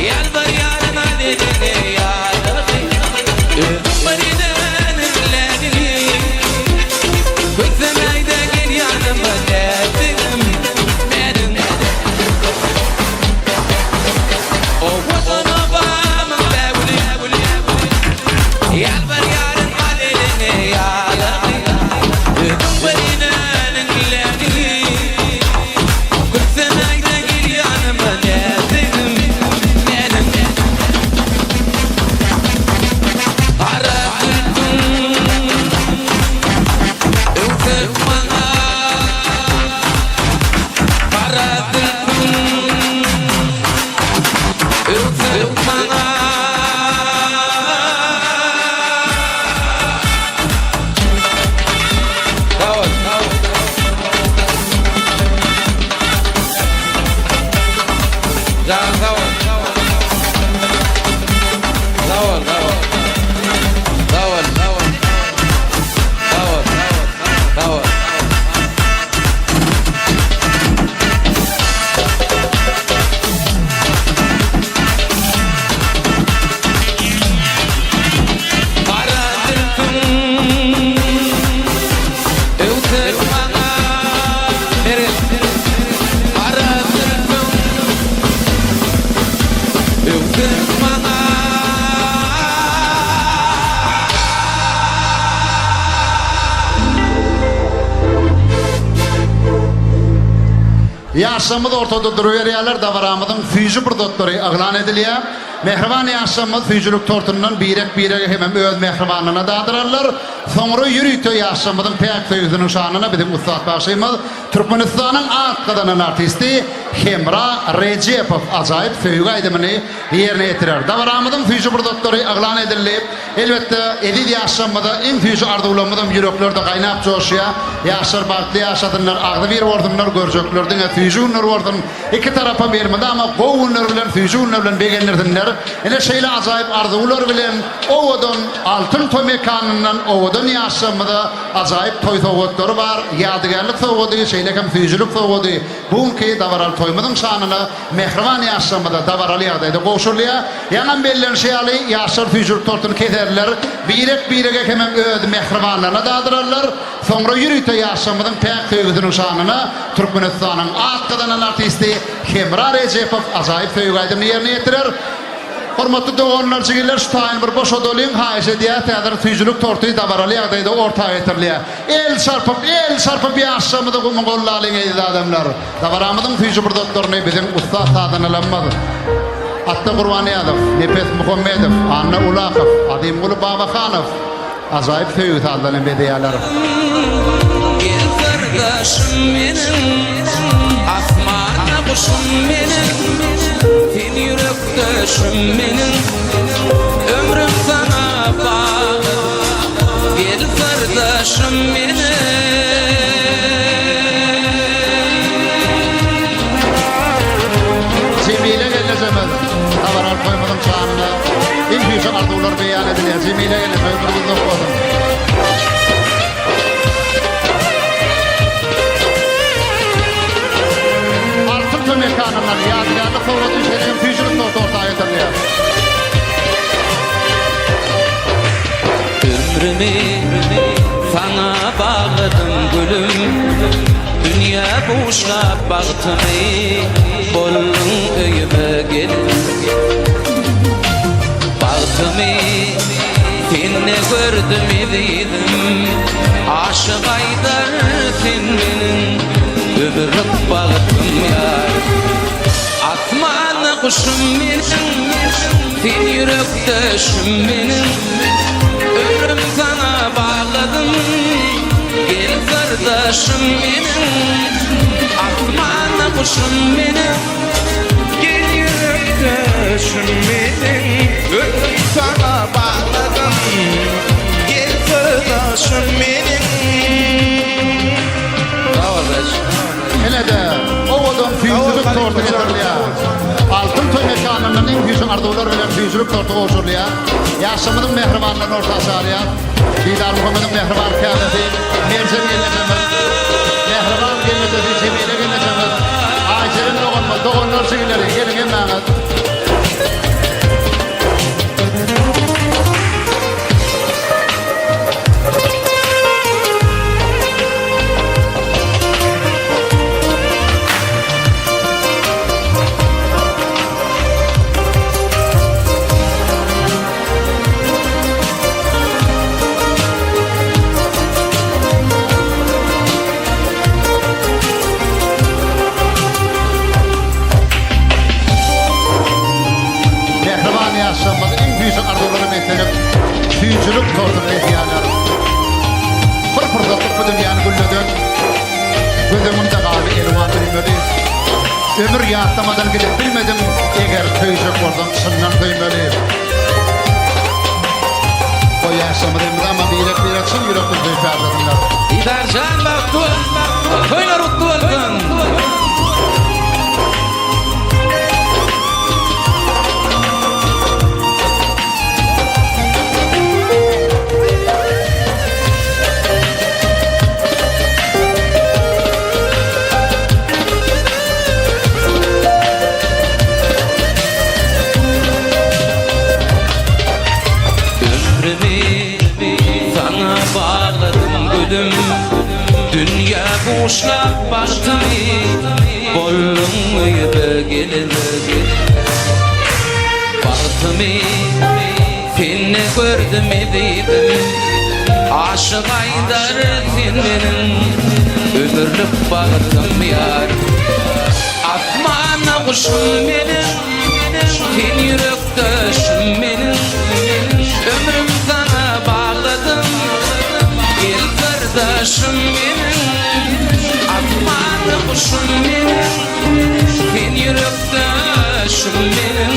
Speaker 23: Ýalbarýaryn al eliňe ýarlygy, Özüň bir edeniň lägini. Kösemäý-de gel ýanyma näzigim meniň. Owadan obamyň bägüli, Ýalbarýaryn al eliňe ýarlygy, Özüň bir edeniň lägini. Kösemäý-de gel ýanyma näzigim meniň. Gara zülpüň öwser maňa, Gara zülpüň öwser maňa. Sag bol. Janyň sag bol. Sag bol, sag bol. Sag bol, sag bol. Sag bol, sag bol. Gara zülpüň öwser maňa Mergen Gara zülpüň öwser maňa.
Speaker 8: Ýaşlarymyz ortada duruberýärler, dabaramyzyň süýji pursatlary yglan edilýär. Mähriban ýaşlarymyz süýjülik tortundan birek-birege hemem öz mähribanyna dadyrarlar. Soňra ýörite ýaşlarymyzyň päk söýgüsiniň şanyna biziň ussat bagşymyz, Türkmenistanyň at gazanan artisti Hemra Rejepow ajaýyp söýgi aýdymyny ýerine ýetirer. Dabaramyzyň süýji pursatlary yglan edildi. Elbetde, eziz ýaşlarymyza iň süýji arzuwlarymyzam ýüreklerde gaýnap joşýar. Ýaşlar bagtly ýaşasynlar, agzybir bolsunlar, görjekler diňe süýji günler bolsun. Iki tarapam elmydama gowy günler bilen, süýji günler bilen begendirsinler. Ine şeýle ajaýyp arzuwlar bilen owadan Altyn toý mekanyndan owadan ýaşlarymyza ajaýyp toý sowgatlary bar. Ýadygärlik sowgady, şeýle hem süýjülik sowgady bu günki dabaraly toýumyzyň şanyna mähriban ýaşlarymyza dabaraly ýagdaýda gowşurylýar. Ýaňam bellenişi ýaly, ýaşlar süýjülik tortuny keserler, birek-birege hemem öz mähribanlaryna dadyrarlar. Soňra ýörite ýaşlarymyzyň päk söýgüsiniň şanyna Türkmenistanyň at gazanan artisti Hemra Rejepow ajaýyp söýgi aýdymyny ýerine ýetirer. Hormatly doganlar, jigiler, şu taýyny bir boşadalyň, haýyş edýäs, häzir süýjülik torty dabaraly ýagdaýda orta getirilýär. El çarpyp, el çarpyp ýaşlarymyzy gumyň gollalyň eziz adamlar. Dabaramyzyň süýji pursatlaryny biziň ussat sazandalarymyz Atda Gurbannyýazow, Nepes Muhammedow, Anna Ulakow, Azymguly Babahanow ajaýyp söýgi sazlaryny bezeýärler.
Speaker 23: Gel syrdaşym meniň, asmanda guşum meniň, Sen ýürekdeşim meniň, ömrüm saňa bagly, Gel syrdaşym meniň.
Speaker 8: Jemile gelnejemiz dabaraly toýumyzyň şanyna iň süýji arzuwlar beýan edilýär. Jemile gelneje ömrüňiz uzak bolsun. Altyn toý mekanyndan ýadygärlik sowgady şeýle hem süýjülik torty orta getirilýär.
Speaker 23: Ömrümi saňa bagladym gülüm. Dünýä buşlap bagtymy, Bolduň öýüme gelin. Bagtymy sende gördüm ezizim, Aşyk aýdar sen meniň ömürlik bagtym ýar. Asmanda guşum meniň, Sen ýürekdeşim meniň, Ömrüm saňa bagladym, Gel syrdaşym meniň, Asmanda guşum meniň.
Speaker 1: Gel ýürekdeşim meniň, Ömrüm saňa bagladym, Gel syrdaşym meniň.
Speaker 9: Sag bol Beş.
Speaker 8: Ine-de, owadan süýjülik torty getirilýär. Altyn toý mekanyndan iň süýji arzuwlar bilen süýjülik torty gowşurylýar. Ýaşlarymyzyň mähribanlaryny orta çagyrýar. Didarmuhammediň mähriban käbesi Merjen gelnejemiz, mähriban gelnejesi Jemile gelnejemiz, Aýjeren doganymyz, doganlar jigileri, geliň hemmäňiz. Mähriban ýaşlarymyz iň süýji arzuwlara beslenip, süýjülik tortuny kesýärler. Bir pursatlyk bu dünýäni gülleden, göz öňümde galdy elwan duýmaly. Ömür ýatlamadan gidip bilmedim, eger söýjek bolsaň çyndan söýmeli. Goý ýaşlarymyz elmydama birek-birek çyn ýürekden söýüp ýaşasynlar.
Speaker 9: Didarjan bagtly bol, toýlar gutly bolsun!
Speaker 23: Ömrümi saňa bagladym gülüm Dünýä buşlap bagtymy Bolduň öýüme gelin Bagtymy sende gördüm ezizim Aşyk aýdar sen meniň Ömürlik bagtym ýar Asmanda guşum meniň Sen ýürekdeşim meniň Ömrüm saňa bagladym Gel syrdaşym meniň Asmanda guşum meniň Sen ýürekdeşim meniň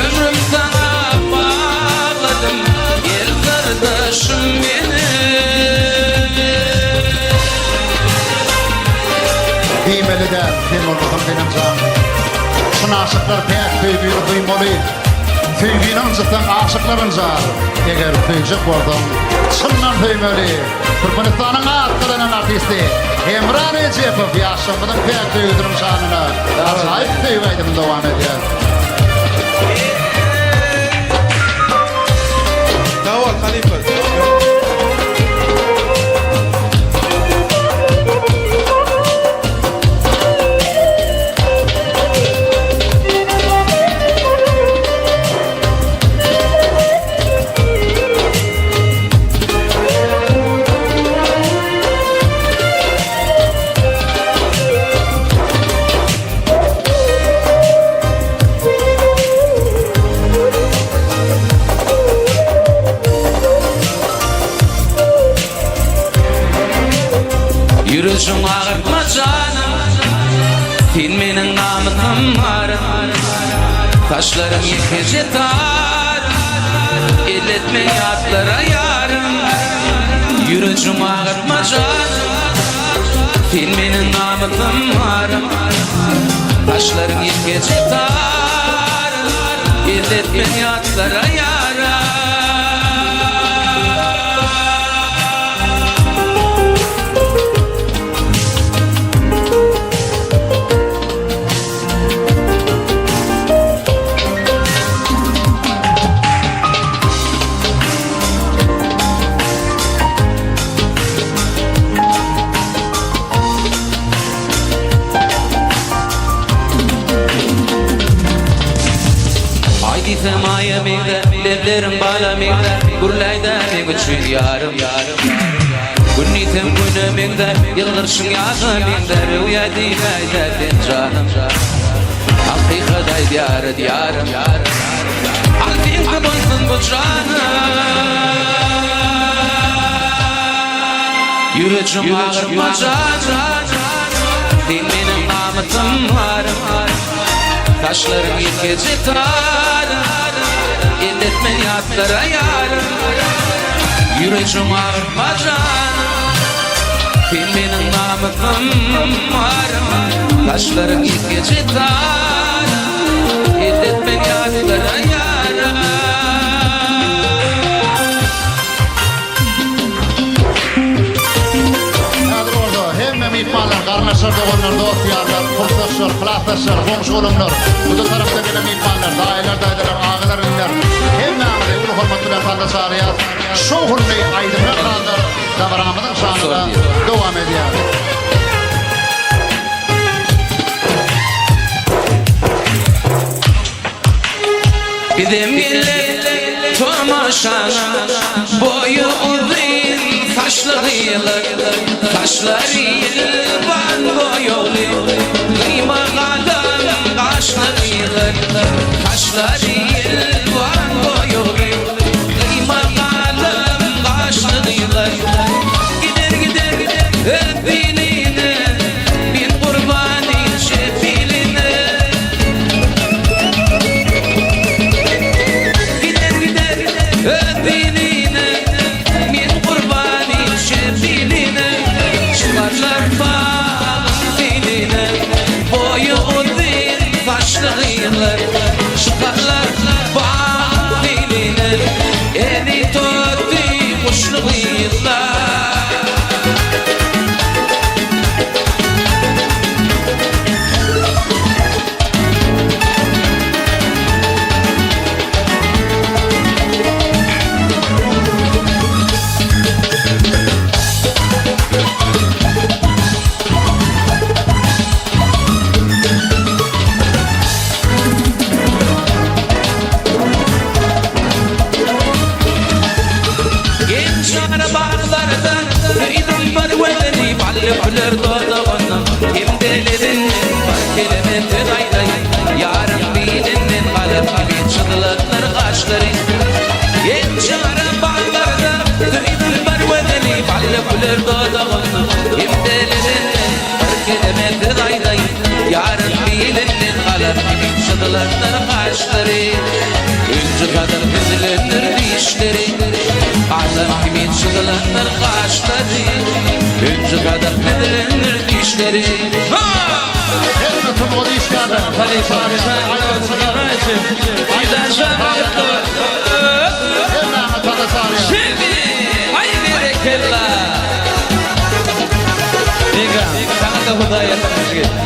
Speaker 23: Ömrüm saňa bagladym Gel syrdaşym meniň.
Speaker 8: Diýmeli däl, sen bolmasaň senem jan. Çyn aşyklar päk söýgini duýmaly. Söýgini ynjytsaň aşyklar ynjar. Eger söýjek bolsaň, çyndan söýmeli. Türkmenistanyň at gazanan artisti Hemra Rejepow ýaşlarymyzyň päk söýgüsiniň şanyna ajaýyp söýgi aýdymyny dowam edýär.
Speaker 1: Sag bol halypa.
Speaker 23: Ýürejiň agyrtma janym Sen meniň namysym arym Saçlaryň ýekeje tar Elletme ýatlara ýarym Ýürejiň agyrtma janym Sen meniň namysym arym Saçlaryň ýekeje tar Elletme ýatlara ýarym. diýsem aýa meňzär, lebleriň bala meňzär, Gürläýdä meň üçin ýarym. Gün diýsem güne meňzär, ýylgyrşyň ýaza meňzär, Öwýä diýläýdä sen janym. Hakykat aýdýar diýarym. Al seňki bolsun bu janym. Ýürejim agyrtma janym. Sen meniň namysym arym. Saçlaryň ýekeje tarym. Elletme ýatlara ýarym. Ýürejim agyrtma janym. Sen meniň namysym arym. Saçlaryň ýekeje tarym. Elletme ýatlara ýarym.
Speaker 8: Häzir bolsa hemme myhmanlar, garyndaşlar, doganlar, dost-ýarlar, kursdaşlar, klasdaşlar, goňşy-golamlar, bu tarapdan gelen myhmanlar, daýylar, daýzalar, agalar, iniler, hemmäňizi uly hormat bilen sanda çagyrýas. Şowhunly aýdymlar, sazlar dabaramyzyň şanyna dowam edýär.
Speaker 23: Bizem geldik tomaşaňa Boýy uzyn saçly gyzlar Saçlary ýylban boýagly Gyýma galam gaşly gyzlar Saçlary ýylban boýagly Gyýma galam gaşly gyzlar Gider gider öp biline Men gurban inçe biline Gider gider öz diline Men gurban inçe biline Çykarlar bagyň seýline Boýy uzyn saçly gyzlar Çykarlar bagyň seýline Eli toty guşly gyzlar. Genç ara baglarda Söýdüm bir gözeli Bally güler dodagyndan Hem-de lebinden Bir keleme söz aýdaýyn Ýaryň bilinden galam kibi Çyzylandyr gaşlary Genç ara baglarda Söýdüm bir gözeli Bally güler dodagyndan Hem-de lebinden Bir keleme söz aýdaýyn Ýaryň bilinden galam kibi Çyzylandyr gaşlary Hünji gadam süzülendir dişleri Adam kimin çyzylandyr gaşlary Hünji gadam süzülendir dişleri Ha!
Speaker 8: Hemme sungat işgärleri, Hemmäňe sala çagyrýarys.
Speaker 23: Şimdi, aý berekella!
Speaker 9: Begam, saňa-da Hudaý ýardamçy gelsin.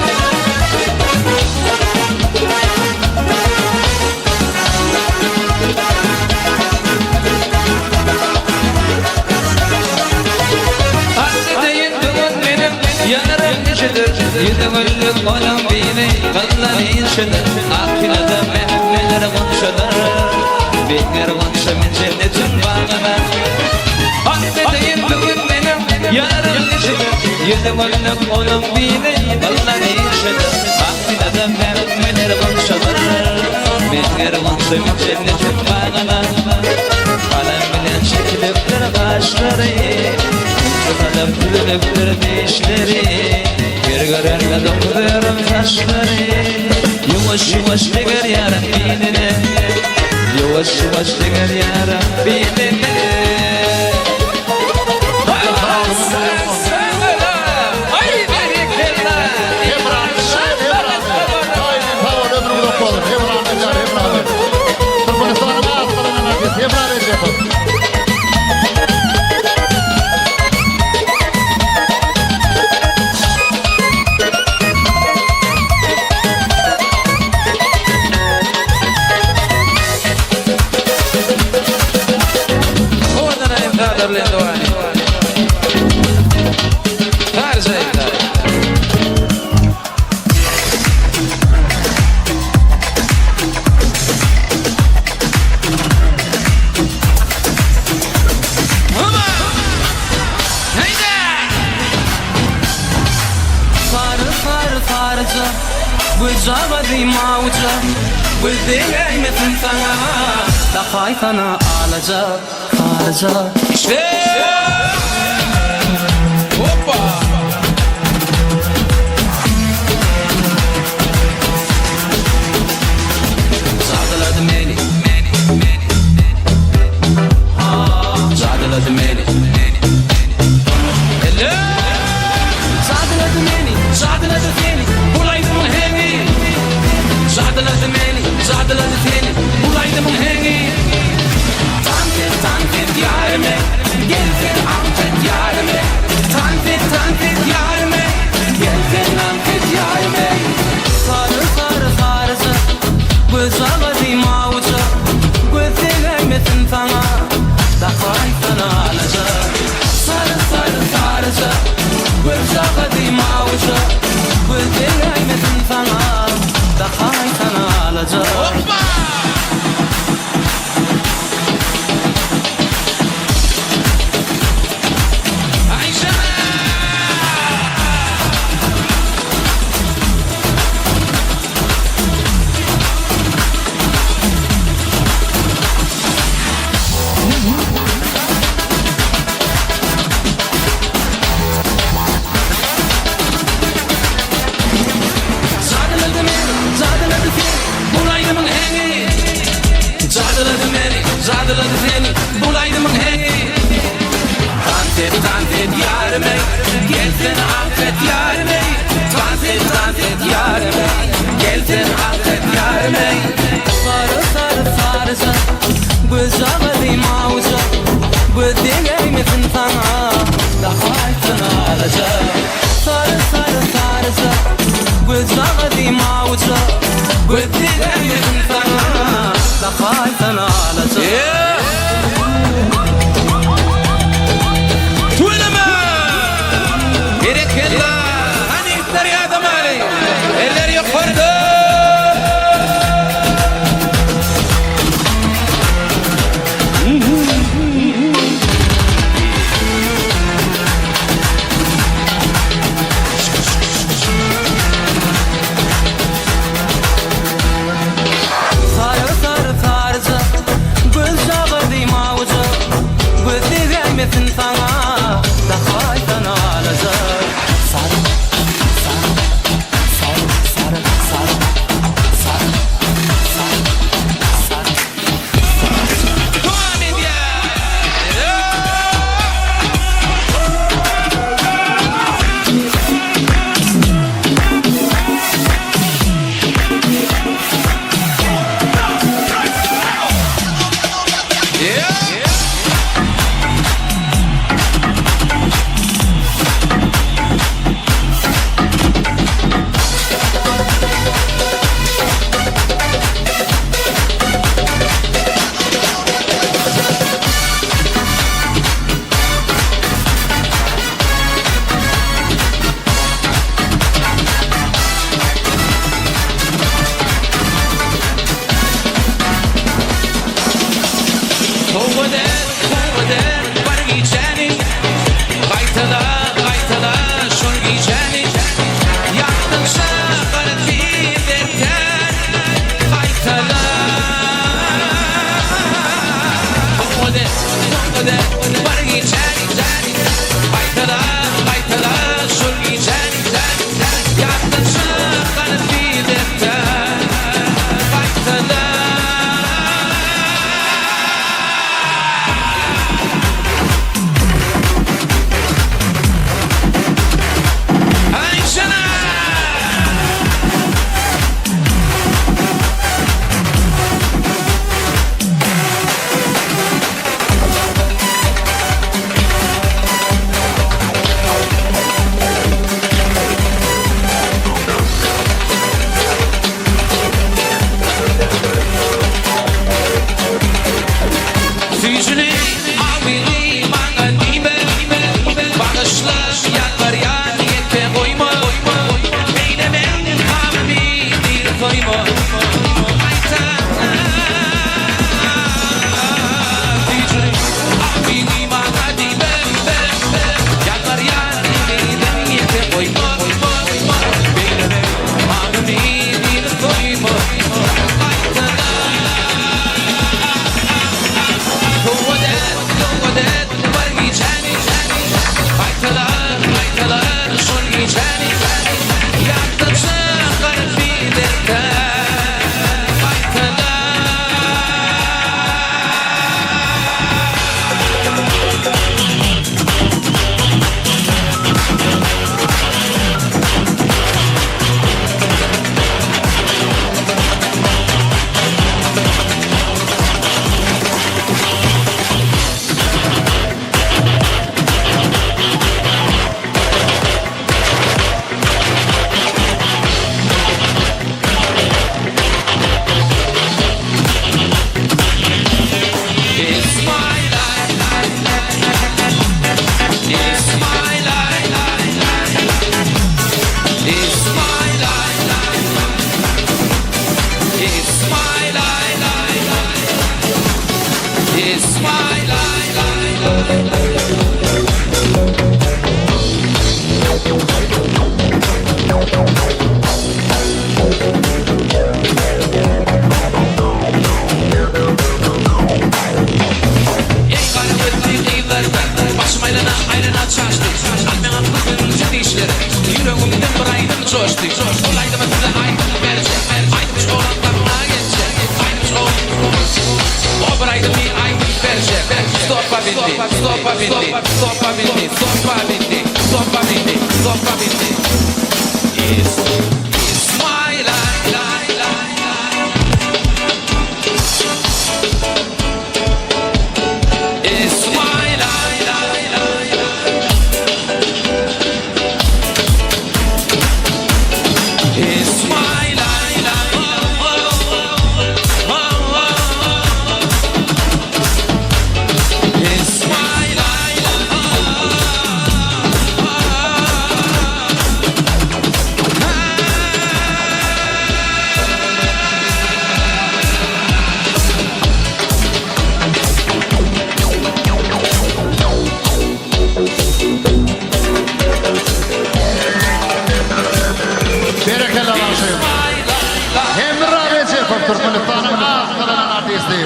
Speaker 9: Atly deýin dogan menem, ýaram niçedir, Ýüzi güllük onuň biri, gyzlar inçedir, Ak pilada mähmeler gonçadyr, Meňer gonça men jennetiň bagyna. Atly deýin dogan menem, ýaram niçedir, Ýüzi güllük onuň biri, gyzlar inçedir, Ak pilada mähmeler gonçadyr, Meňer gonça men jennetiň bagyna. Galam bilen çekilipdir gaşlary, Inçe galam süzülipdir dişleri, Ýer görende dokuz örüm saçlary, Ýuwaş-ýuwaş deger ýaryň biline, Ýuwaş-ýuwaş deger ýaryň biline.
Speaker 8: Türkmenistanyň at gazanan artisti Hemra Rejepow.
Speaker 9: Owadan aýym sazlar bilen dowam edýär. Garja aýymlar.
Speaker 5: Gözjagazy mawuja Göz degäýmesin saňa Dakaýsana alaja Saryja
Speaker 1: Işle! Hoppa!
Speaker 23: Jadylady meni Jadylady meni
Speaker 1: Elle!
Speaker 5: Jadylady meni, jadylady seni Bul aýdymyň heňi Jadylady meni, jadylady seni Bul aýdymyň heňi Tans et, tans et ýarym ey Gel sen aňk et ýarym ey Tans et, tans et ýarym ey Gel sen aňk et ýarym ey Sary, sary, saryja Gözjagazy mawuja Göz degäýmesin saňa Dakaýsana alaja Sary, sary, saryja Gözjagazy mawuja Göz degäýmesin saňa Dakaýsana alaja
Speaker 1: Hoppa! Aýşe!
Speaker 5: Jadylady meni, jadylady seni Bul aýdymyň heňi Jadylady meni, jadylady seni Bul aýdymyň heňi Tans et, tans et ýarym eý Gel sen aňk et ýarym eý Tans et, tans et ýarym eý Gel sen aňk et ýarym eý Sary, sary, saryja Gözjagazy mawuja Göz degäýmesin saňa Dakaýsana alaja Sary, sary, saryja Gözjagazy mawuja Göz degäýmesin saňa Dakaýsana alaja
Speaker 1: Tüweleme! Berekella! Hany itler ýadamaly! Eller ýokarda!
Speaker 5: Sary, sary, saryja Gözjagazy mawuja Göz degäýmesin saňa Dakaýsana alaja Sary, sary, sary, sary, sary, sary, sary, sary,
Speaker 1: Dowam edýär! Sowgat et, sowgat et bir gijäni, Gaýtala, gaýtala şol gijäni, Ýatdan çykar tiz erten, Gaýtala. Sowgat et, sowgat et bir gijäni, Gaýtala, gaýtala şol gijäni, Ýatdan çykar tiz erten, Gaýtala. Aýşana! Süýjüli awyly maňa diýme, Bagyşla, ýalbarýan, ýeke goýma, Beýle meň gamymy diri soýma, Gaýta Süýjüli awyly maňa diýme, Ýalbarýan, ýeke goýma, Beýle meň gamymy diri.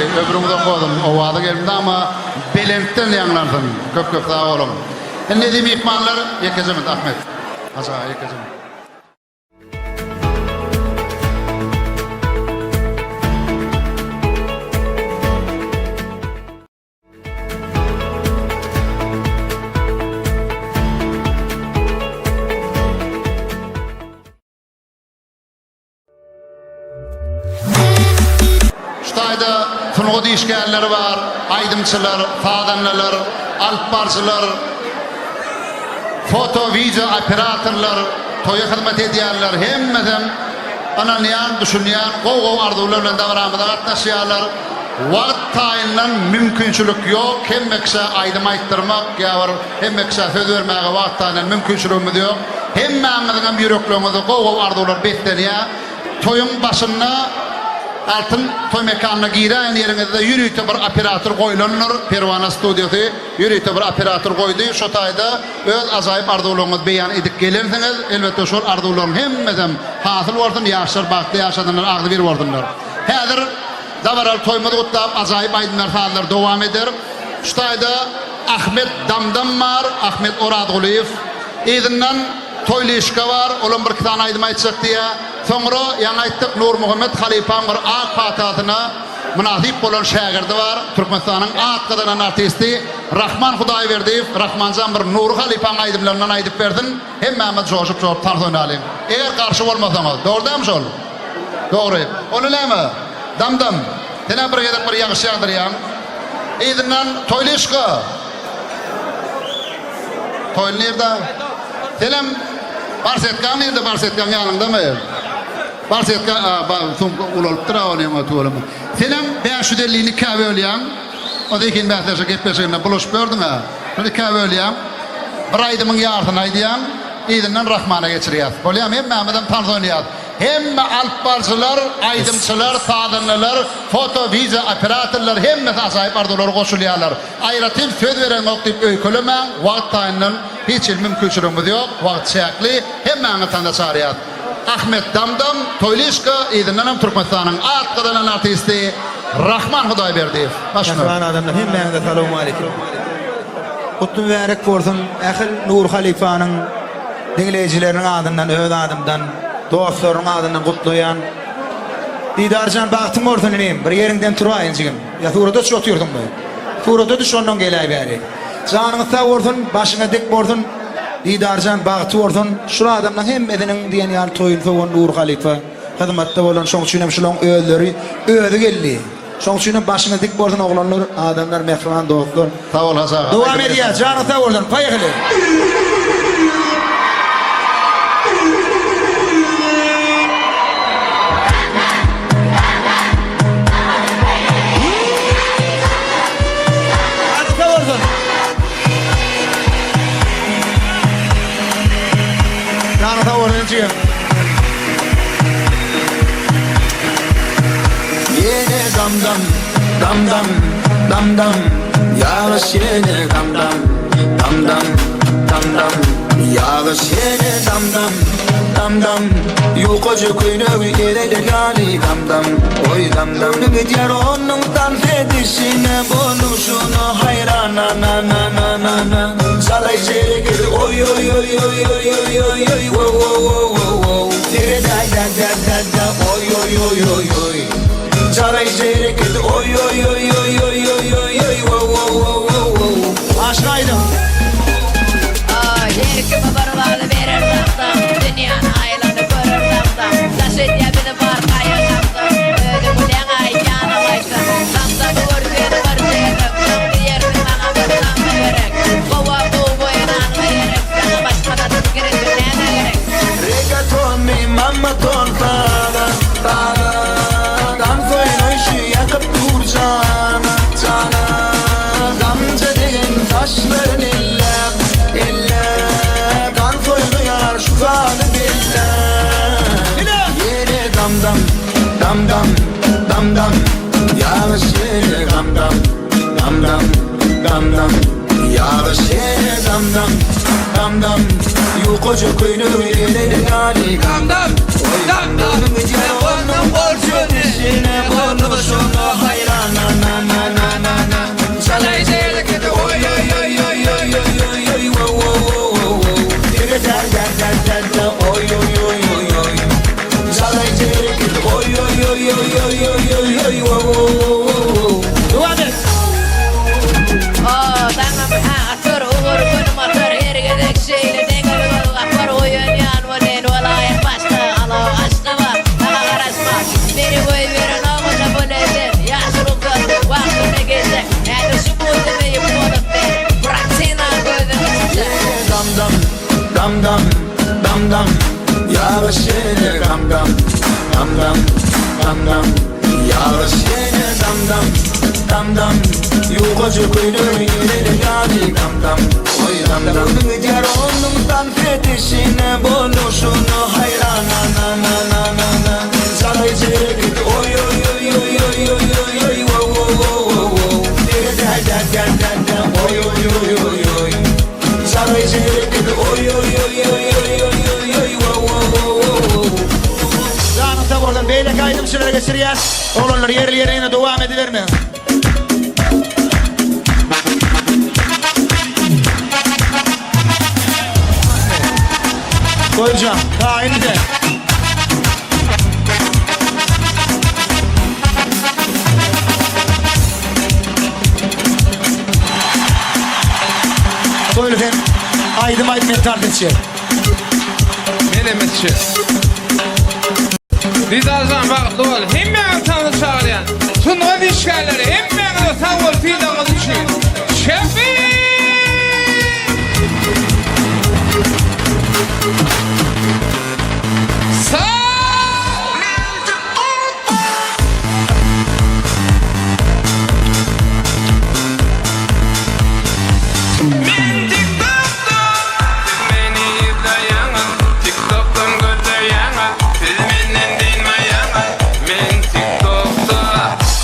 Speaker 8: Ömrüň uzak bolsun. Owazy elmydama belentden ýaňlansyn. Köp köp sag boluň. Indi eziz myhmanlar ýekeje minut Ahmet. Hajy aga ýekeje minut. Şu taýda sungat işgärleri bar, aýdymçylar, sazandalar, alypbaryjylar, foto, wideo operatorlar, toýa hyzmat edýänler hemmesem ynanýan, düşünýän, gowy-gowy arzuwlar bilen dabaramyza gatnaşýarlar. Wagt taýyndan mümkinçilik ýok, hemme kişä aýdym aýtdyrmak ýa bir hemme kişä söz bermäge wagt taýyndan mümkinçiligimiz ýok. Hemmäňiziňem ýürekleriňizde gowy-gowy arzuwlar beslenýär. Toýuň başynda Altyn toý mekanyna giräýen ýeriňizde ýörite bir operator goýlandyr, Perwana studiýasy ýörite bir operator goýdy, şo taýda öz ajaýyp arzuwlaryňyzy beýan edip gelensiňiz, elbetde şol arzuwlaryň hemmesem hasyl bolsun, ýaşlar bagtly ýaşasynlar, agzybir bolsunlar. Häzir dabaraly toýumyzy gutlap ajaýyp aýdymlar sazlar dowam eder. Şu taýda Ahmet Damdam bar, Ahmet Orazgulyýew. Yzyndan Toýlyşka bar, olam birki sany aýdym aýtjak diýýär. Soňra, ýaňy aýtdyk, Nurmuhammet halypaň bir ak patasyna mynasyp bolan şägirdi bar, Türkmenistanyň at gazanan artisti Rahman Hudaýberdiýew. Rahmanjan bir Nury halypaň aýdymlaryndan aýdyp bersin, hemmämiz joşup-joşup tans oýnalyň. Eger garşy bolmasaňyz. Dogry dälmi şol? Dogry. Onda näme, Damdam, sen-ä bir gezek bir ýagyş ýagdyrýaň. Yzyndan Toýlyşka! Toýly nirde? Senem barsetkaň nirde? Barsetkaň ýanyňdamy? Barsetka, a, ba, sumka ulalypdyr-a onuň o tüweleme. Senem 550-ni ikä bölýäň. O zehin bäsleşik gepleşiginde bulaşyp ýördüň-ä. Şony ikä bölýäň. Bir aýdymyň ýarsyny aýdýaň. Yzyndan Rahmana geçirýäs. Bolýamy? Hemmämizem tans oýnaýas. Hemme alypbaryjylar, aýdymçylar, sazandalar, foto, wideo operatorlar hemmesi ajaýyp arzuwlara goşulýarlar. Aýratyn söz bereňok diýip öýkelemäň, wagt taýyndan hiç hili mümkinçiligimiz ýok, wagt çäkli, hemmäňizi tanda çagyrýas. Ahmet Damdam, Toýlyşka, yzyndanam Türkmenistanyň at gazanan artisti Rahman Hudaýberdiýew. Baş nol.
Speaker 25: Mähriban adamlar hemmäňize salowmaleýkim. Gutly mübärek bolsun ähil Nury halypanyň diňleýjileriniň adyndan öz adymdan dostlarynyň adyndan gutlaýan. Didarjan bagtyň bolsun inim bir ýeriňden turaýyn jigim. Ýa surata düşüp otyrsyňmy? Surata düş ondan geläý bäri. Janyňyz sag bolsun, başyňyz dik bolsun, Didarjan bagty bolsun. Şul adamlaň hemmesiniň diýen ýaly toýuny sowan Nury halypa hyzmatda bolan şoň üçinem şulaň özleri özi geldi. Şoň üçinem başyňyz dik bolsun oglanlar, adamlar, mähriban dostlar.
Speaker 8: Sag bol Hajy aga.
Speaker 25: Dowam edýäs, janyňyz sag bolsun. Poýehli. Janyň sag bolsun jigim.
Speaker 23: Ýene dam dam, dam dam, dam dam, Ýagyş ýene dam dam, dam dam, dam dam, Ýagyş ýene dam dam, dam dam, Ýukaja köýnegi ereder ýaly dam dam, Oý dam dam. Göwnüm gidýär onuň tans edişine, Boluşyna haýran na na na na na na. Çalaý şereketi oý oý oý oý oý oý oý oý wo wo wo wo wo. Seredäý dä dä dä dä oý oý oý oý oý. Çalaý şereketi oý oý oý oý oý oý oý oý wo wo wo wo wo.
Speaker 25: Aşyk aýdyň.
Speaker 13: Her kime bir wada berer dam-dam, Dünýäni aýlanyp görer dam-dam. Daş edýär bizi bar gaýa dam-dam, Özüň bilýäň-aý, ýanam aýtsam. Dam-damy görseň bir gezek, Soň diýersiň maňa bir damja gerek. Gowa gowy boýananyňa gerek, Saňa başga zat pikir edip näme gerek.
Speaker 23: Regatonmy mammaton sada sada Tans oýnaýşy ýakyp dur jana jana Damja degen saçlaryn elläp elläp Tans oýnaýar şu zady belläp Ýene dam dam dam dam dam dam Ýagyş ýene dam dam dam dam dam dam Ýagyş ýene dam dam dam dam Ýukaja köýnegi eledi ýaly dam dam Oý dam dam Onuň bolşuna haýran.
Speaker 5: oý wo wo wo wo Dowam et.
Speaker 13: O, daňam ha atar, ugur günüm atar, Her gezek şeýle deňiz göz gapar, Oýanýan welin welaýat başda, Alo, Aşgabat, saňa garaşma, Meni goýberenok onda bu lezzet, Ýaşulukdan wagtynda geljek, Häzir şu buzy geýip bolup men, Buratino gözüň içinde.
Speaker 5: Dam dam, dam dam, dam dam, Ýagyş ýene dam dam, dam dam, dam dam, Ýagyş ýene dam dam, dam dam, Ýukaja köýnegi ýene ýaly dam dam, Oý dam dam. Gözüň gidýär onuň tans edişine, Boluşyna haýran na na na na na na, Çalaýjy hereketi oý oý oý oý oý oý oý oý wo wo wo wo wo, Dä dä dä dä dä oý oý oý oý oý, Çalaýjy hereketi oý oý oý oý oý oý oý oý wo wo wo wo wo.
Speaker 25: Janyň sag bolsun beýleki aýdymçylara geçirýäs oglanlar ýerli ýerine dowam edibermäň. Goýjan taýyn sen. Toýly sen aýdym aýt men tans etjek.
Speaker 9: Menem etjek. Didarjan bagtly bol. Hemmäňizi tansa çagyrýan. Sungat işgärleri hemmäňize sag bol sylagyňyz üçin. Şefi! Men TikTokda Siz meni yzlaýaňyz TikTokdan gözleýäňiz Siz menden dynmaýaňyz Men TikTokda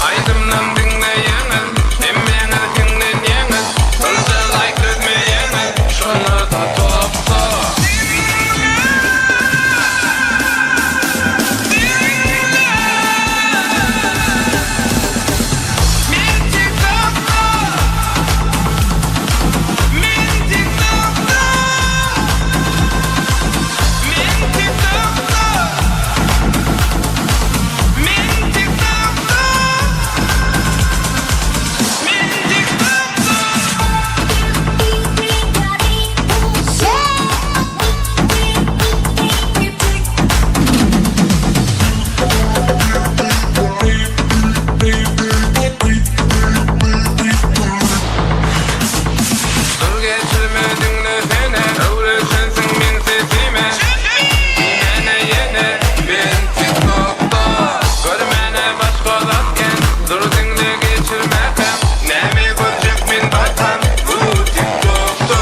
Speaker 9: Aýdymlam diňleýäňiz Hemmäňiz hiňlenýäňiz Şonda laýk dözmeýäňiz Şonda-da topda Dur geçirme diňlesene Öwreşensiň meň sesime Diýmäne ýene Men tiktokda Görmäne başga zat kän Dur diňle geçirmäkäm Näme görjek men barkam Bu tiktokda.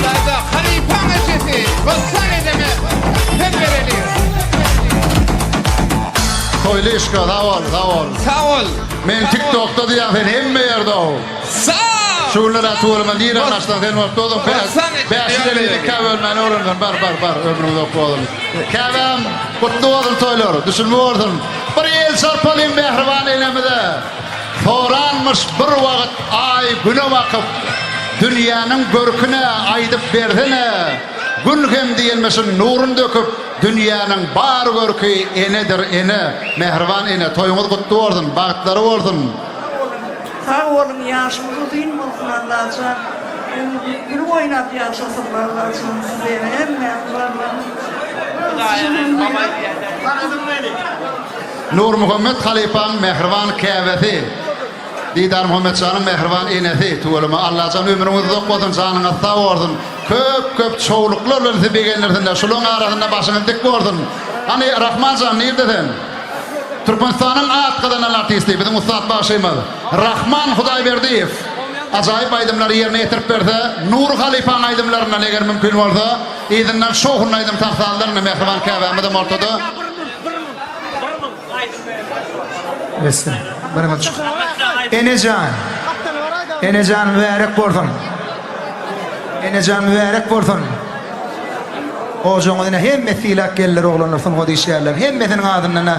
Speaker 9: Daýza, halypaň ejesi, Bossan ejeme söz bereliň.
Speaker 8: Toýly yşka sag bol, sag bol.
Speaker 9: Sag bol.
Speaker 8: Men TikTokda diýýän sen hemme ýerde ow.
Speaker 9: Sag.
Speaker 8: Şu günler aty bolman nirä gaçsaň sen bolup dogdum.
Speaker 9: Bossan ejeme
Speaker 8: 550 ikä bölmäni öwrendim. Bar bar bar ömrüň uzak bolsun. Käbäm gutly bolsun toýlar. Düşümli bolsun. Bir el çarpalyň mähriban enemize. Soranmyş bir wagt aý güne bakyp dünýäniň görküne aýdyp bersene. Gün hem diýenmişin nurun döküp Dünýäniň bar görki enedir ene. Mähriban ene toýuňyz gutly bolsun bagtlary bolsun.
Speaker 10: Sag boluň ýaşyňyz uzyn bolsun Allajan ömürlik gülüp oýnap ýaşasyn Allajan size hemmäňiz
Speaker 8: Nurmuhammet halypaň mähriban käbesi Didarmuhammetjanyň mähriban enesi tüweleme Allajan ömrüňiz uzak bolsun janyňyz sag bolsun Köp köp çowluklar bilen sizi begendirsinler. Şulaň arasynda başyňyz dik bolsun. Hany Rahmanjan nirde sen? Türkmenistanyň at gazanan artisti biziň ussat bagşymyz Rahman Hudaýberdiýew ajaýyp aýdymlary ýerine ýetirip berse Nury halypaň aýdymlaryndan eger mümkin bolsa yzyndan şowhunly aýdym tans sazlaryny mähriban käbämizem ortada.
Speaker 25: Besdir. Bir minut. Enejan. Enejan mübärek bolsun. Enejan mübärek bolsun. Ojagyňyz ine hemme sylap geldiler oglanlar sungat işgärleri. Hemmesiniň adyndan-a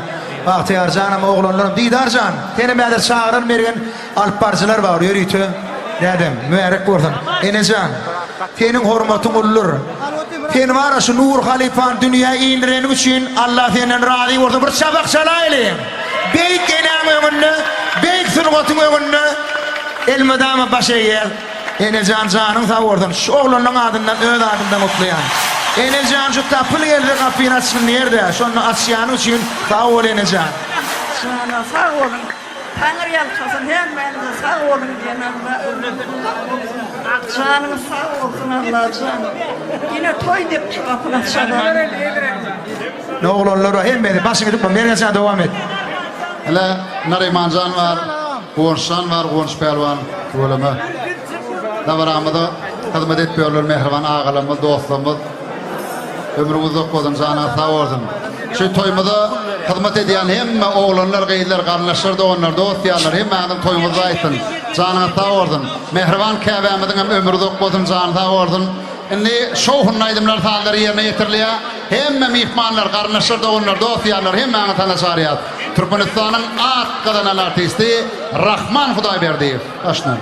Speaker 25: Bagtyýar janam oglanlaram Didar jan senem häzir çagyran mergen alyp baryjylar bar ýörite dädem mübärek bolsun. Enejan seniň hormatyň uludyr. Sen bara şu Nury halypany dünýä indireniň üçin Allah senden razy bolsun bir çapak çalaýlyň. Beýik enäň öňünde beýik sungatyň öňünde elmydama baş egýäs. Enejan janyň sag bolsun şu oglanlaň adyndan öz adymdan gutlaýan. Enejan şu tapyl gelse gapyny açgyn diýerde şonda açýanyň üçin sag bol enejan.
Speaker 10: Jana sag boluň Taňry ýalkasyn hemmäňize sag boluň diýen Alla ömrüňiz uzak bolsun janyňyz sag bolsun Allajan ine toý dep şu gapyny açadan.
Speaker 25: Ne oglanlar bar hemmesi başyňy dikme Mergenjan dowam et.
Speaker 8: Hele Narymanjan bar. Guwançjan bar Guwanç pälwan tüweleme dabaramyza hyzmat edip ýörler mähriban agalarymyz dostlarymyz ömrüň uzak bolsun janyňyz sag bolsun şu toýumyza hyzmat edýän hemme oglanlar gyzlar garyndaşlar doganlar dost ýarlar hemmäňiziň toýuňyz aýtsyn janyňyz sag bolsun mähriban käbämiziň hem ömri uzak bolsun jany sag bolsun indi şowhunly aýdymlar sazlar ýerine ýetirilýär hemme myhmanlar garyndaşlar doganlar dost ýarlar hemmäňizi tana çagyrýas. Türkmenistanyň at gazanan artisti Rahman Hudaýberdiýew. Başlan.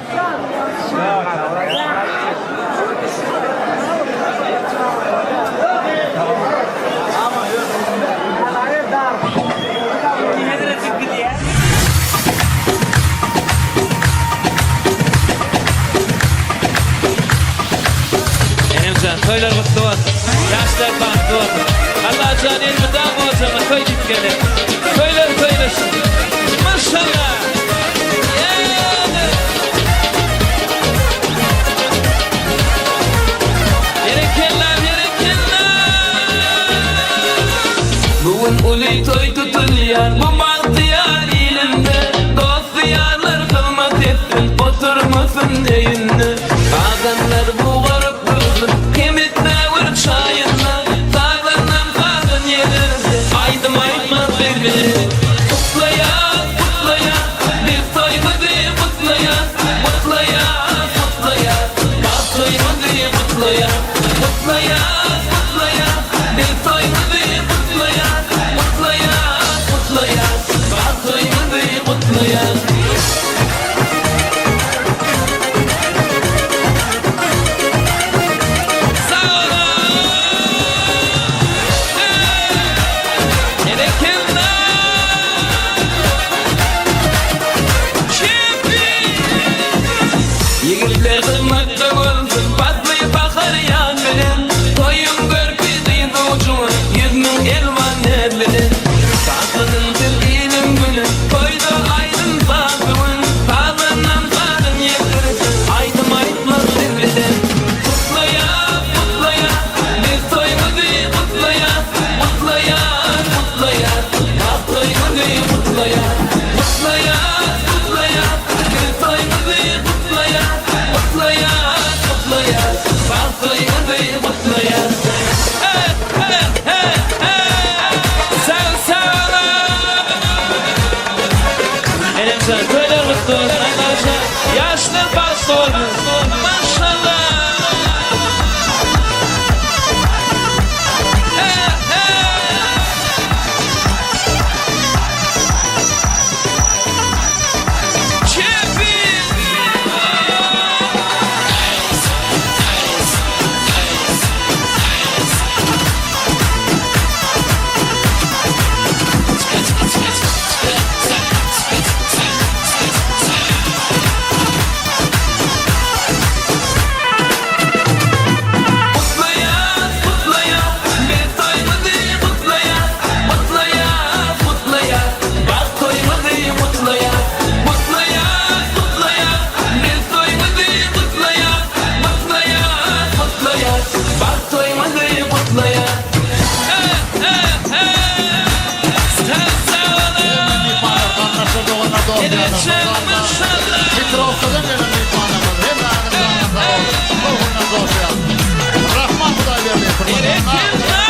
Speaker 23: Enemjan toýlar gutly bolsun. Ýaşlar bagtly bolsun. Allajan elmydama ojagyňa toý diýip geler. Toýlar toýlaşsyn. Maşallah. Berekella berekella. Bu gün uly toý tutulýar bu bagtyýar ilimde. Dost-ýarlar hyzmat etsin oturmasyn öýünde. Adamlar bugaryp dursun, kem etmäwer çaýyna. Sazandam sazyn ýedirse, aýdym aýtmaz belli. Gutlaýas, gutlaýas, biz toýumyzy gutlaýas. Gutlaýas, gutlaýas, bagt toýumyzy gutlaýas. Gutlaýas, gutlaýas, biz toýumyzy gutlaýas. Gutlaýas, gutlaýas, bagt toýumyzy gutlaýas. Ýigitler hyzmatda bolsun, pasly bahar ýaz bilen, Toýuň görki dyz ujuňa, 100000 elwan näz bilen. Sazladym siz iliň güni, Toýda aýdym-saz bu gün, Sazandam sazyn ýetirse, Aýdym aýtmaz siz bilen. Gutlaýas, gutlaýas, Biz toýumyzy gutlaýas, Gutlaýas, gutlaýas, Bagt toýumyzy gutlaýas. Gutlaýas, gutlaýas, Biz toýumyzy gutlaýas, Gutlaýas, gutlaýas, Bagt toýumyzy gutlaýas. He, he, he, he! Sag, sag Enemjan toýlar gutly bolsun Allajan ýaşlar bagtly bolsun Maşallah. He he. Çepi. Gutlaýas, gutlaýas, biz toýumyzy gutlaýas. Gutlaýas, gutlaýas, bagt toýumyzy gutlaýas. Gutlaýas, gutlaýas, biz toýumyzy gutlaýas. Gutlaýas, gutlaýas, bagt toýumyzy gutlaýas.
Speaker 8: Hitrowkadan gelen myhmanlarymyz hemmäňiziň janyňyz sag bolsun. Şowhundan joşýar. Rahman Hudaýberdiýew türkmenistanyň at.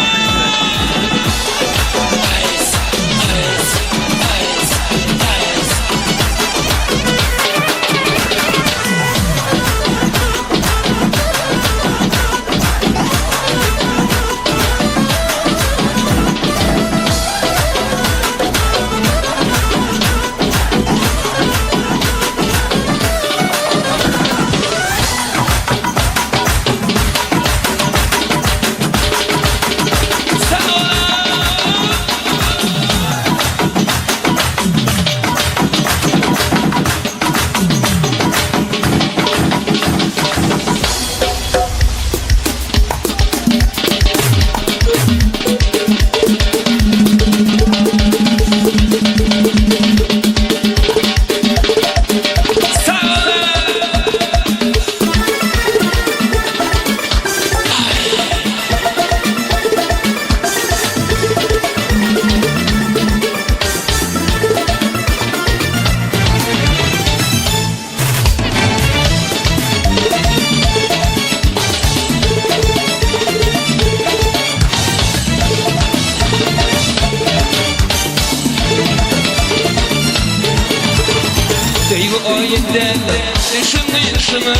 Speaker 23: Söýgi oýun däldir, düşün gyşyňa,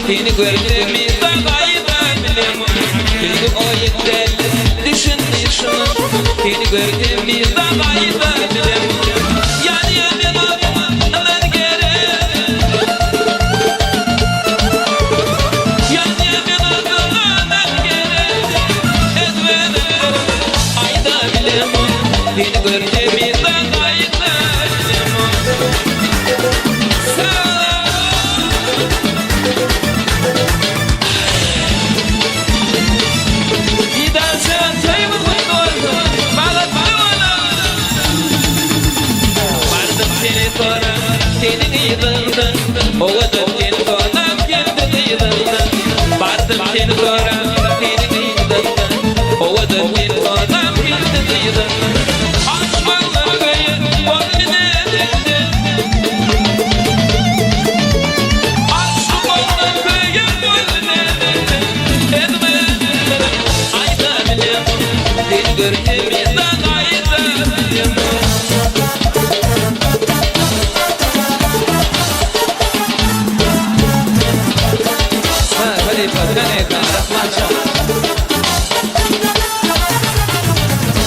Speaker 23: Seni görsem yza gaýda bilemok. Söýgi oýun däldir, düşün gyşyňa, Seni görsem yza gaýda bilemok. Ýanýa men adyňa gerek. Ýanýa men adyňa gerek. Ezberim aýda bilemok. Seni görsem yza gaýda bilemok. Didarjan toýumyz gutly bolsun, bagtly boluň. Bardym seni sorap, seniň yzyňdan, Owadan sen sonam geldi gyzyňdan. Bardym seni sorap, seniň yzyňdan, Owadan sen sonam geldi gyzyňdan. Aşmaklar göýä boldy näzikden. Aşmaklar göýä boldy näzikden. Ezberlerim aýda bilemok, Seni görsem yza gaýda bilemok. Ha, halypa, sen Rahmanjan.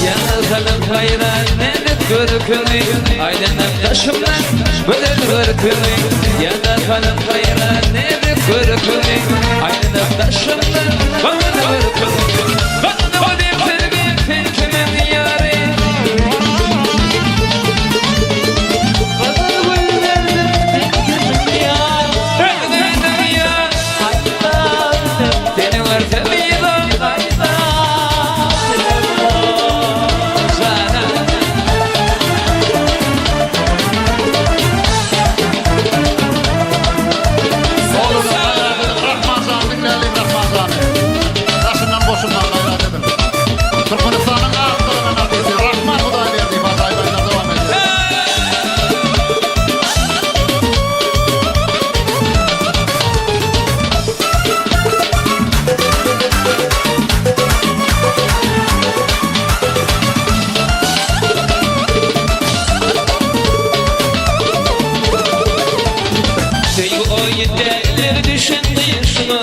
Speaker 23: Ýaňy haýran näzik görküňi, Aýlanyp daşymdan gözel görküňi. Ýaňy haýran näzik görküňi, Aýlanyp daşymdan gözel görküňi. Gyzdy diýip sevgim sen kimiň ýary? Gyzyl gül berdim sen kimiň ýary? Özüňiň ýary. Seni görsem yza gaýda Jana.
Speaker 8: Rahman jan diňläliň Rahman jany. Daşyndan goşulman gaýrat ediň. Türkmenistanyň at gazanan artisti Rahman Hudaýberdiýew ajaýyp aýdar dowam edýär.
Speaker 23: Söýgi oýun däldir düşün gyşyňa,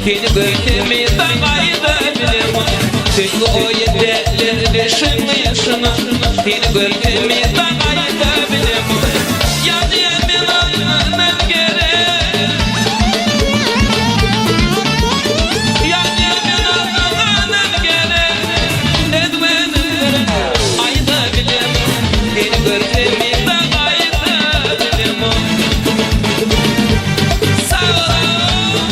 Speaker 23: Seni görsem yza gaýda bilemok. Söýgi oýun däldir düşün gyşyňa, Seni görsem yza gaýda bilemok. Ýazýan men adyňdan gerek. Ýazýan men adyňdan gerek. Ezberim aýda bilemok. Seni görsem yza gaýda bilemok. Sag boluň.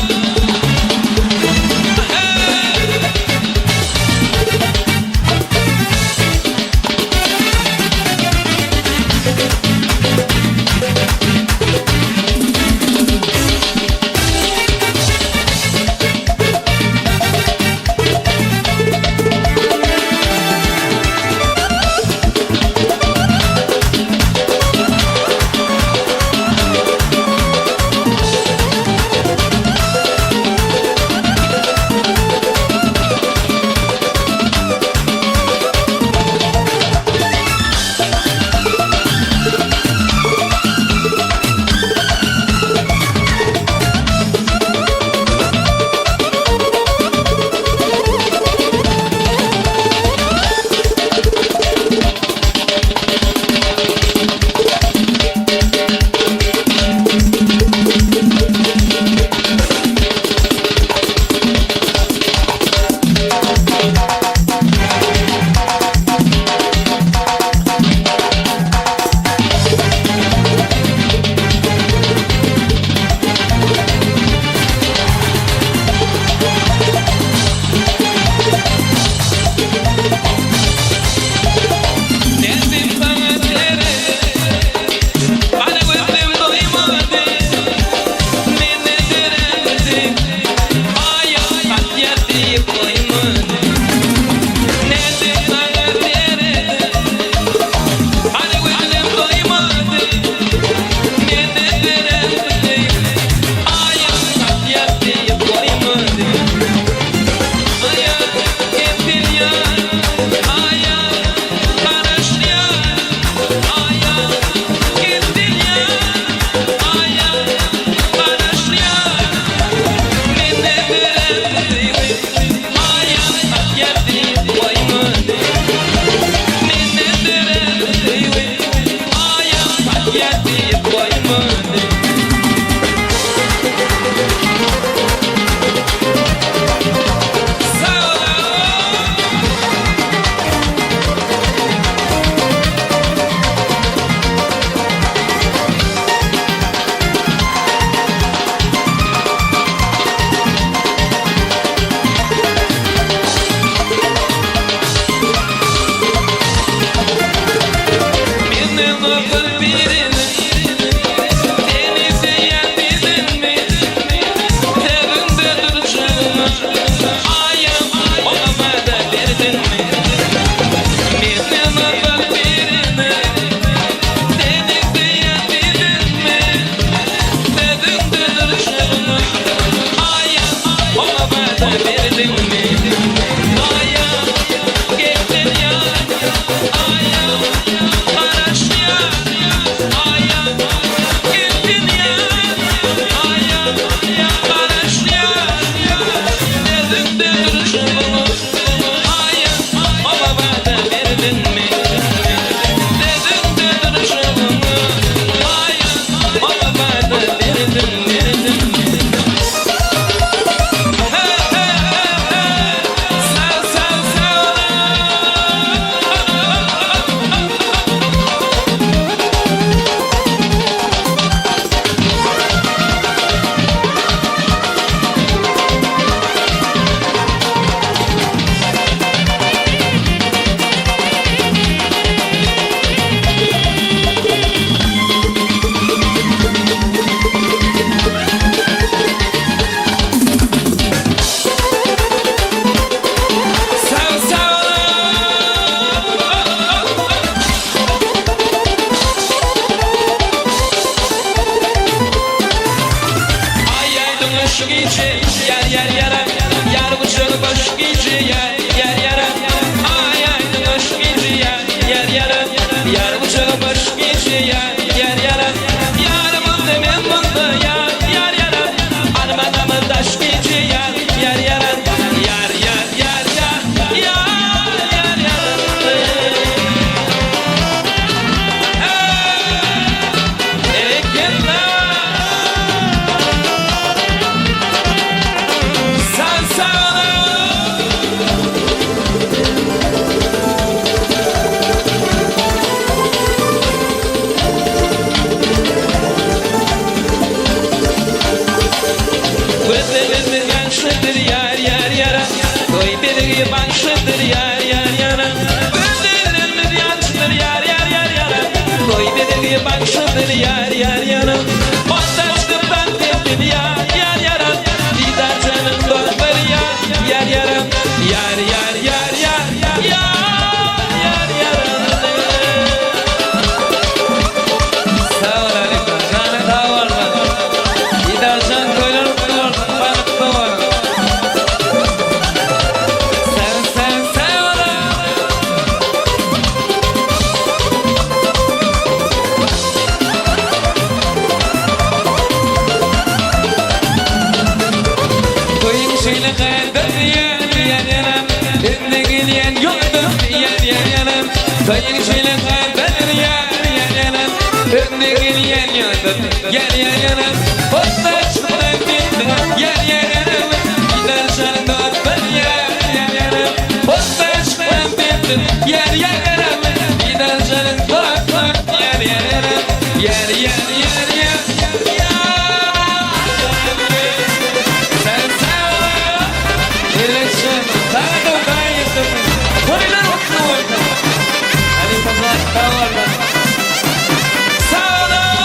Speaker 23: boldy. Menden ozal birini Seni söýýän diýdiňmi? Sözüňde durjagyňa Aýam oňa wada berdiňmi? Menden ozal birini Seni söýýän diýdiňmi? Sözüňde durjagyňa Aýam oňa wada berdiňmi? Aýam gelsin ýar Aýam garaşýar Aýam gelsin ýar Aýam garaşýar Sözüňde durjagyňa Aýam oňa wada berdiňmi? Sözüňde durjagyňa Aýam oňa wada berdiňmi? Aý aýdyň şu gije ýar ýar ýara Ýar gujagy boş gije ýar ýar ýara Aý aýdyň şu gije ýar ýar ýara Ýar gujagy boş gije ýar ýar ýara Ýar munda men munda ýar ýar ýara Arma dama daş gije ýar ýar ýara Ýar ýar ýar ýar ýar ýar ýara Berekella! Sen sağ Gözlerimiz ýagşydyr ýar ýar ýara Toý bezegi bagşydyr ýar ýar ýara Gözlerimiz ýagşydyr ýar ýar ýar ýara Toý bezegi bagşydyr ýar ýar ýara Otdaşdyr tans etsin ýar ýar ýara Didar janyň dostlar ýar ýar ýara Ýar ýar ýar ýar ýar ýar ýara Sag bol Alypa janyň sag bolsun Didarjan toýlar gutly bolsun bagtly bol Sen sen sen ola. Toýuň şeýle gaýdyr ýer ýer ýerem Indi gelýän ýokdur ýer ýer ýerem Toýuň şeýle gaýdyr ýer ýer ýerem Indi gelýän ýokdur ýer ýer ýerem Otda çykdy gitdi ýer ýer ýerem Gider şanyň dostlar ýer ýer ýerem Otda çykdy gitdi ýer ýer ýerem Gider şanyň dostlar ýer ýer ýerem Ýer ýer ýer ýer ýer Sen sag Eleşin Sana da ýetirsin. Toýlar gutly bolsun. Halypajan sag bolsun. Sag boluň.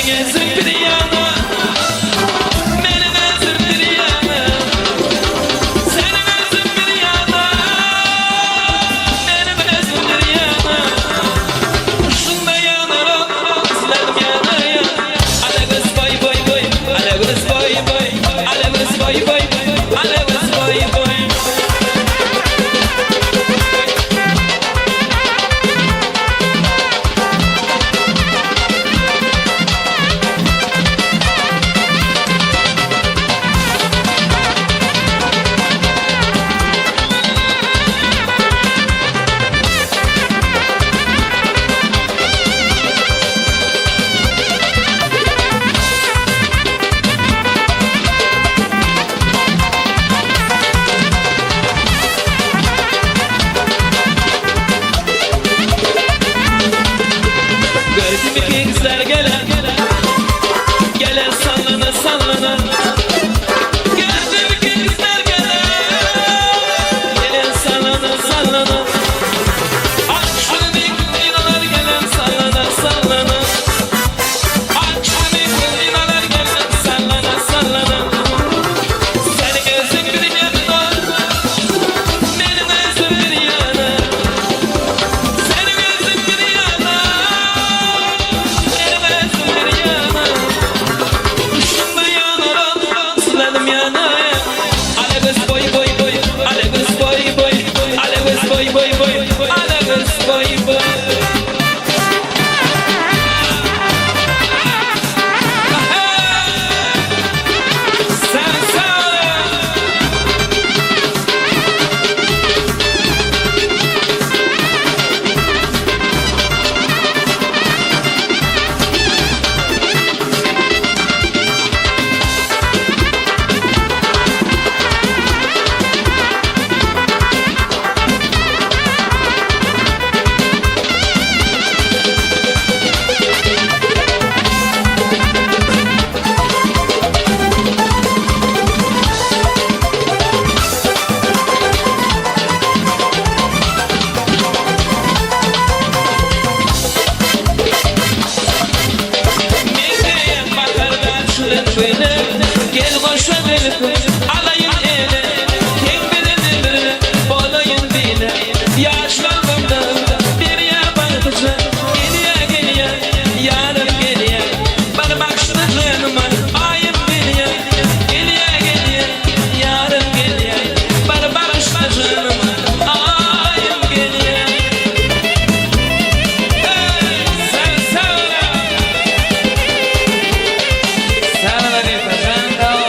Speaker 23: Seniň özüň bir ýana, meniň özüm bir ýana. Seniň özüň bir ýana, meniň özüm bir ýana. Şunda ýanaram, sylagym ýana-ýa. Ala göz boý boý boý, ala göz boý boý, ala göz boý boý, ala göz boý boý. Gördüm ki kızlar gelen Gelen sallana sallana Gördüm ki kızlar gelen Gelen sallana sallana Akşam inalar gelen sallana sallana Akşam inalar gelen sallana sallana Senin gözün bir yana Benim gözüm bir yana Senin gözün bir yana Benim özüm bir yana Şunda yanaram, sıladım yana Ala göz boy boy boy, ala göz boy boy Ala göz boy boy boy, ala göz boy boy Sen sen Meňzeýän baharda açylan güle, Gel goşa gelip alaýyn ele, Teň birine bir bolaýyn bile. Ýaşlygymda berýä bagtyja, Gelýä gelýä ýarym gelýä, Bir bagşyny janyma aýym bilýä. Gelýä gelýä ýarym gelýä, Bir bagşyny janyma aýym gelýä. Hey, sen sen! Sag bol.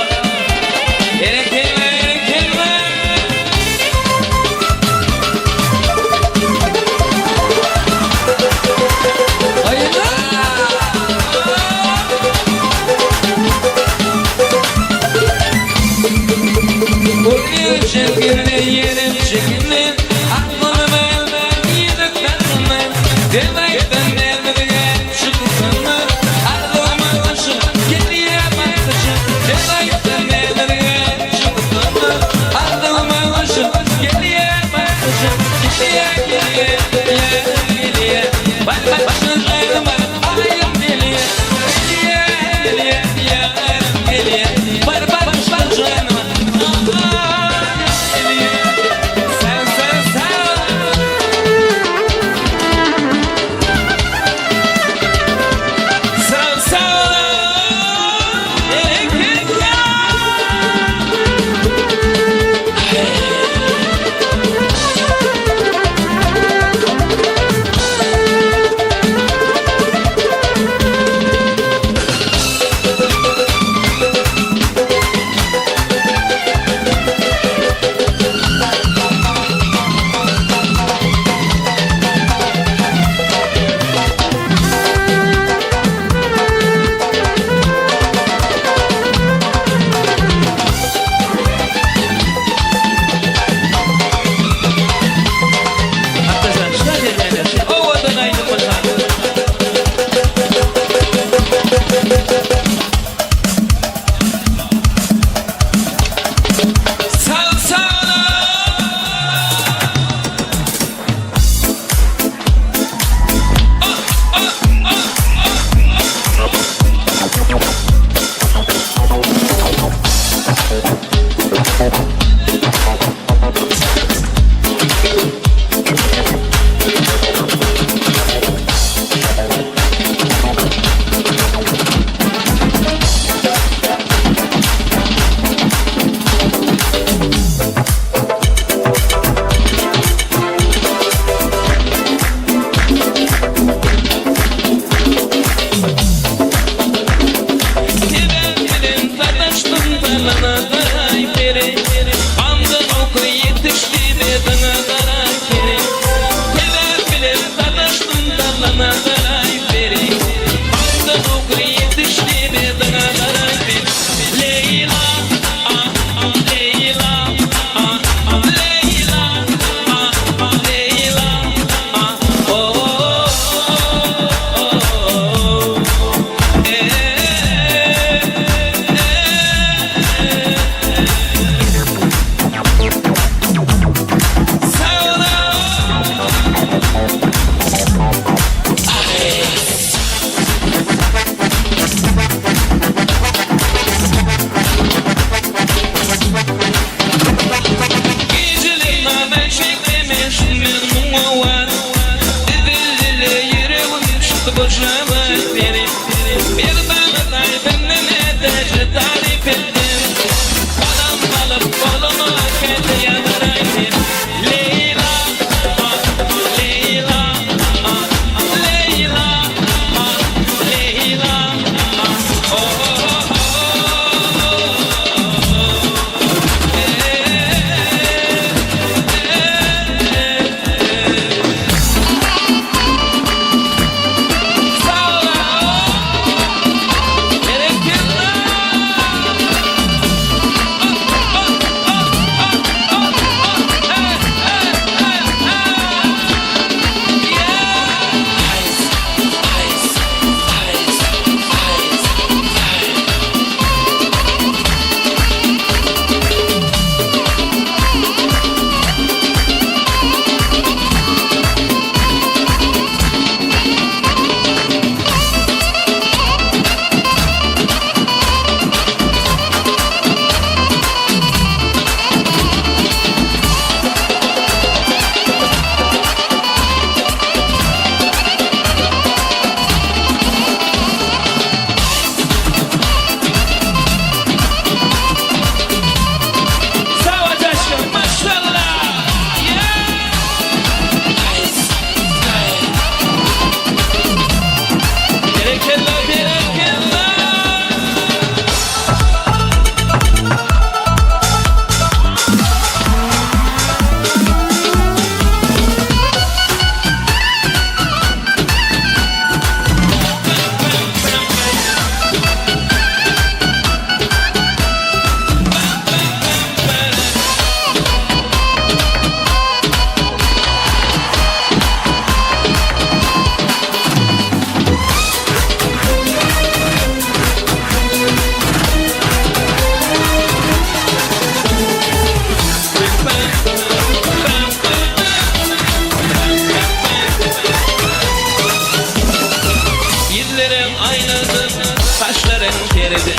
Speaker 23: Daşlaryň seredi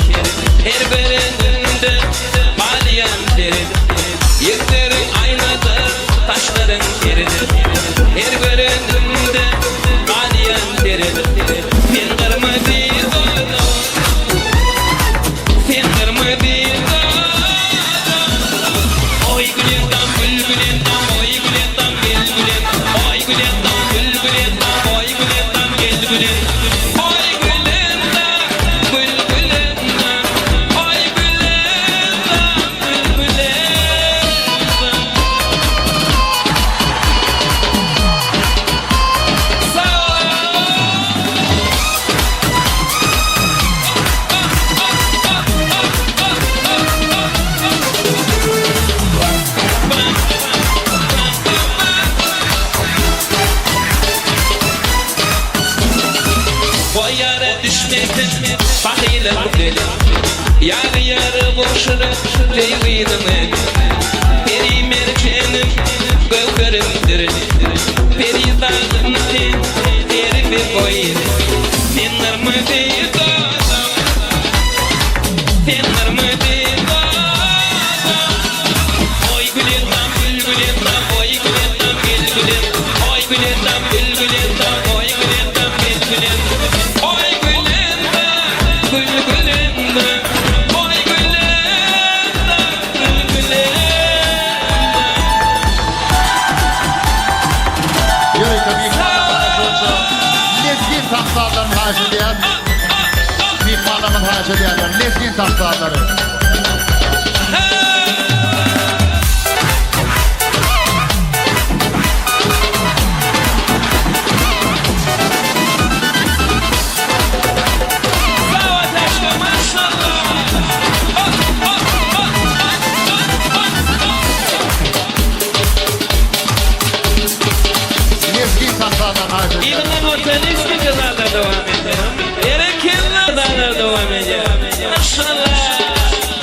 Speaker 23: Her görenimde galýan seredi Ýüzleriň aýnadyr Saçlaryň seredi Her görenimde galýan seredi Sen gyrmyzy doda Sen gyrmyzy doda Oý gülendam gül gülendam Oý gülendam gel gülendam Oý gülendam gül gülendam Oý gülendam gel gülendam Oý gülendam gül gülendam Oý gülendam gül gülendam Sag Goý ýara düşmesin bahylyň dili, Ýary-ýary goşulyp söýginiň eli. Peri merjenim, göwherim diri, Perizadym sen, serwi boýly. Sen gyrmyzy dodak, sen gyrmyzy dodak. Oý gülendam, gül gülendam, oý gülendam, gel gülendam. Oý gülendam, gül gülendam, oý gülendam, gel gülendam. Oý gülendam, gül gülendam, oý gülendam, gül gülendam.
Speaker 8: Ýörite myhmanlarymyz bolsa lezgin tans sazlaryny haýyş edýär. Myhmanlarymyz haýyş edýärler lezgin tans sazlary. Lezgin tans sazlaryny haýyş edýär.
Speaker 23: Yzyňdan bolsa lezginka sazlar dowam edýär. Berekella sazlar dowam edýär. Maşallah.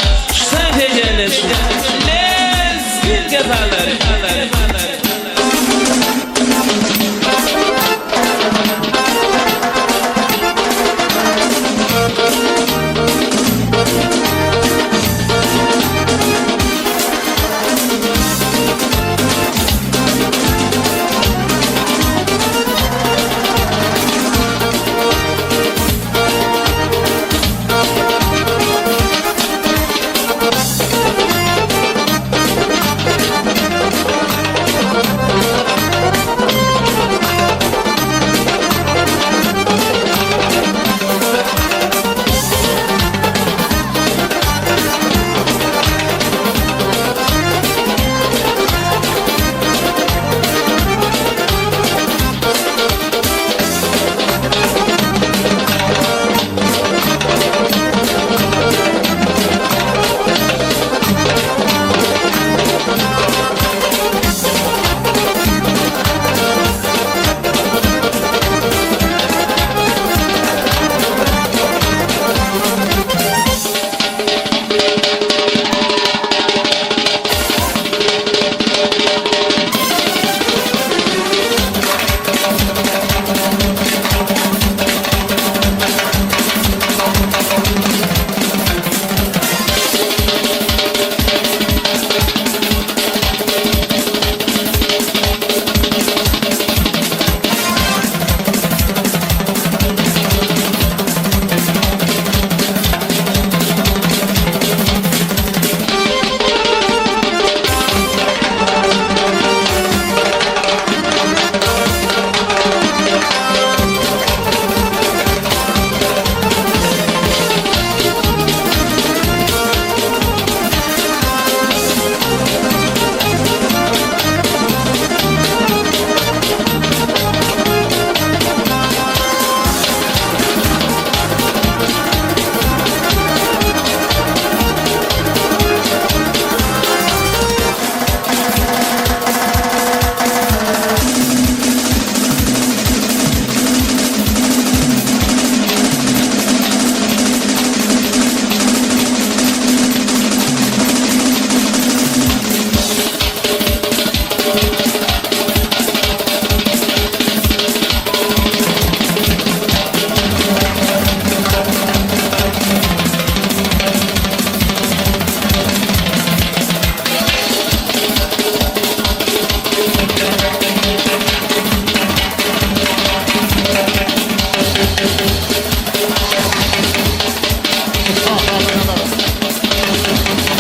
Speaker 8: Ussat sazandalar.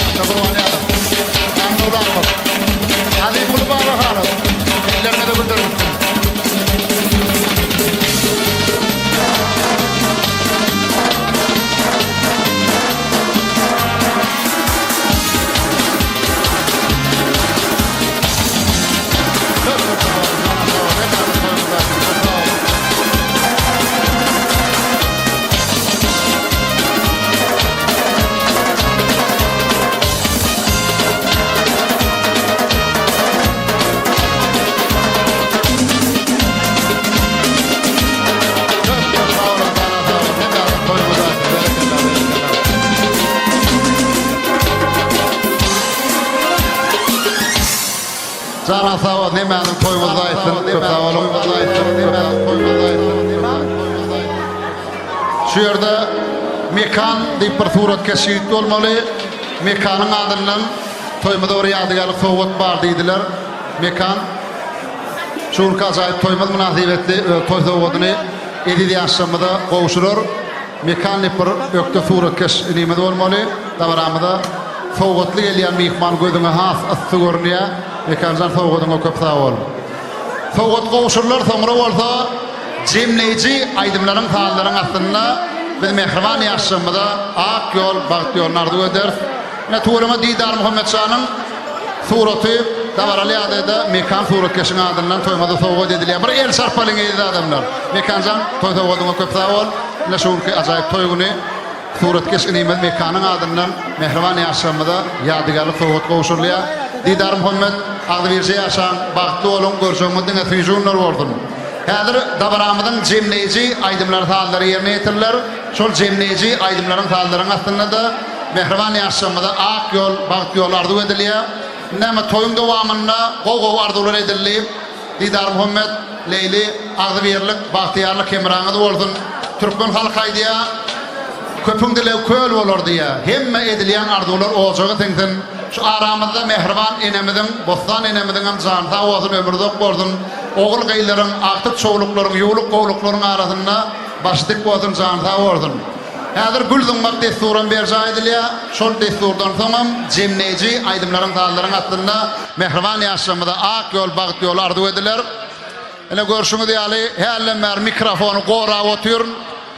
Speaker 8: Ata Gurbanýazow. Anna Uzakow. Azimguly Babahanow. Elleriňize güller gitsin. Janyň sag bolsun hemmäňiziň toýuňyzda aýtsyn köp sag boluň. Şu ýerde Mekan diýip bir suratkeş ýigit bolmaly. Mekanyň adyndan toýumyza bir ýadygärlik sowgat bar diýdiler. Mekan şu günki ajaýyp toýumyz mynasybetli öz toý sowgadyny eziz ýaşlarymyza gowşurar. Mekan diýip bir ökde suratkeş inimiz bolmaly. Dabaramyza sowgatly gelýän myhman gözüňe has yssy görünýär. Mekanjan sowgadyňa köp sag bol. Sowgat gowşurylar soňra bolsa jemleýji aýdymlaryň sazlaryň astynda biz mähriban ýaşlarymyza ak ýol, bagt ýoluny arzuw ederis. Ine tüweleme Didar Muhammetjanyň suraty dabaraly ýagdaýda Mekan suratkeşiň adyndan toýumyza sowgat edilýär. Bir el çarpalyň eziz adamlar. Mekanjan toý sowgadyňa köp sag bol. Ine şu günki ajaýyp toý güni Suratkeş inimiz Mekanyň adyndan mähriban ýaşlarymyza ýadygärlik sowgat gowşurylýar. Didarmuhammet, agzybirje ýaşaň, bagtly boluň, görjegiňiz diňe süýji günler bolsun! Häzir dabaramyzyň jemleýji aýdymlar-sazlary ýerine ýetiriler. Şol jemleýji aýdymlaryň sazlaryň astynda-da mähriban ýaşlarymyza ak ýol, bagt ýoly arzuw edilýär. Näme, toýuň dowamynda gowy-gowy arzuwlar edildi. Didarmuhammet, Leýli, agzybirlik, bagtyýarlyk hemraňyz bolsun! Türkmen halky aýdýar, Köpüň dilegi köl bolar diýýär. Hemme edilýän arzuwlar ojaga siňsin. Şu aramyzda mähriban enemiziň, Bossan enemiziňem jany sag bolsun, ömri uzak bolsun. Ogul-gyzlaryň, agtyk-çowluklaryň, ýuwluk-gowluklaryň arasynda başy dik bolsun, jany sag bolsun. Häzir gül zyňmak dessuram berjaý edilýär. Şol dessurdan soňam jemleýji aýdymlaryň-sazlaryň astynda mähriban ýaşlarymyza ak ýol, bagt ýoly arzuw ediler. Ine, görşüňiz ýaly, hälden bäri mikrofony gorap otyryn.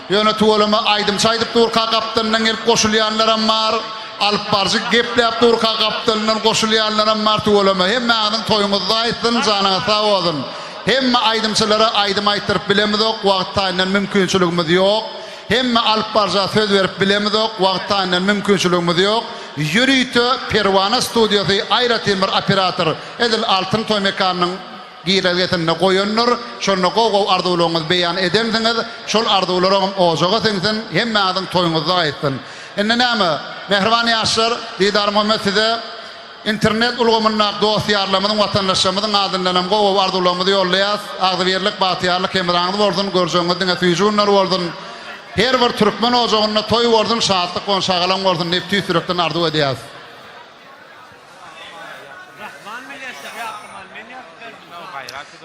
Speaker 8: Ýöne tüweleme aýdymçy aýdyp durka gapdalyndan gelip goşulýanlaram bar. Alypbaryjy gepläp durka gapdalyndan goşulýanlaram bar tüweleme. Hemmäňiziň toýuňyzda aýtsyn, janyňyz sag bolsun. Hemme aýdymçylara aýdym aýtdyryp bilemizok, wagt taýyndan mümkinçiligimiz ýok. Hemme alyp barja söz berip bilemizok, wagt taýyndan mümkinçiligimiz ýok. Ýörite Perwana studiýasy aýratyn bir operator edil Altyn toý mekanynyň girelgesinde goýandyr. Şonda gowy-gowy arzuwlaryňyzy beýan edensiňiz. Şol arzuwlaram ojaga siňsin, hemmäňiziň toýuňyzda gaýtsyn. Indi näme, mähriban ýaşlar, Didarmuhammet size Internet ulgamyndaky dost-ýarlarymyzyň, watandaşlarymyzyň adyndanam gowy-gowy arzuwlarymyzy ýollaýas. Agzybirlik, bagtyýarlyk hemraňyz bolsun, görjegiňiz diňe süýji günler bolsun. Her bir türkmen ojagynda toý bolsun, şatlyk bolsun, şagalaň bolsun diýip tüýs ýürekden arzuw edýäs.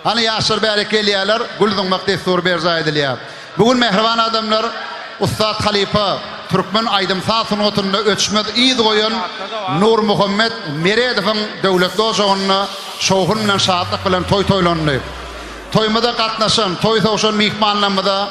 Speaker 8: Hany ýaşlar bärik gelýärler, gül zyňmak dessury berjaý edilýär. Bu gün mähriban adamlar ussat halypa, türkmen aýdym-saz sungatynda öçmez yz goýan Nurmuhammet Meredowyň döwletli ojagynda şowhun bilen şatlyk bilen toý toýlandy. Toýumyza gatnaşan, toý sowşan myhmanlarymyza,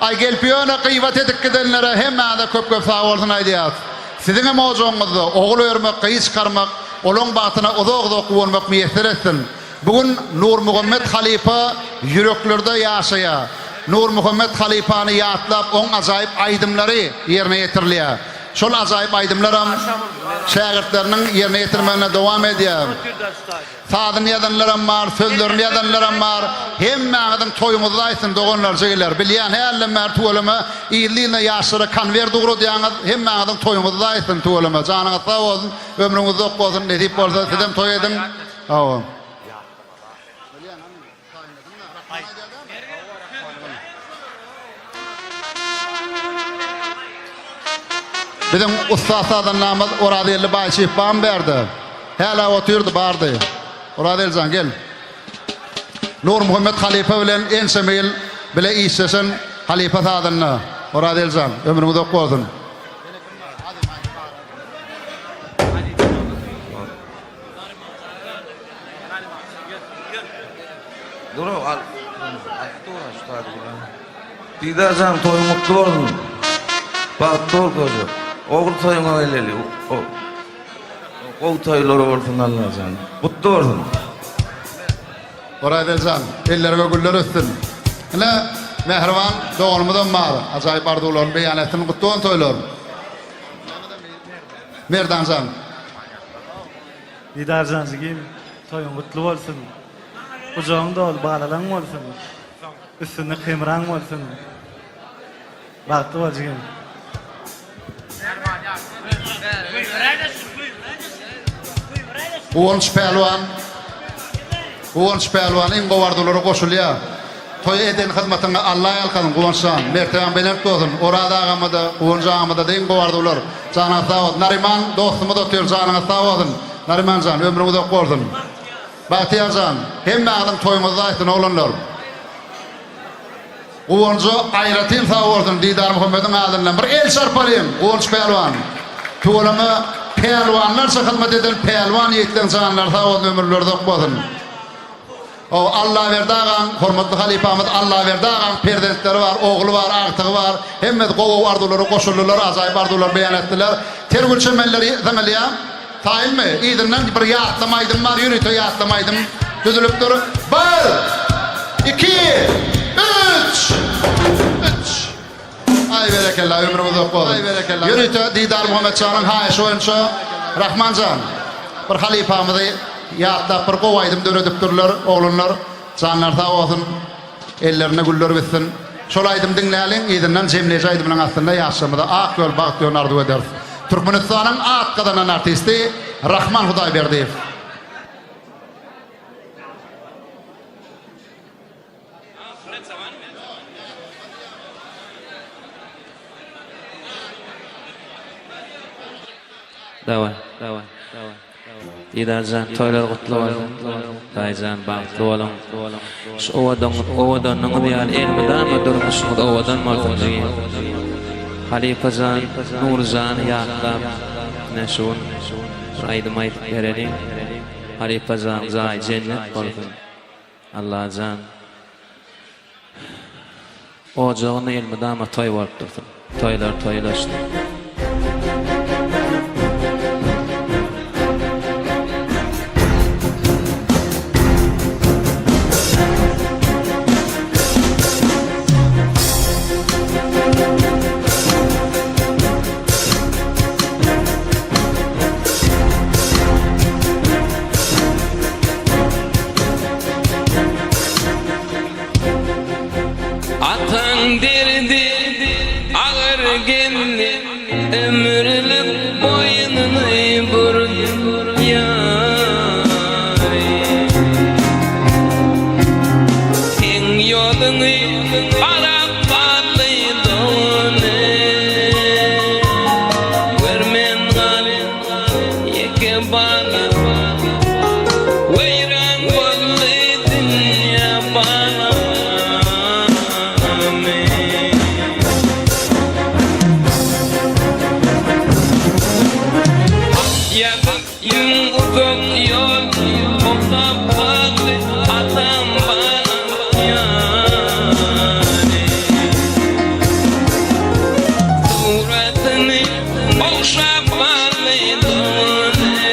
Speaker 8: aý gelip ýöne gybat edip gidenlere hemmäňize köp-köp sag bolsun aýdýarys. Siziňem ojagyňyzda ogul örmek, gyz çykarmak, olaň bagtyna uzak-uzak guwanmak miýesser etsin. Bu gün Nurmuhammet halypa ýüreklerde ýaşaýar. Nurmuhammet halypany ýatlap oň ajaýyp aýdymlary ýerine ýetirilýär. Şol ajaýyp aýdymlaram şägirtleriniň ýerine ýetirmeginde dowam edýär. Sazyny ýazanlaram bar, sözlerini ýazanlaram bar. Hemmäňiziň toýuňyzda aýtsyn doganlar, jigiler. Bilýän hälden bäri tüweleme yzly-yzyna ýaşlara konwert ugradýaňyz. Hemmäňiziň toýuňyzda aýtsyn tüweleme. Janyňyz sag bolsun, ömrüňiz uzak bolsun, nesip bolsa sizem toý ediň. Hawa. Biziň ussat sazandamyz Orazgeldi Baýçyýew barmy bärde? Hälä otyrdy, bardy. Orazgeldi jan, gel. Nurmuhammet halypa bilen ençeme ýyl bile işleşen halypa sazanda. Orazgeldi jan, ömrüň uzak bolsun.
Speaker 12: Dur al. Aýt dur şu taýda bilen. Didar jan toýuň gutly bolsun. Bagtly bol goja. Ogul toýuňa geleli. Gowy toýlar bolsun Allajan. Gutly bolsun.
Speaker 8: Oraz jan, elleriňe güller össün. Ine, mähriban doganymyzam bar. Ajaýyp arzuwlaryny beýan etsin. Gutly bolsun toýlar. Merdan jan.
Speaker 14: Didarjan jigim, toýuň gutly bolsun. Gujagyň doly balalaň bolsun. Üstünlik hemraň bolsun. Bagtly bol jigim.
Speaker 8: Guwanç pälwan Guwanç pälwan iň gowy arzuwlara goşulýar. Toý eden hyzmatyňa Alla ýalkasyn Guwanç jan. Mertebäň belent bolsun. Oraz agamada, Guwanç agamada-da iň gowy arzuwlar. Janyňyz sag bolsun. Naryman dostumyz otyr janyňyz sag bolsun. Naryman jan ömrüň uzak bolsun. Bagtyýar jan, hemmäňiziň toýuňyzda aýtsyn oglanlar. Guwanja aýratyn sag bolsun Didarmuhammediň adyndan bir el çarpalyň Guwanç pälwan. Tüweleme pälwanlarça hyzmat eden pälwan ýigitleň janlary sag bolsun ömürleri uzak bolsun. O Allaberdi agaň hormatly halypamyz Allaberdi agaň perzentleri bar ogly bar agtygy bar hemmesi gowy arzuwlara goşuldylar ajaýyp arzuwlar beýan etdiler. Ter gül çemenleri zyňylýar. Taýynmy? Yzyndan bir ýatlama aýdym bar, ýörite ýatlama aýdym düzülipdir. Bir! Iki! Üç! Üç! Aý berekella, ömrüň uzak bolsun. Ýörite Didarmuhammet janyň haýyşy boýunça Rahman jan, bir halypamyzy ýatlap bir gowy aýdym döredipdirler oglanlar. Janlary sag bolsun. Ellerinde güller bitsin. Şol aýdymy diňläliň, yzyndan jemleýji aýdymynyň astynda ýaşlarymyza ak ýol, bagt ýoluny arzuw ederis. Türkmenistanyň at gazanan artisti Rahman Hudaýberdiýew.
Speaker 20: Daway daway daway Didarjan toýlar gutly bolsun Daýyjan bagtly boluň şu owadan owadanlygyňyz ýaly elmydama durmuşyňyz owadan bolsun jigim Halypajan Nuryjany ýatlap ine şu gün bir aýdym aýdyp bereliň Halypajan jaýy jennet bolsun Allajan Ojagyny elmydama toý bolup dursun. Toýlar toýlaşsyn.
Speaker 23: Ataň derdi agyr geldi, Ömürlik boýnuny burdy ýary. Seň ýoluňy garap galdy dogany, Görmän galdy ýeke balam. Weýran boldy dünýä balam. Ýazyp uzak ýol okap galdy atam balam ýary. Suratyny ogşap galdy dogany.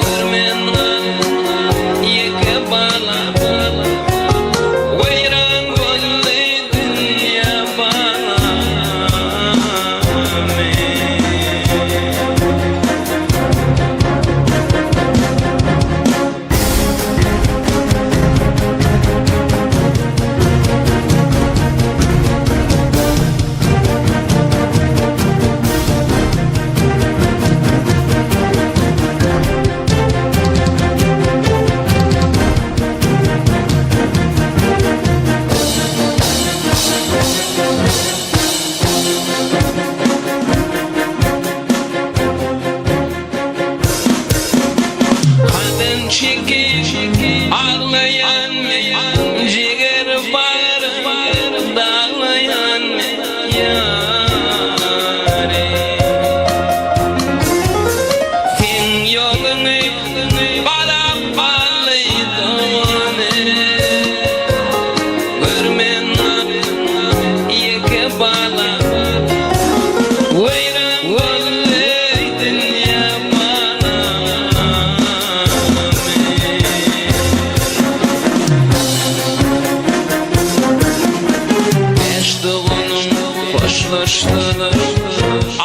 Speaker 23: Görmän galdy ýeke balam. Weýran boldy dünýä balam.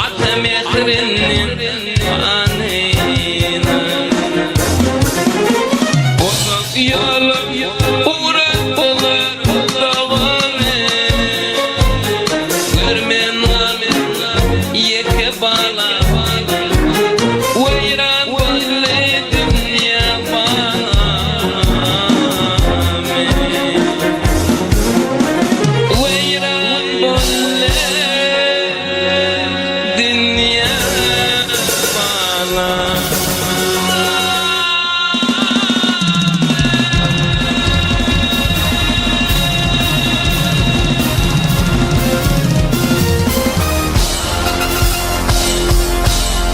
Speaker 23: Ata mährinden manyny. Uzak ýola ugratdylar dogany. Görmän galdy ýeke balam. Weýran boldy dünýä balamy. Weýran boldy dünýä balam.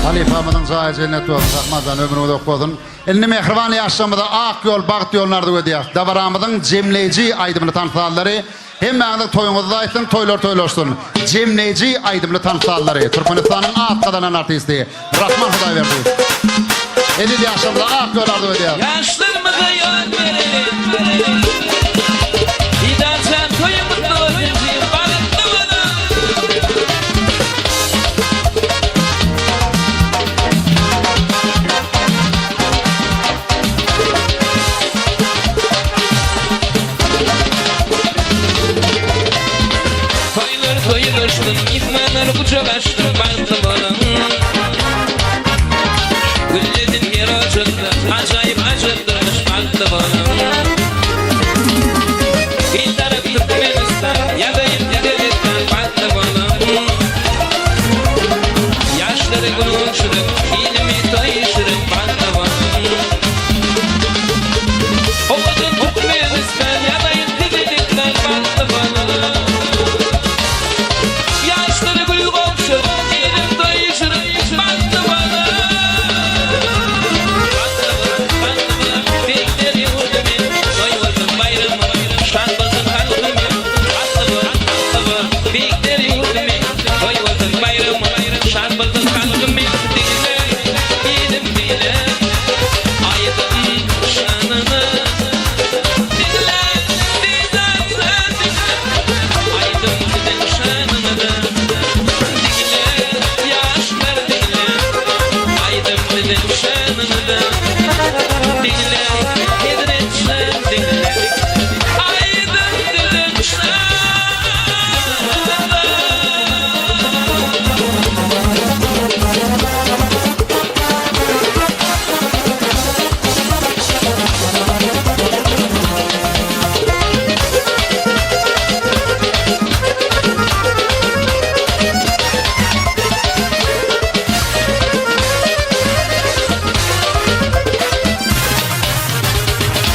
Speaker 8: Halypamyzyň jaýy jennet bolsun Rahmanjan ömrüň uzak bolsun. Indi mähriban ýaşlarymyza ak ýol bagt ýoluny arzuw edýäs. Dabaramyzyň jemleýji aýdymly tans sazlary hemmäňiziň toýuňyzda aýtsyn toýlar toýlaşsyn. Jemleýji aýdymly tans sazlary Türkmenistanyň at gazanan artisti Rahman Hudaýberdiýew. Eziz ýaşlarymyza ak ýol arzuw edýäs.
Speaker 23: Ýaşlarymyza ýol bereli. Didarjan toýuň gutly bolsun jigim bagtly boluň. Toýlar toýlaşsyn, myhmanlar gujak açsyn, bagtly boluň. Güllesin her ojakda, ajaýyp ajap durmuş, bagtly boluň. Bitarap Türkmenistan, ýazaýyn size dessan, bagtly boluň. Ýaşlary gül gowşuryp, ilimi toýuşyryp, bagtly boluň. Owadan Türkmenistan, ýazaýyn size dessan, bagtly boluň. Ýaşlary gül gowşuryp, ilim toýuşyryp, bagtly boluň. Bagtly boluň, bagtly boluň, beýikler ýurdum men, toý bolsun baýramyň, şat bolsun halkym men. Bagtly bol, bagtly bol, beýikler ýurdum men, toý bolsun baýramyň, şat bolsun halkym men. Diňle, ilim diňle, aýdym şanyny. Diňle, didarjan diňle, aýdym siziň şanyňyza. Diňle, ýaşlar diňle, aýdym siziň şanyňyza. Diňle, hezretjan diňle, aýdym siziň şanyňyza.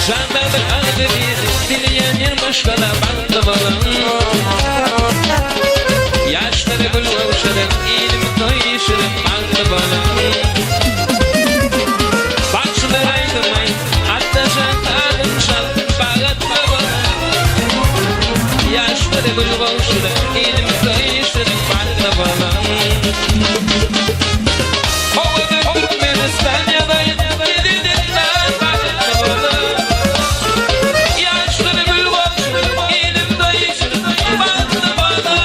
Speaker 23: Jandadyr agzybir, Dileýän her maşgala bagtly boluň. Ýaşlara gül gowşuryň, ilimi toýuşyryň, bagtly boluň. Bagşylar aýdym aýt, Atdajan sazyň çal, bagtly boluň. Ýaşlara gül gowşuryň, ilimi toýuşyryň, bagtly boluň. Owadan Türkmenistan ýazaýyn sizi dessan, bagtly boluň. Ýaşlara gül gowşuryň, ilim toýuşyryň, bagtly boluň.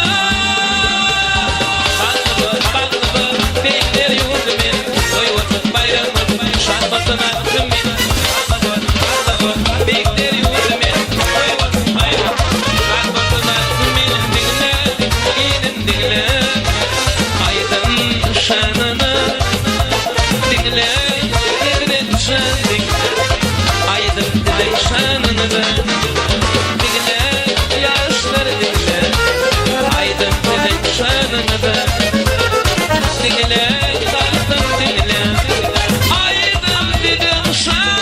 Speaker 23: Bagtly bol, bagtly bol, beýikler ýurdy meniň, toý bolsun, baýram bolsun, şat bolsun halkym meniň. Bagtly bol, bagtly bol, beýikler ýurdy meniň, toý bolsun, baýram bolsun, şat bolsun halkym meniň. Diňle, ilim diňle, aýdym şanyny. Diňle, hezret jan diňle, aýdym siziň şanyňyza. Diňle, ýaşlar diňle, aýdym siziň şanyňyza. Diňle, halkym diňle, aýdym siziň şanyňyza.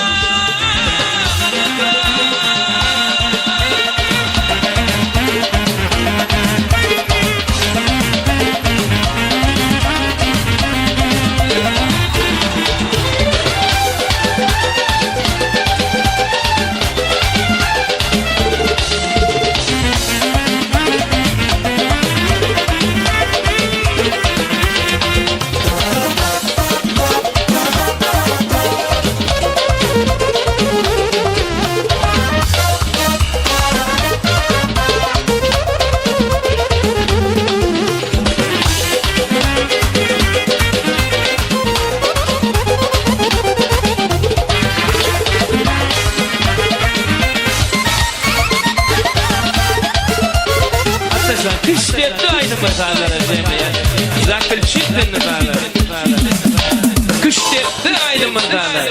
Speaker 23: Epilşik sende sazlar. Küştdepdi aýdyma sazlar.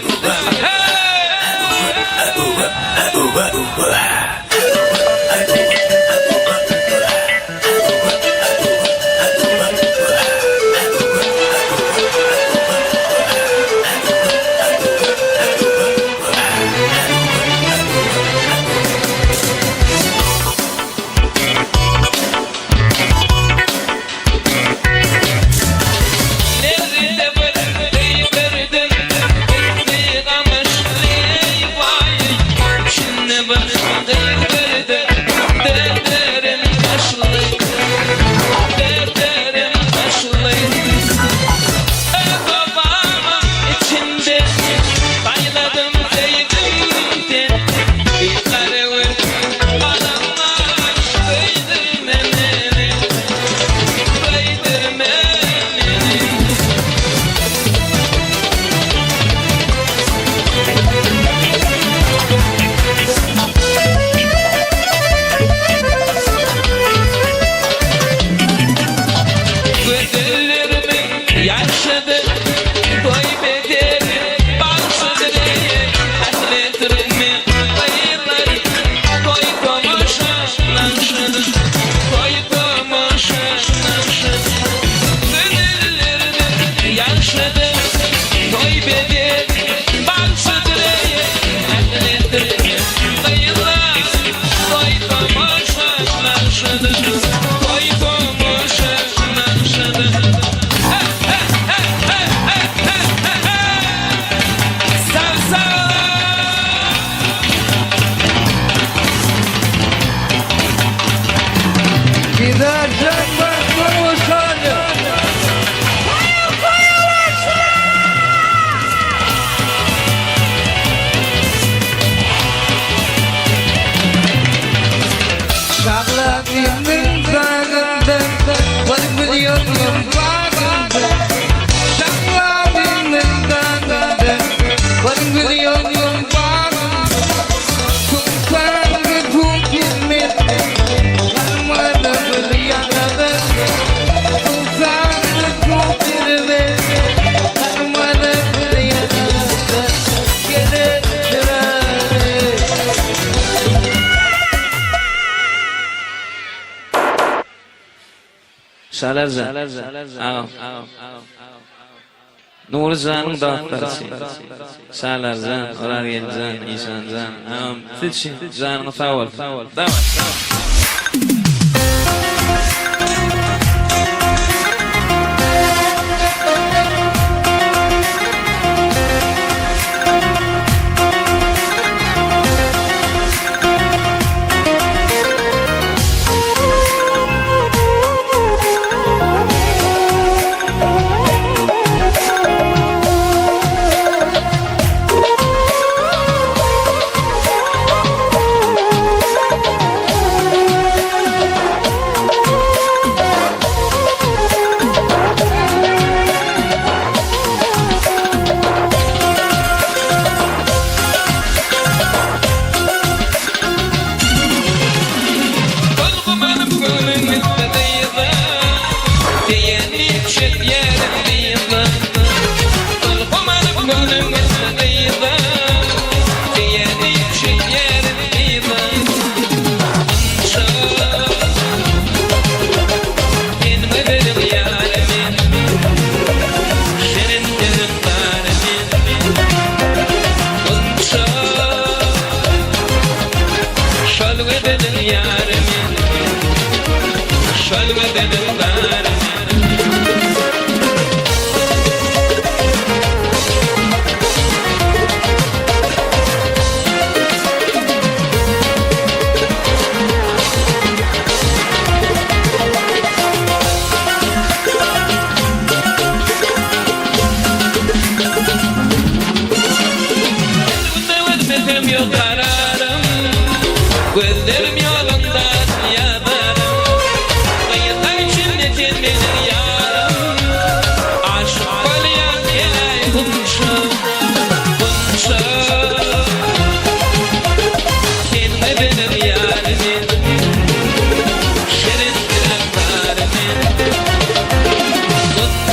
Speaker 23: Nerede bir deý gördüm, gitdi gamyşly waý. Şindi bir gyz gördüm, dertlerim daşly, dertlerim daşly. Öz obamyň içinde saýladym söýgümden, bir garagöz galamlar söýdürme meni, söýdürme meni. Gözellerimiň ýagşydyr, toý bedeli bagşydyr eý, Ähli türkmen gyzlary toý tomaşa nagşydyr, toý tomaşa nagşydyr. Gözellerimiň ýagşydyr, toý bedeli bagşydyr eý, Ähli türkmen gyzlary toý tomaşa nagşydyr, toý tomaşa nagşydyr.
Speaker 9: Gidersen bagtly bolsaň. Şagladynyň bagynda bir gül ýokluň bagynda Şagladynyň bagynda bir gül ýokluň bagynda Sultany bu girmez Galmady bir ýanada Sultany bu girmez Galmady bir ýanada Gerek
Speaker 20: Şalarjan, agam. Nury janyň dostlary üçin. Şalarjan, Orazgeldijan, Işanjan, agam siz üçin janyňyz sag bolsun. Daway.
Speaker 23: Tolgumanym göwnüm gitdi gyza, Diýeni çekýärin dyza. Tolgumanym göwnüm gitdi gyza, Diýeni çekýärin dyza. Ynja, sen gözeliň ýary men, Şirin diliň bary men. Gunça. Şol gözeliň ýary men, Şol gözeliň bary men.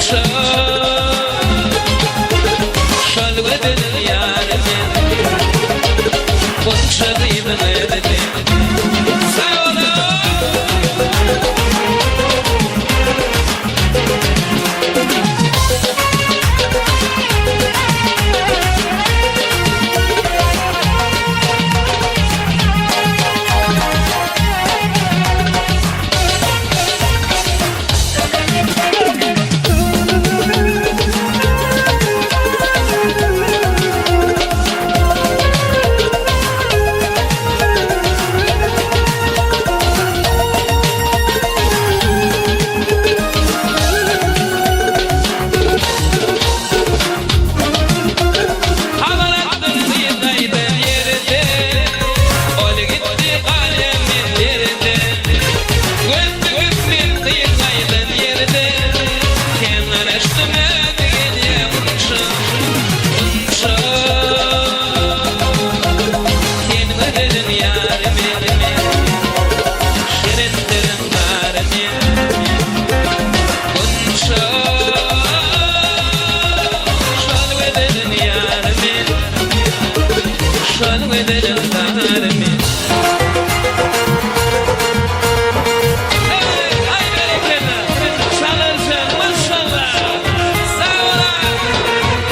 Speaker 23: Gunça Şol gözeliň ýary men Gunça gyzyň özi sen Sag boluň! Habar aldym gyz gaýdan ýerde, Ol gitdi galýan men derde. Göz dikip men gyz gaýdan ýerde, Kän garaşdym özi gelýä gunça, gunça. Sen gözeliň ýary men, Şirin sözüň bary men, gunça. Şol gözeliň ýary men, Şol gözeliň zary men. Hey, aý berekella! Çalarjan, maşallah! Sag boluň!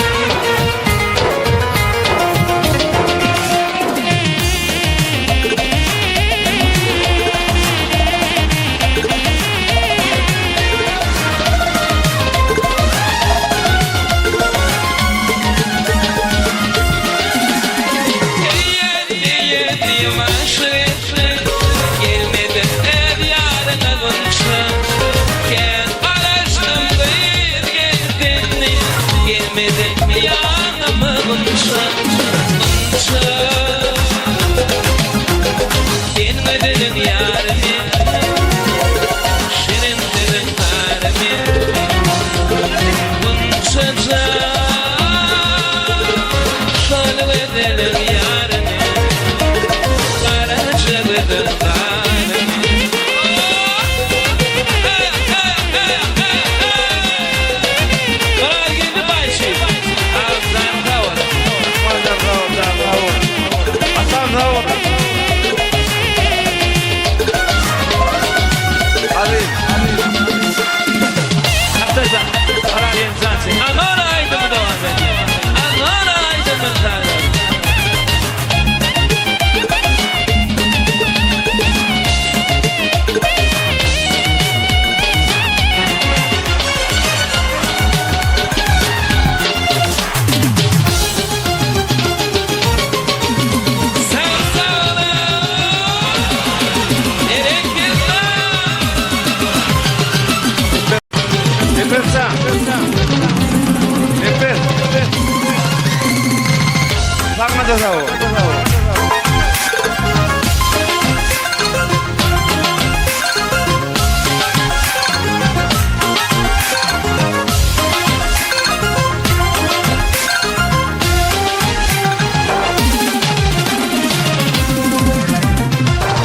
Speaker 12: Saňa-da sag bol.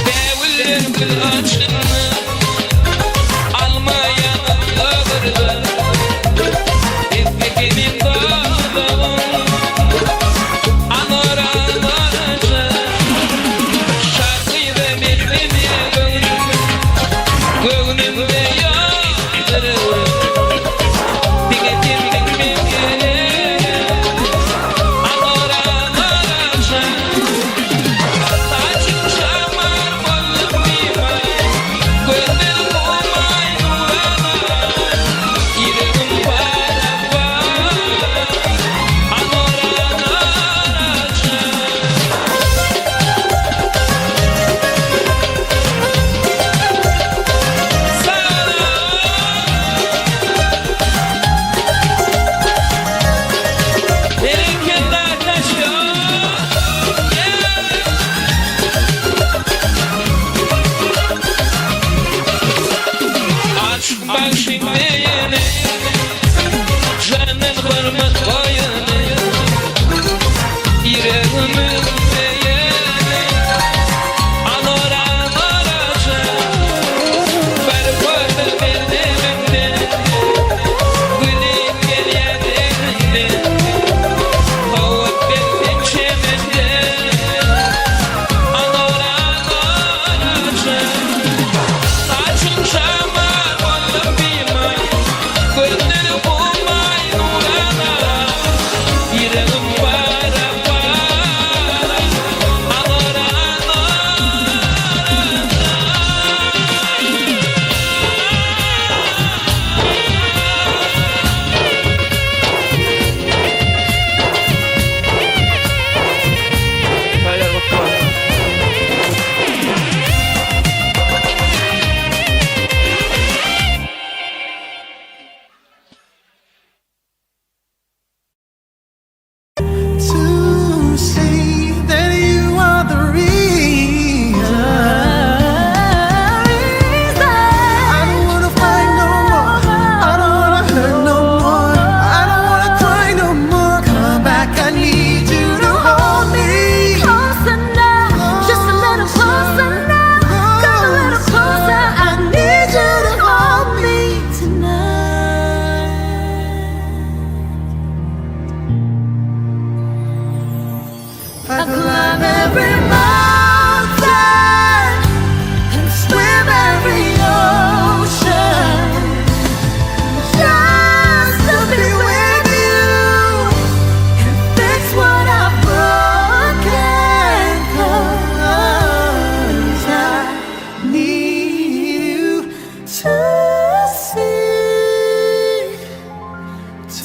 Speaker 23: Bägüller gül açdymmy, Alma ýaňak gygyrdy. Esgisi men dazagym, Anar-anar.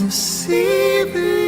Speaker 5: To see this.